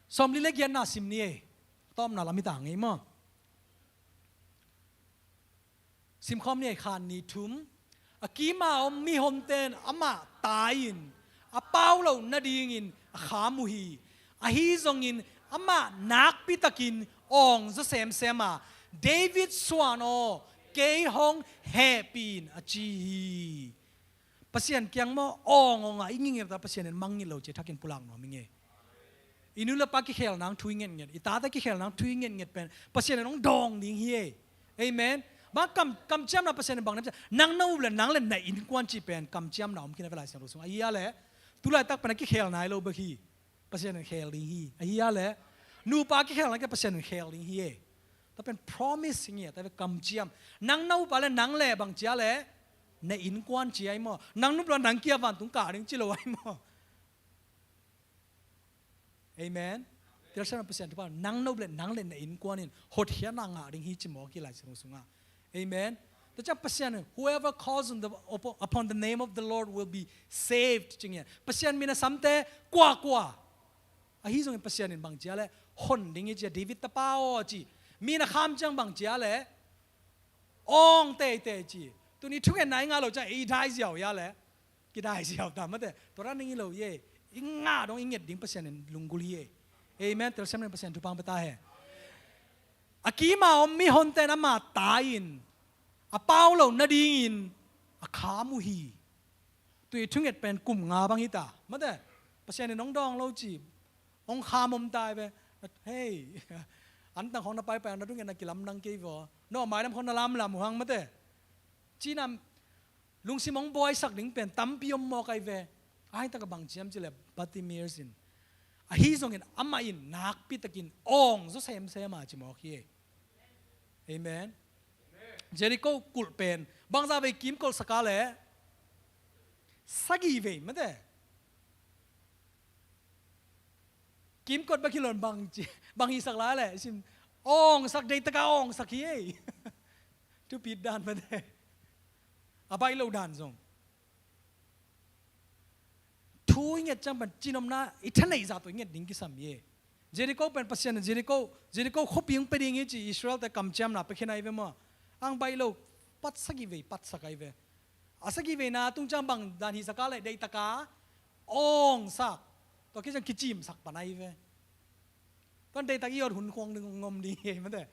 Sawmli le giatna sim ni e. Tawpna lam hi ta ngei maw. Simkhawm ni ei, khat, nih, thum. A kima om mihonte in amah tai-in a pau loh nadingin a kham uh hi. Ahi zongin amah nakpitakin awng zaw semsem a, David suan aw, kei hong hehpih in, a ci hi. Pasian kiang maw awng awng a i ngitnget a, Pasian in mangngilh lo ci a thakin pulak nuam ing e. I nu le pa kikhel nang thu i ngetnget, i tate kikhel nang thu i ngetnget pen Pasian in hong dawng ding hi e. Amen. Bang kam, kamciamna Pasian in bang na, nang na up leh nang leh na innkuan cih pen kamciamna om khin a ve Lai Siangtho sungah. Ahi a leh tulaitak pen a kikhel nai lo bek hi. Pasian in khel ding hi. Ahi a leh nupa kikhel nang kei, Pasian in khel ding hi e. Tua pen promise hi ngiat a ve, kamciam. Nang na up a leh nang leh bang ci a leh na innkuan ci ai maw. Nang na up leh nang kia vantung kah ding ci lo ai maw. Amen. Telsiam Pasian thupha, nang na up leh nang leh na innkuan in hotkhiatna ngah ding hi ci mawk hi Lai Siangtho sungah. Amen. Tua ciang Pasian in, whoever calls on the, upon, upon the name of the Lord will be saved ci ngiat. Pasian min a samte kuakua. Ahi zongin Pasian in bang ci a leh hon ding hi ci a, David tapa aw ci. Mi na kham ciang bang ci a leh awng teitei ci. Tuni thungetna i ngah loh ciang i dai ziau hi a leh kidai ziau ta mate. Tua dan ding hi lo hi e. I ngah dong i nget ding Pasian in lunggulh hi e. Amen. Telsiam ding Pasian thupha hong pia ta hen. A kima om mihonte in amah tai-in a pau loh nadingin a kham uh hi. Tui thunget pen kum nga bang hi ta mate. Pasian in hong dawng lo ci, hong kham om ta hi ve. Hei, antang khawng na paipai a na thunget na kilamdang kei vaw, na mailam khawng na lamlam uh hang mate. Cinam lungsim hong buaisak ding pen tampi om mawk ai ve. Ahi takah bang ci hiam cih leh Bartimaeus in, ahi zongin amah in nakpitakin awng zaw semsem a ci mawk hi e. Amen. Jericho kulh pen bangzah vei kimkolhsak a leh sagih vei mate. Kimkot bek hi lo in bang ci, bang hisak lai leh sim, awngsak, deihtak a awngsak hi ei. Thupit dan mate. A baih lo dan zong. Thu i nget ciang pen cinomna i thaneih zah tawh i nget ding kisam hi e. Jericho pen Pasian in Jericho, Jericho khuapi hong pia ding hi ci Israel-te kamciamna pia khin ai ve maw. Ang baih lo, pat sagih vei patsak ai ve. A sagih veina tung ciang bang dan hisak a leh deihtak a awngsak. Tua khit ciang kicimsak pan ai ve. Tua deihtak i awt hun khawng ding ngom ding hi mate.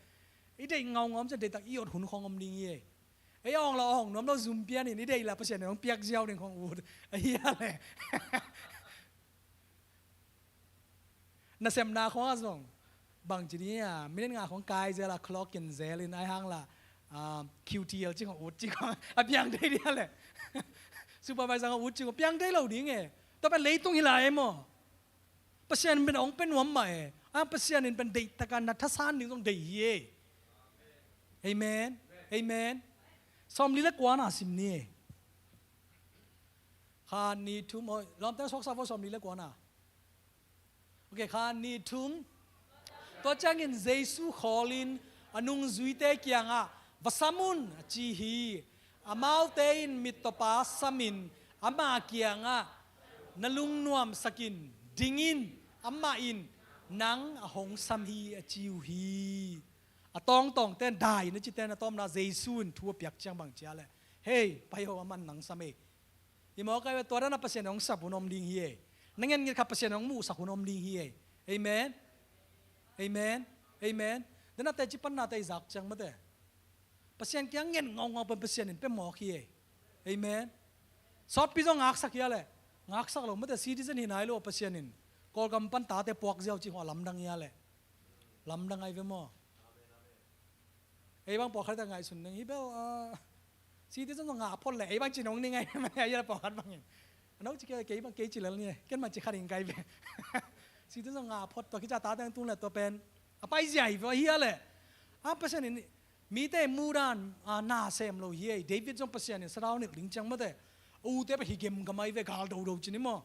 I deih ngaungau ciang deihtak i awt hun khawng om ding hi. Ei awng la awng nuam lo zum pian in, i deih la Pasian in hong piak ziau ding khawng ut. Ahi a leh. Nasepna khawng ah zong bang ci ni a, minute nga khawng kai zel a, clock in zel in ai hang la, ah, Q T L ci khawng ut ci khawng a piang thei dia leh. Supervisor khawng ut ci khawng piang thei lo ding e. Tua pen leitung hi lai e maw. Pasian in pen hong pia nuam mah e. A Pasian in pen deihtak a na thasan ding zong deih hi e. Amen. Amen. Sawmli le kuana sim ni e. Khat, nih, thum, oi, lawmte suaksa vo, sawmli le kuana. Ok, khat, nih, thum. Tua ciangin Jesu khawlin a nungzuite kiangah, va sam un, a ci hi. Amaute in mittawpa samin ama kiangah, na lungnuamsakin, dingin, amah in nang a hong sam hi, a ci uh hi. A tawngtawng ten dai na ci ten a tawpna Jesu in thu a piak ciang bang ci a leh, hei, pai ho, a man nang sam ei. I mawk ai ve, tua dan a Pasian in hong sap hun om ding hi ei. Na ngen nget kha Pasian in hong muhsak hun om ding hi ei. Amen. Amen. Amen. Dan a teci panna te i zak ciang mate, Pasian kiang ngen ngaungau pan Pasian in pia mawk hi ei. Amen. Sawtpi zong ngaksak hi a leh, ngaksak lo mate, citizen hi nai lo Pasian in Kawlgam pan tate puak ziau cih hong a lamdang hi a leh. Lamdang ai ve maw? Ei bang pawlkhat ta ngaihsun ning hi bel, ah, citizen zong ngah phot leh ei bang ci nong ning ai ve mate, ai a pawlkhat bangin. A no ci kei, kei bang kei ci lel ni, ken man ci khat ing kai ve. Citizen zong ngah phot, tua kica tate tung leh tua pen a pai zia hi ve hi a leh. A Pasian in mite mudan, ah, na sem lo hi ei. David zong Pasian in sadau nilh ding ciang mate, a ute pen hi gemgam ai ve, gal dodo ci ni maw?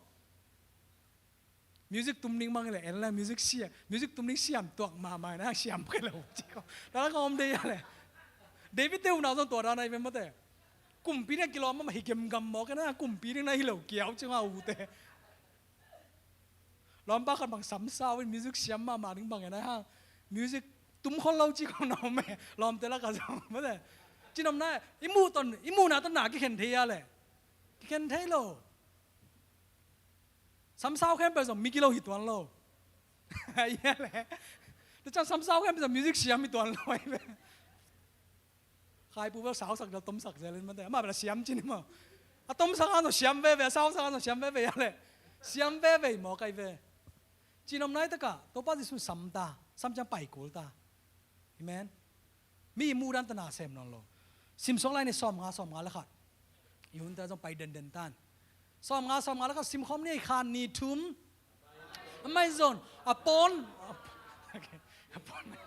Music tum ding mang le en le music siam, music tum ding siam tuak mahmah na, siam kei lo ci ko. Tua la ka om dei a leh. David te unau zong tua dan ai ve mate. Kumpi ding kilawm mahmah, hi gemgam mawk na, kumpi ding na hi lo kiau ci nga ute. Lawmpa khat bang samsau in music siam mahmah ding bang en ai hang, music tum khol lo ci ko na om e. Lawmte lak a zong mate. Cinom na, i muh ton, i muhna ton na kikhen thei a leh. Kikhen thei lo. Samsau khempeuh zong mi gilo hi tuan lo. Ai a leh. Tua ciang samsau khempeuh zong music siam hi tuan lo ai ve. Khaipu bel sausak dal tomsak zel in mate, amah bel a siam ci ni maw? A tomsak a zong siam veve, a sausak a zong siam veve a leh. Siam veve i mawk ai ve. Cinom nai taka Topa Jesu sam ta, sam ciang pai kul ta. Amen. Mi mudan ta na sem nawn lo. Sim suak lai ni, sawmnga, sawmnga le khat. I hun ta zong pai denden tan. Sawmnga, sawmnga le khat sim khawm ni, khan ni thum. Amah in zong a pawn. Okay. A pawn. Amen.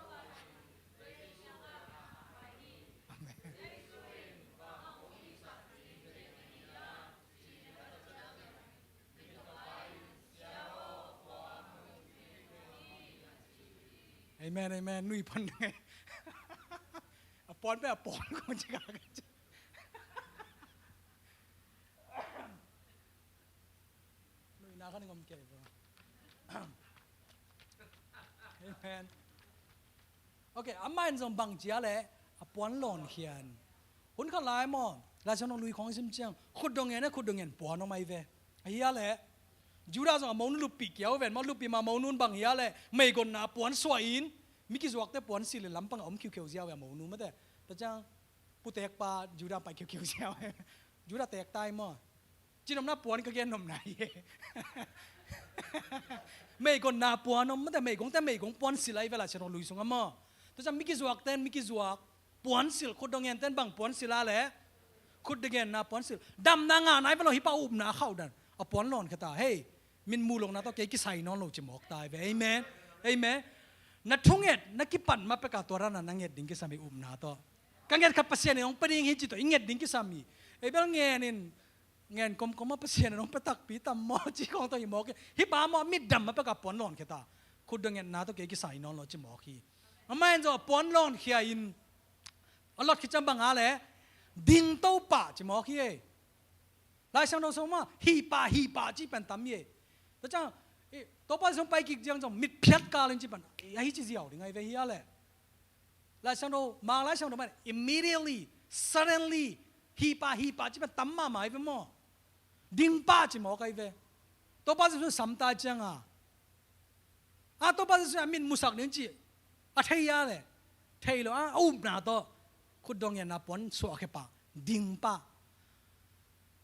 Amen, amen. Nui pon ngai. A pawn pe a pawn kong ci kaka ci. Nui na khan ngom kei bro. Amen. Okay, amah in zong bang ci a leh a puan lawn khian. Hun khat lai maw, Lai Siangtho lui khawng i sim ciang, khutdong ngen a khutdong ngen puan om ai ve. Ahi a leh Judah zong a monu luppih kiau ven maw, luppih ma monu in bang hi a leh meigonna puan suah in, mi kizuakte puan silh in lampang a om khiukheu ziau ve a monu mate. Tua ciang putekpa Judah pai khiukheu ziau. Judah tek tai maw. Cinomna puan ka gen nopna hi. Meigonna puan om mate, meigongte meigong puan silh ai ve Lai Siangtho lui sungah maw. Tua ciang mi kizuakten mi kizuak puan silh, khutdong ngenten bang puan silh a leh khutdong ngenna puan silh. Damna ngah nai ve lo, hih pa upna a khauh dan a puan lawn khia ta. Hei, min muh lohna tawh kei kisai nawn lo ci mawk ta ai ve. Amen. Amen. Na thunget na kipan ma peka tua rana na nget ding kisam hi upna tawh. Ka nget kha Pasian in hong pia ding hi ci tawh i nget ding kisam hi. Ei bel ngen in, ngen komkom a Pasian in hong pia takpi tam maw ci khawng tawh hi mawk hi. Hih pa maw mit dam ma peka puan lawn khia ta. Khutdong ngetna tawh kei kisai nawn lo ci mawk hi. Amah in zong a puan lawn khia in a lot khit ciang bang a leh ding to pah ci mawk hi ei. Lai Siangtho sung mah hih pah hih pah ci pen tam hi ei. Tua ciang Topa Jesu pai kik ciang zong mitphiat kal in ci pen ahi ci ziau ding ai ve hi a leh. Lai Siangtho, Mang Lai Siangtho mah in immediately, suddenly, hih pah hih pah ci pen tam mahmah ai ve maw. Ding pah ci mawk ai ve. Topa Jesu sam ta ciang a, a Topa Jesu a min musak ding ci a thei a leh thei lo a, a upna tawh khutdong ngenna puan suah khia pah, ding pah.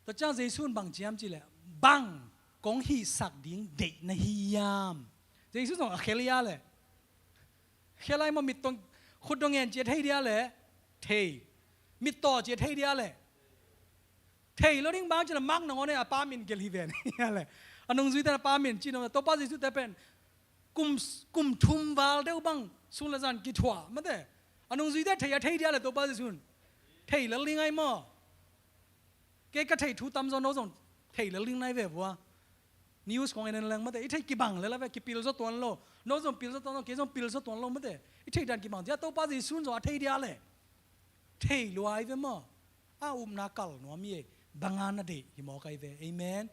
Tua ciang Jesu in bang ci hiam ci leh, bang kong hihsak ding deih na hi hiam? Jesu zong a khel hi a leh. Khel ai maw, mit tawh khutdong ngen ci a thei dia leh thei. Mit tawh ci a thei dia leh thei lo ding bang ci leh mak nangawn a pa min gelh hi ven. A nungzuite a pa min ci nong Topa Jesu te pen kum, kum thum val deuh bang sung le zan kithuah mate. A nungzuite thei a thei dia leh Topa Jesu in thei lel ding ai maw. Kei ka thei thu tam zaw, no zong thei lel ding nai ve vua. News kong en en leng mate, i thei kibang lel a ve, kipil zaw tuan lo. No zong pil zaw tuan lo, kei zong pil zaw tuan lo mate. I thei dan kibang zia, Topa Jesu in zong a thei dia leh thei lua ai ve maw. A upna kal nuam hi ei. Bang a na deih hi mawk ai ve. Amen.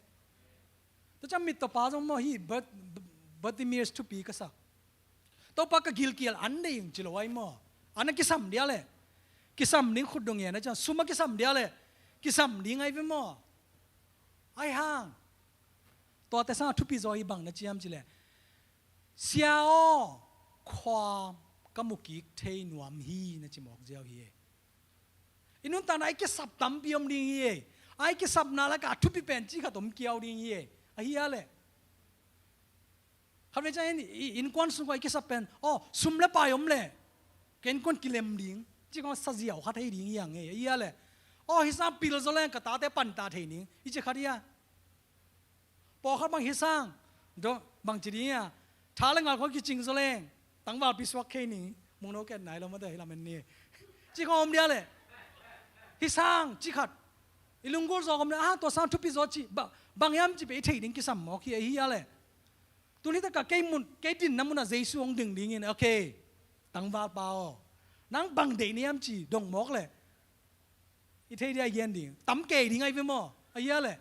Tua ciang mit tawh pa zong maw hi, Bart-, Bartimaeus thupi ka sak. Topa ka gilkial an deih ing ci lo ai maw. A na kisam dia leh, kisam ding khut dong ngen a ciang, sum a kisam dia leh, kisam ding ahi ve maw? Ahi hang. Tuate sang a thupi zaw hi bang na ciam ci leh, Sia aw, khua ka mu kik thei nuam hi na ci mawk ziau hi. I nuntakna i kisap tampi om ding hi. A i kisapna lakah a thupi pen ci khat om kiau ding hi. Ahi a leh, khatvei ciang in, i innkuan sung kua i kisap pen, aw, sum le pai om leh ka innkuan kilem ding, ci kong sa ziau khat thei ding hi ang e. Ahi a leh, aw, hi sang pil zaw leng ka tate panta thei ding, i ci khat hi a. Pawlkhat bang hi sang, bang ci ding a, tha le ngal khong kicing zaw leng tangvalpi suak kei ni, mungno ket nai lo mate, hi lamen ni, ci khong om dia leh, hi sang ci khat. I lunggulh zaw om leh, ah, tua sang thupi zaw ci, bang hiam ci pen i thei ding kisam mawk hi. Ahi a leh, tuni takah kei mun, kei dinna munah Jesu hong ding dingin, okay, tangvalpa aw, nang bang deih na hiam ci dong mawk leh, i thei dia i gen ding, tam kei ding ahi ve maw? Ahi a leh,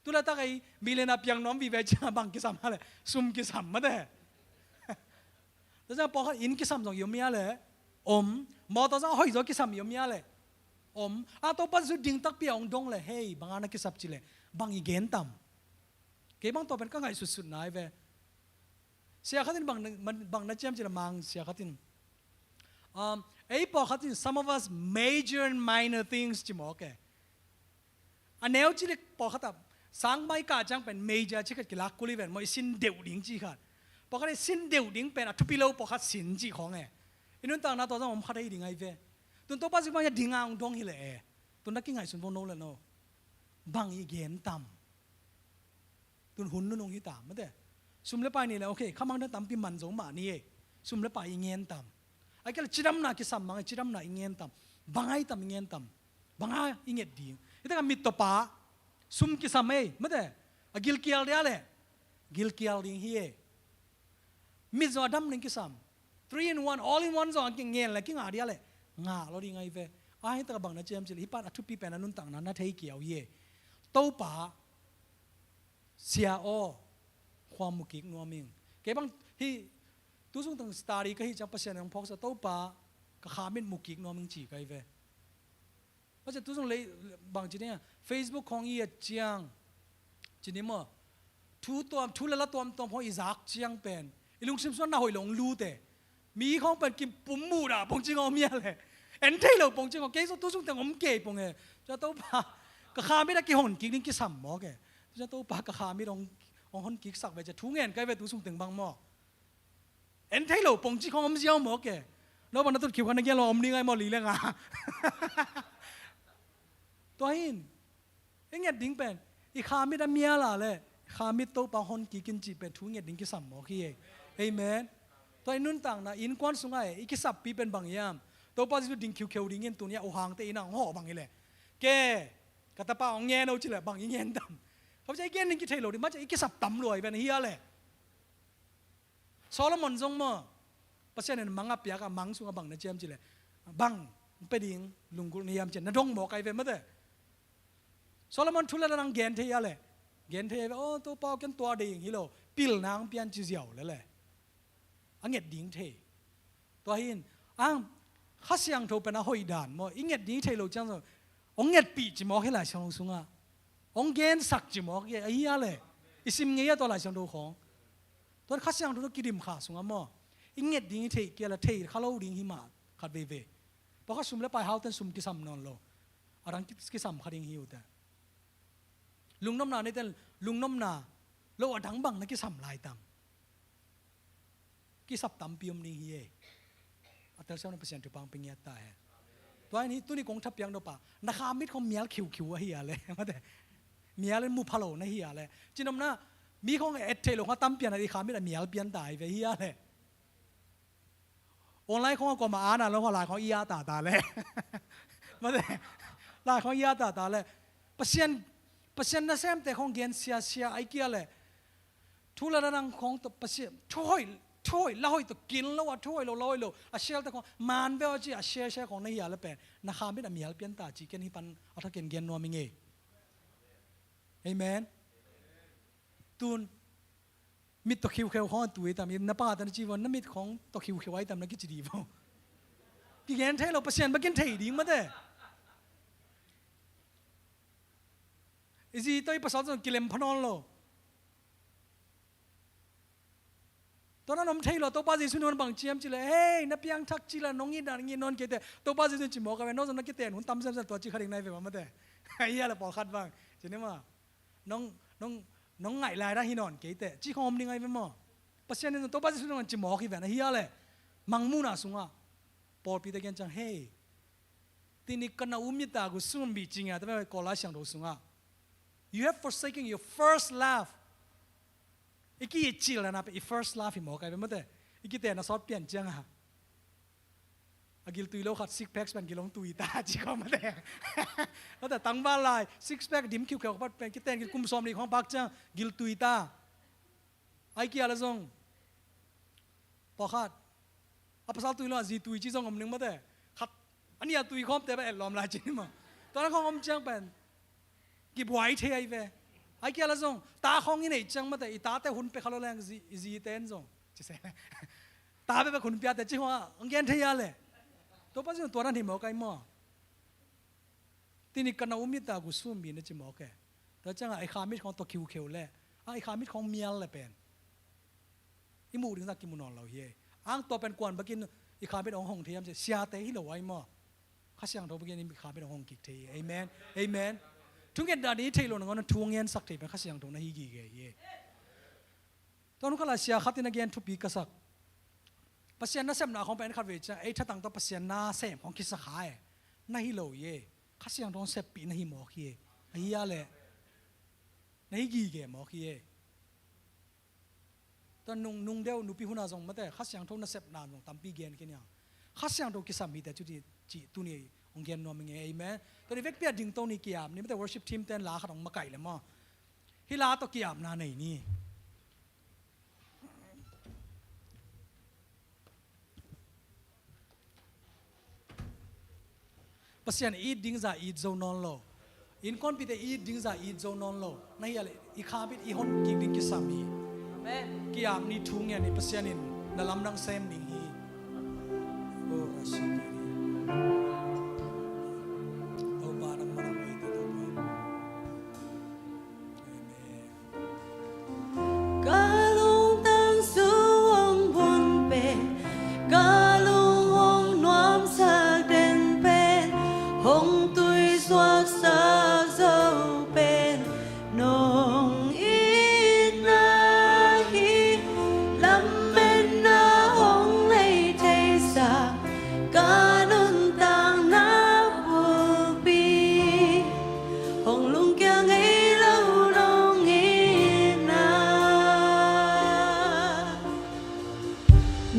tu laitak ei, mi le na piang nuam vive ciang bang kisam a leh, sum kisam mate. Tua ciang pawlkhat inn kisam zong i om hi a leh, om. Mawtaw zong a hoih zaw kisam i om hi a leh, om. A Topa Jesu ding takpi a hong dong leh, hei, bang a na kisap ci leh, bang i gen tam? Kei bang tua pen ka ngaihsutsutna ahi ve. Sia khat in bang na, bang na ciam ci leh, Mang, sia khat in, um, ei pawlkhat in, some of us major and minor things ci mawk e. A neu ci leh pawlkhat a, sang mai kah ciang pen major ci khat kilak kul hi ven maw, i sin deuh ding ci khat. Pawlkhat i sin deuh ding pen a thupi lo, pawlkhat sin ci khong e. I nuntakna tua zong om khat ahi ding ahi ve. Tun Topa Jesu bang a ding a hong dong hi leh e, tun na kingaihsun vo no le no, bang i gen tam? Tun hun nunung hi ta mate. Sum le pai ni leh, okay, khamang dang tampi man zo mah ni e. Sum le pai i ngen tam? Ahih kei leh cidamna kisam mang e, cidamna i ngen tam? Bang a i tam, i ngen tam? Bang a i nget ding? Hi takah mittawpa, sum kisam e mate. A gilkial dia leh, gilkial ding hi e. Mit zaw a dam ding kisam. Three in one, all in one zaw a ngen leh kingah dia leh, ngah lo ding ahi ve. Ahi takah bang na ciam ci leh, hih pan a thupi pen a nuntakna na thei kiau hi e. Topa, Sia aw, khua mu kik nuam ing. Kei bang hih tu sung teng study ka hih ciang Pasian in hong phawksa, Topa, ka kha mit mu kik nuam ing ci ka hi ve. Pasian tu sung lei bang ci ding a, Facebook khong i et ciang, ci ni maw, thu tuam, thu le la tuamtuam khong i zak ciang pen i lungsim sungah na hoih lo hong lut e. Mi khong pen kipum muh dah pong cing om hi a leh, en thei lo pong cing om, kei zong tu sung teng om kei pong e. Tua Topa, ka kha mit a kihon kik ding kisam mawk e. Tua Topa, ka kha mit hong, hong hon kiksak ve ci a thu ngen ka hi ve tu sung teng bang maw. En thei lo pong ci khong om ziau mawk e. No bang na tut khiu kha na gen lo om ding ahi maw, li le nga. Tua hi in, i nget ding pen, i kha mit a mial a leh, kha mit Topa hon kik in cih pen thu nget ding kisam mawk hi e. Amen. Tua i nuntakna, innkuan sungah e, i kisappi pen bang hiam? Topa Jesu ding khiukheu dingin tuni a uh hangte inn ah hong hawh bang hi leh, ke, ka tapa hong ngen o ci leh bang i ngen tam? Khatvei ciang i gen ding kithei lo ding, mah ciang i kisap tam lua hi ven hi a leh. Solomon zong maw, Pasian in mang a piak a, mang sungah bang na ciam ci leh, bang pia ding lunggulh na hiam ci a na dong mawk ahi ve mate. Solomon thu le la nang gen thei a leh, gen thei ahi ve. Aw, Topa aw, ken tua ding hi lo, pilna hong pia in ci ziau lel e. A nget ding thei. Tua hi in, ang, Kha Siangtho pen a hoih dan maw, i nget ding i theih loh ciang zong, hong ngetpih ci mawk hi Lai Siangtho sungah. Hong gensak ci mawk hi, ahi a leh, i sim ngei a tua Lai Siangtho khawng. Tua Kha Siangtho tawh kidim kha sungah maw, i nget ding i theih kei a leh theih kha lo ding hi mah khat veivei. Pawlkhat sum le pai haute'n sum kisam nawn lo, a dang ki-, kisam kha ding hi uh teh. Lungnopna neite'n lungnopna lo a dang bang na kisam lai tam? Kisap tampi om ding hi e. A telsiamna Pasian thupha hong pia ngiat ta hen. Tua hi in tuni kong thapiak nop a, na kha mit khong mial khiukhiu ahi a leh, mate, mial in mu pha lo na hi a leh, cihnopna, mi khong et theih loh khong a tam pian a, i kha mit a mial pian ta hi ve hi a leh. Online khong a kuamah a na lo khong lai khong i a tata leh. Mate, lai khong i a tata leh. Pasian, Pasian nasemte khong gen siasia ahih kei leh, thu le la dang khong tawh Pasian, thu hoih, thu hoih la hoih tawh kin lo a, thu hoih lo la hoih lo a share te khong man ve aw ci a share share khong na hi a leh pen, na kha mit a mial pian ta ci, ken hih pan a thakin gen nuam ing e. Amen. Tun mit tawh khiukheu khong a tu hi tam, na pate na ci vo, na mit khong tawh khiukheu ahi tam na kici dih vo. Kigen thei lo, Pasian bek in thei ding mate. I zi tawh i pasal zong kilem pha nawn lo. Tua na om thei lo, Topa Jesu in bang ci hiam cih leh, "Hei, na piangthak cih leh nong it dan ngit nawn kei teh." Topa Jesu in ci mawk a ve, "No zong na kiten hun tam semsem tua ci kha ding na hi ve mah mate." Ahi a leh pawlkhat bang ci ni maw. Nong, nong, nong ngaih lai dan hi nawn kei teh ci khawng om ding ahi ve maw. Pasian in zong Topa Jesu in zong ci mawk hi ven, ahi a leh mangmuhna sungah pawlpite gen ciang, "Hei, tuni ka na um it a, gu sum bih ci ngia ta ve, Kawl Lai Siangtho sungah. You have forsaken your first love." I ki-it cil na pen i first love hi mawk a ve mate. I kiten a sawt pian ciang a, a giltui lo khat six packs pen gil hong tui ta ci khawng mate. Mate tangval lai six pack dim khiukheu khat pen kiten gil kum sawm li khawng pak ciang giltui ta. Ai kia la zong pawlkhat a pasal tui lo a zi tui ci zong om ning mate. Khat a nih a tui khawmte pen etlawm lai ci ni maw. Tua na khawng om ciang pen kibuai thei ahi ve. Ai kia la zong ta khawng i neih ciang mate, i tate hun pia kha lo leng zi, i zite in zong ci se. Ta bek bek hun piate ci khawng a hong gen thei a leh. Topa Jesu in tua na hi mawk a hi maw. Tuni ka na um it a, gu sum bih na ci mawk e. Tua ciangah i kha mit khawng tua khiukheu leh, ang i kha mit khawng mial leh pen i muh ding zah kimu nawn lo hi e. Ang tua pen kuan bekin i kha mit hong hong thei hiam cih siate hi lo ahi maw. Kha Siangtho bekin i kha mit hong hong kik thei hi. Amen. Amen. Thungetna nih theih loh nangawn thu hong ngensak thei pen Kha Siangtho na hi gige hi e. Tua hun khat lai sia khat in a gen thupi ka sak. Pasian nasepna khawng pen khat vei ciang ei thatang tawh Pasian nasem khawng kisa kha e. Na hi lo hi e. Kha Siangtho hong seppih na hi mawk hi e. Ahi a leh na hi gige mawk hi e. Tua nung, nung deuh nupi hun a zong mate Kha Siangtho nasepna zong tampi gen khin hiang. Kha Siangtho kisam hite cu ti cih tuni hong gen nuam ing e. Amen. Tua ni vekpi a dingto ni ki-ap ni mate, worship team ten la khat hong makaih leh maw. Hih la tawh ki-apna nei ni. Pasian i it ding zah i it zo nawn lo. Innkuanpihte i it ding zah i it zo nawn lo. Na hi a leh i kha mit i hon kik ding kisam hi. Amen. Ki-ap ni, thu ngen ni, Pasian in na lamdang sem ding hi. Oh, Rashidi. Topa nangmah na hoih ta, Topa. Amen. Ka lungtang sung hong bun pen, ka lung hong nuamsak den pen, hong tuisuaksa zo pen nong itna hi. Lametna hong nei theisak ka nuntakna bulpi, hong lungkia ngei lo nong itna.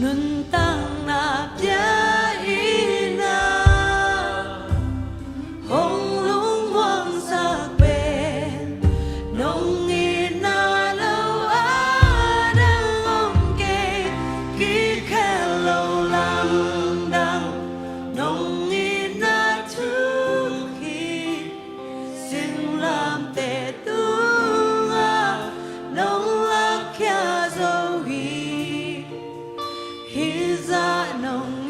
Nuntakna pia itna hong lungmuangsak pen nong itna lo a dang om kei. Kikhel lo lamdang nong itna thu hi. Singlamteh tungah nong lakkhia zo hi. Hih zah nong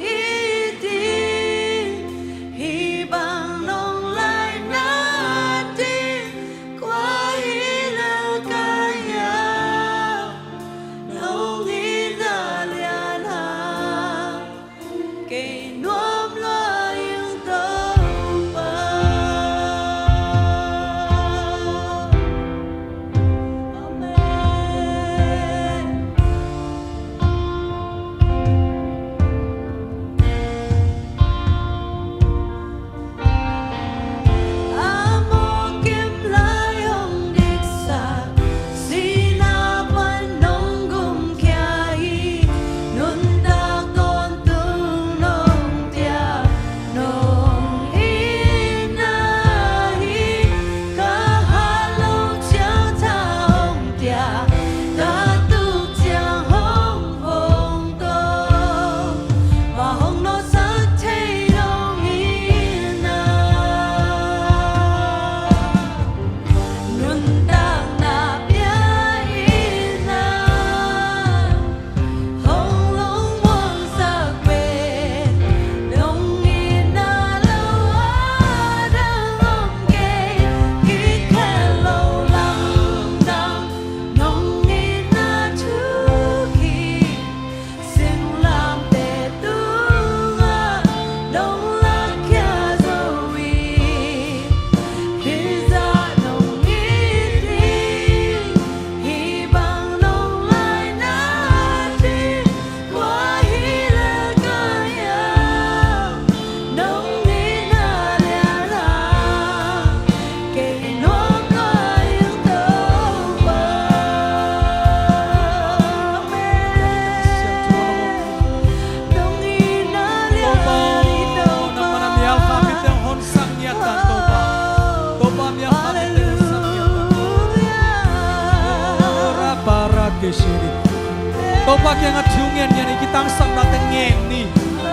Topa kiangah thu ngen ni, a ni kitangsapnate ngen ni.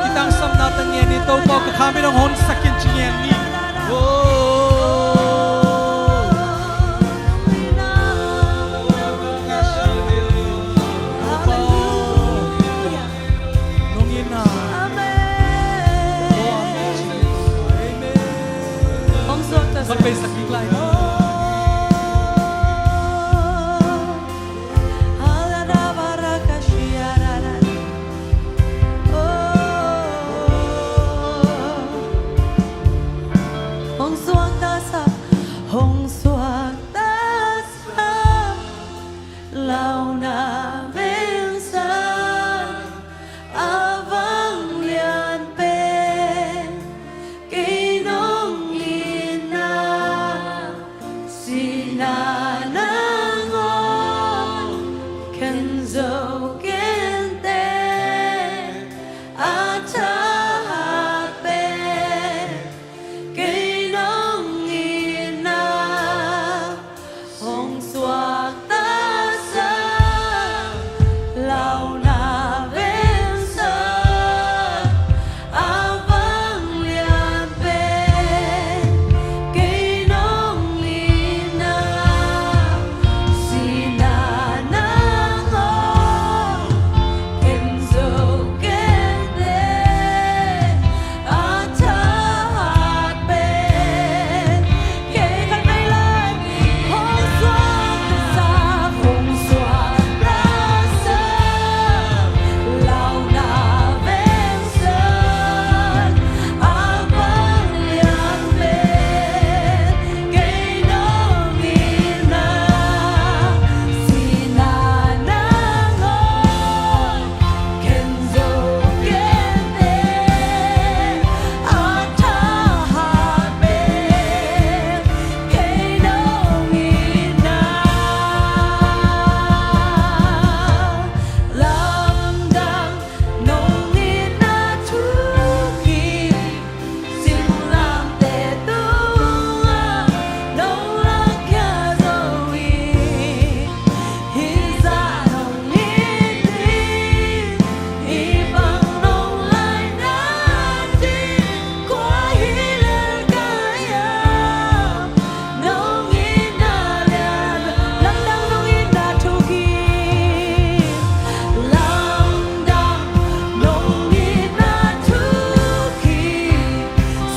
Kitangsapnate ngen ni. Topa aw, ka kha min hong honsak in ci ngen ni. Oh. Topa aw, nong itna. Amen. Hong suakta sa. Hong suakta sa. Hong suakta sa, hong suakta sa, launa vengsa a vanglian pen kei nong itna. Sihna nangawn khen zo kei inteh, a thahat pen kei nong itna. Hong suakta sa, launa vengsa a vanglian pen kei nong itna. Sihna nangawn khen zo kei inteh, a thahat pen kei nong itna. Hong suakta sa, hong suakta sa, launa vengsa a vanglian pen kei nong itna. Sihna nangawn khen zo kei inteh, a thahat pen kei nong itna. Lamdang nong itna thukhit, singlamteh tungah nong lakkhia zo hi. Hih zah nong it ding, hih bang nong laina ding, kua hi lel ka hiam? Nong itna lian, lamdang nong itna thukhit, lamdang nong itna thukhit,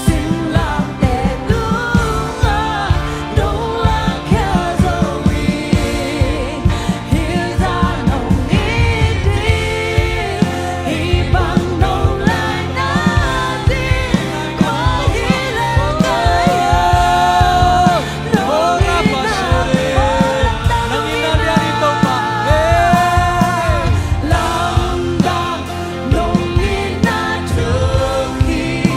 singlamteh tungah nong lakkhia zo hi. Hih zah nong it ding, hih bang nong laina ding, kua hi lel ka hiam? Nong itna, nong itna lian hi Topa. Lamdang nong itna thukhit,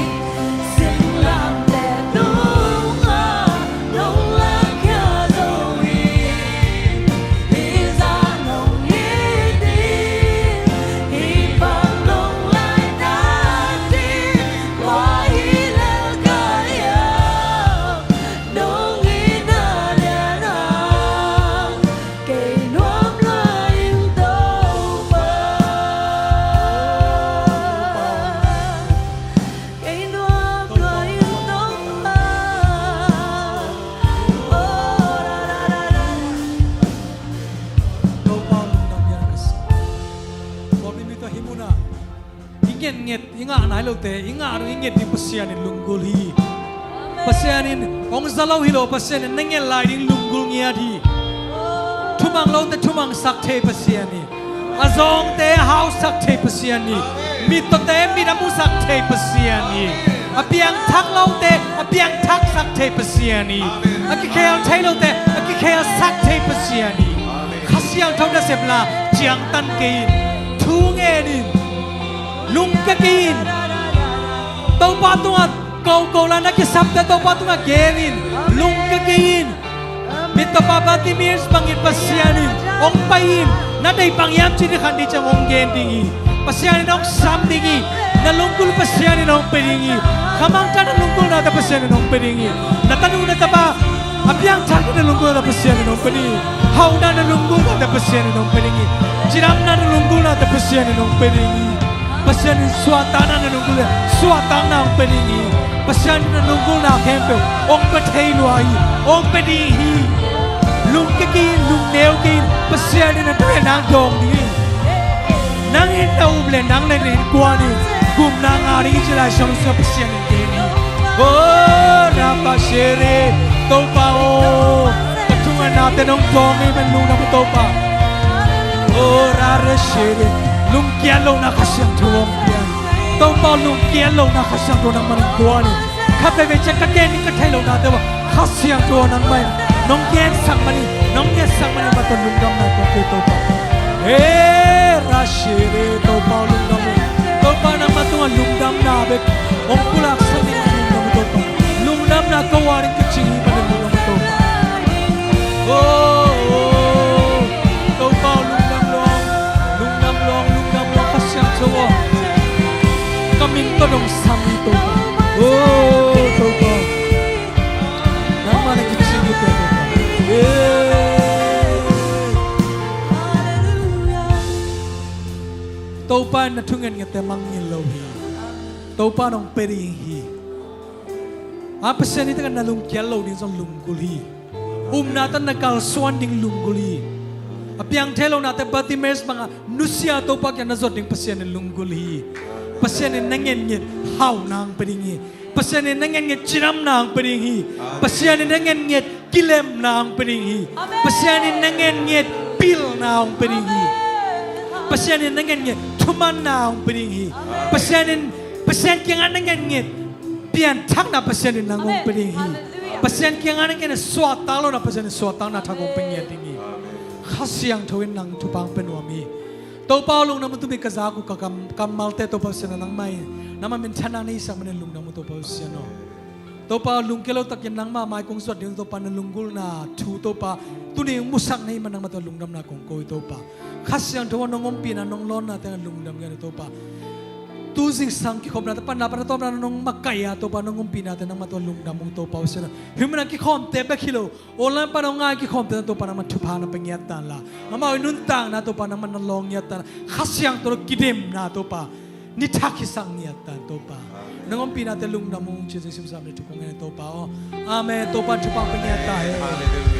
singlamteh tungah nong lakkhia zo hi. Hih zah nong it ding, hih bang nong laina ding, kua hi lel ka hiam? Nong itna lian hang kei nuam lua ing Topa. Kei nuam lua ing Topa. Oh, la, la, la, la. Topa lungdam hi a ka sa. Tua mi mi tua hi muna. I ngetnget, i ngah nai lote, i ngah dong i nget ding Pasian in lunggulh hi. Pasian in hong za lo hi lo, Pasian in na nget lai ding lunggulh ngiat hi. Thumang lote thumangsak thei Pasian hi. A zawngte a hausak thei Pasian hi. Mittawte mit a musak thei Pasian hi. A piangthak lote a piangthaksak thei Pasian hi. A kikhel thei lote a kikhelsak thei Pasian hi. Kha Siangtho nasep la ciangtan kei in, thu ngen in, lungkia kei in. Topa tungah koko la na kisapte Topa tungah gen in, lungkia kei in. Mittawpa Bartimaeus bangin Pasian in hong pai in, na deih bang hiam ci ding khan ding ciang hong gen ding hi. Pasian in hong sam ding hi. Na lunggulh Pasian in hong pia ding hi. Khamangthang na lunggulhnate Pasian in hong pia ding hi. Na tanu na tapa a Piangthak na lunggulhna tawh Pasian in hong pia ding hi. Hauhna na lunggulhna tawh Pasian in hong pia ding hi. Cidamna na lunggulhna tawh Pasian in hong pia ding hi. Pasian in suahtakna na lunggulhna tawh suahtakna hong pia ding hi. Pasian in na lunggulhna khempeuh hong pia thei lua hi. Hong pia ding hi. Lungkia kei in, lungneu kei in, Pasian in na tungah nang dawng ding hi. Nang in na up leh nang le na innkuan in gupna ngah ding hi ci lai siangtho Pasian in gen hi. Oh, Rabba Shere, Topa aw, ka thungetnate nong dawng hi, man lungdam uh Topa. Oh, Rare Shere, lungkiat lohna Kha Siangtho hong pia in. Topa aw, lungkiat lohna Kha Siangtho nangmah nong guan in. Khat veivei ciang ka gen ding ka theih lohnate uh ah Kha Siangtho nangmah in nong gensak man in, nong ngetsak man in, mah tawh lungdamna kong ko hi Topa. Eh, Rare Shere, Topa aw, lungdam uh. Topa, nangmah tungah lungdamna bek hong pulaksak ding lungdam uh Topa. Lungdamna ka uar in ka cing hi, mah tawh lungdam uh Topa. Oh, oh, Topa aw, lungdam lawng, lungdam lawng, lungdam lawng, Kha Siangtho aw. Ka min tawh nong sam hi Topa. Oh, Topa aw. Nangmah na kicing hi Topa. Eh. Topa in na thungenngiate mangngilh lo hi. Topa in hong pia ding hi. A Pasian, hih takah na lungkiat loh ding zong lunggulh hi. Upna tawh na kalsuan ding lunggulh hi. A piang thei lohnate Bartimaeus bangah nusia Topa kiang na zuat ding Pasian in lunggulh hi. Pasian in na ngennget hauhna hong pia ding hi. Pasian in na ngennget cidamna hong pia ding hi. Pasian in na ngennget kilemna hong pia ding hi. Pasian in na ngennget pilna hong pia ding hi. Pasian in na ngennget thumanna hong pia ding hi. Pasian in, Pasian kiangah na ngennget pianthakna Pasian in nang hong pia ding hi. Pasian kiangah na ngennget suahtak lohna Pasian in suahtakna thak hong pia ngiat ding hi. Kha Siangtho in nang thupha hong pia nuam hi. Topa aw, lungdam uh, tuni ka zak uh ka kam, kammalte Topa Pasian aw, nangmah in, nangmah minthanna na hisak man in lungdam uh Topa Pasian aw. Topa aw, lungkia lo takin nangmah mai kong zuat ding Topa, na lunggulhna thu Topa tuni hong musak na hih man nangmah tawh lungdamna kong ko hi Topa. Kha Siangtho aw, nong ompihna nong lawnnate na lungdam ngiat uh Topa. Tu zingsang kikhopnate pan na pan a tawpna nong makaih a Topa, nong ompihnate nangmah tawh lungdam ung Topa Pasian aw. Hih munah kikhawmte bek hi lo, online pan hong ngai kikhawmte na Topa nangmah thupha na pia ngiat ta inla, amau i nuntakna Topa nangmah na lawng ngiat ta inla, Kha Siangtho tawh kidemna Topa ni thak hisak ngiat ta in Topa. Nong ompihnate lungdam ung ci-in Jesu min suang thu kong ngen hi Topa aw. Amen. Topa thupha pia ngiat ta hen.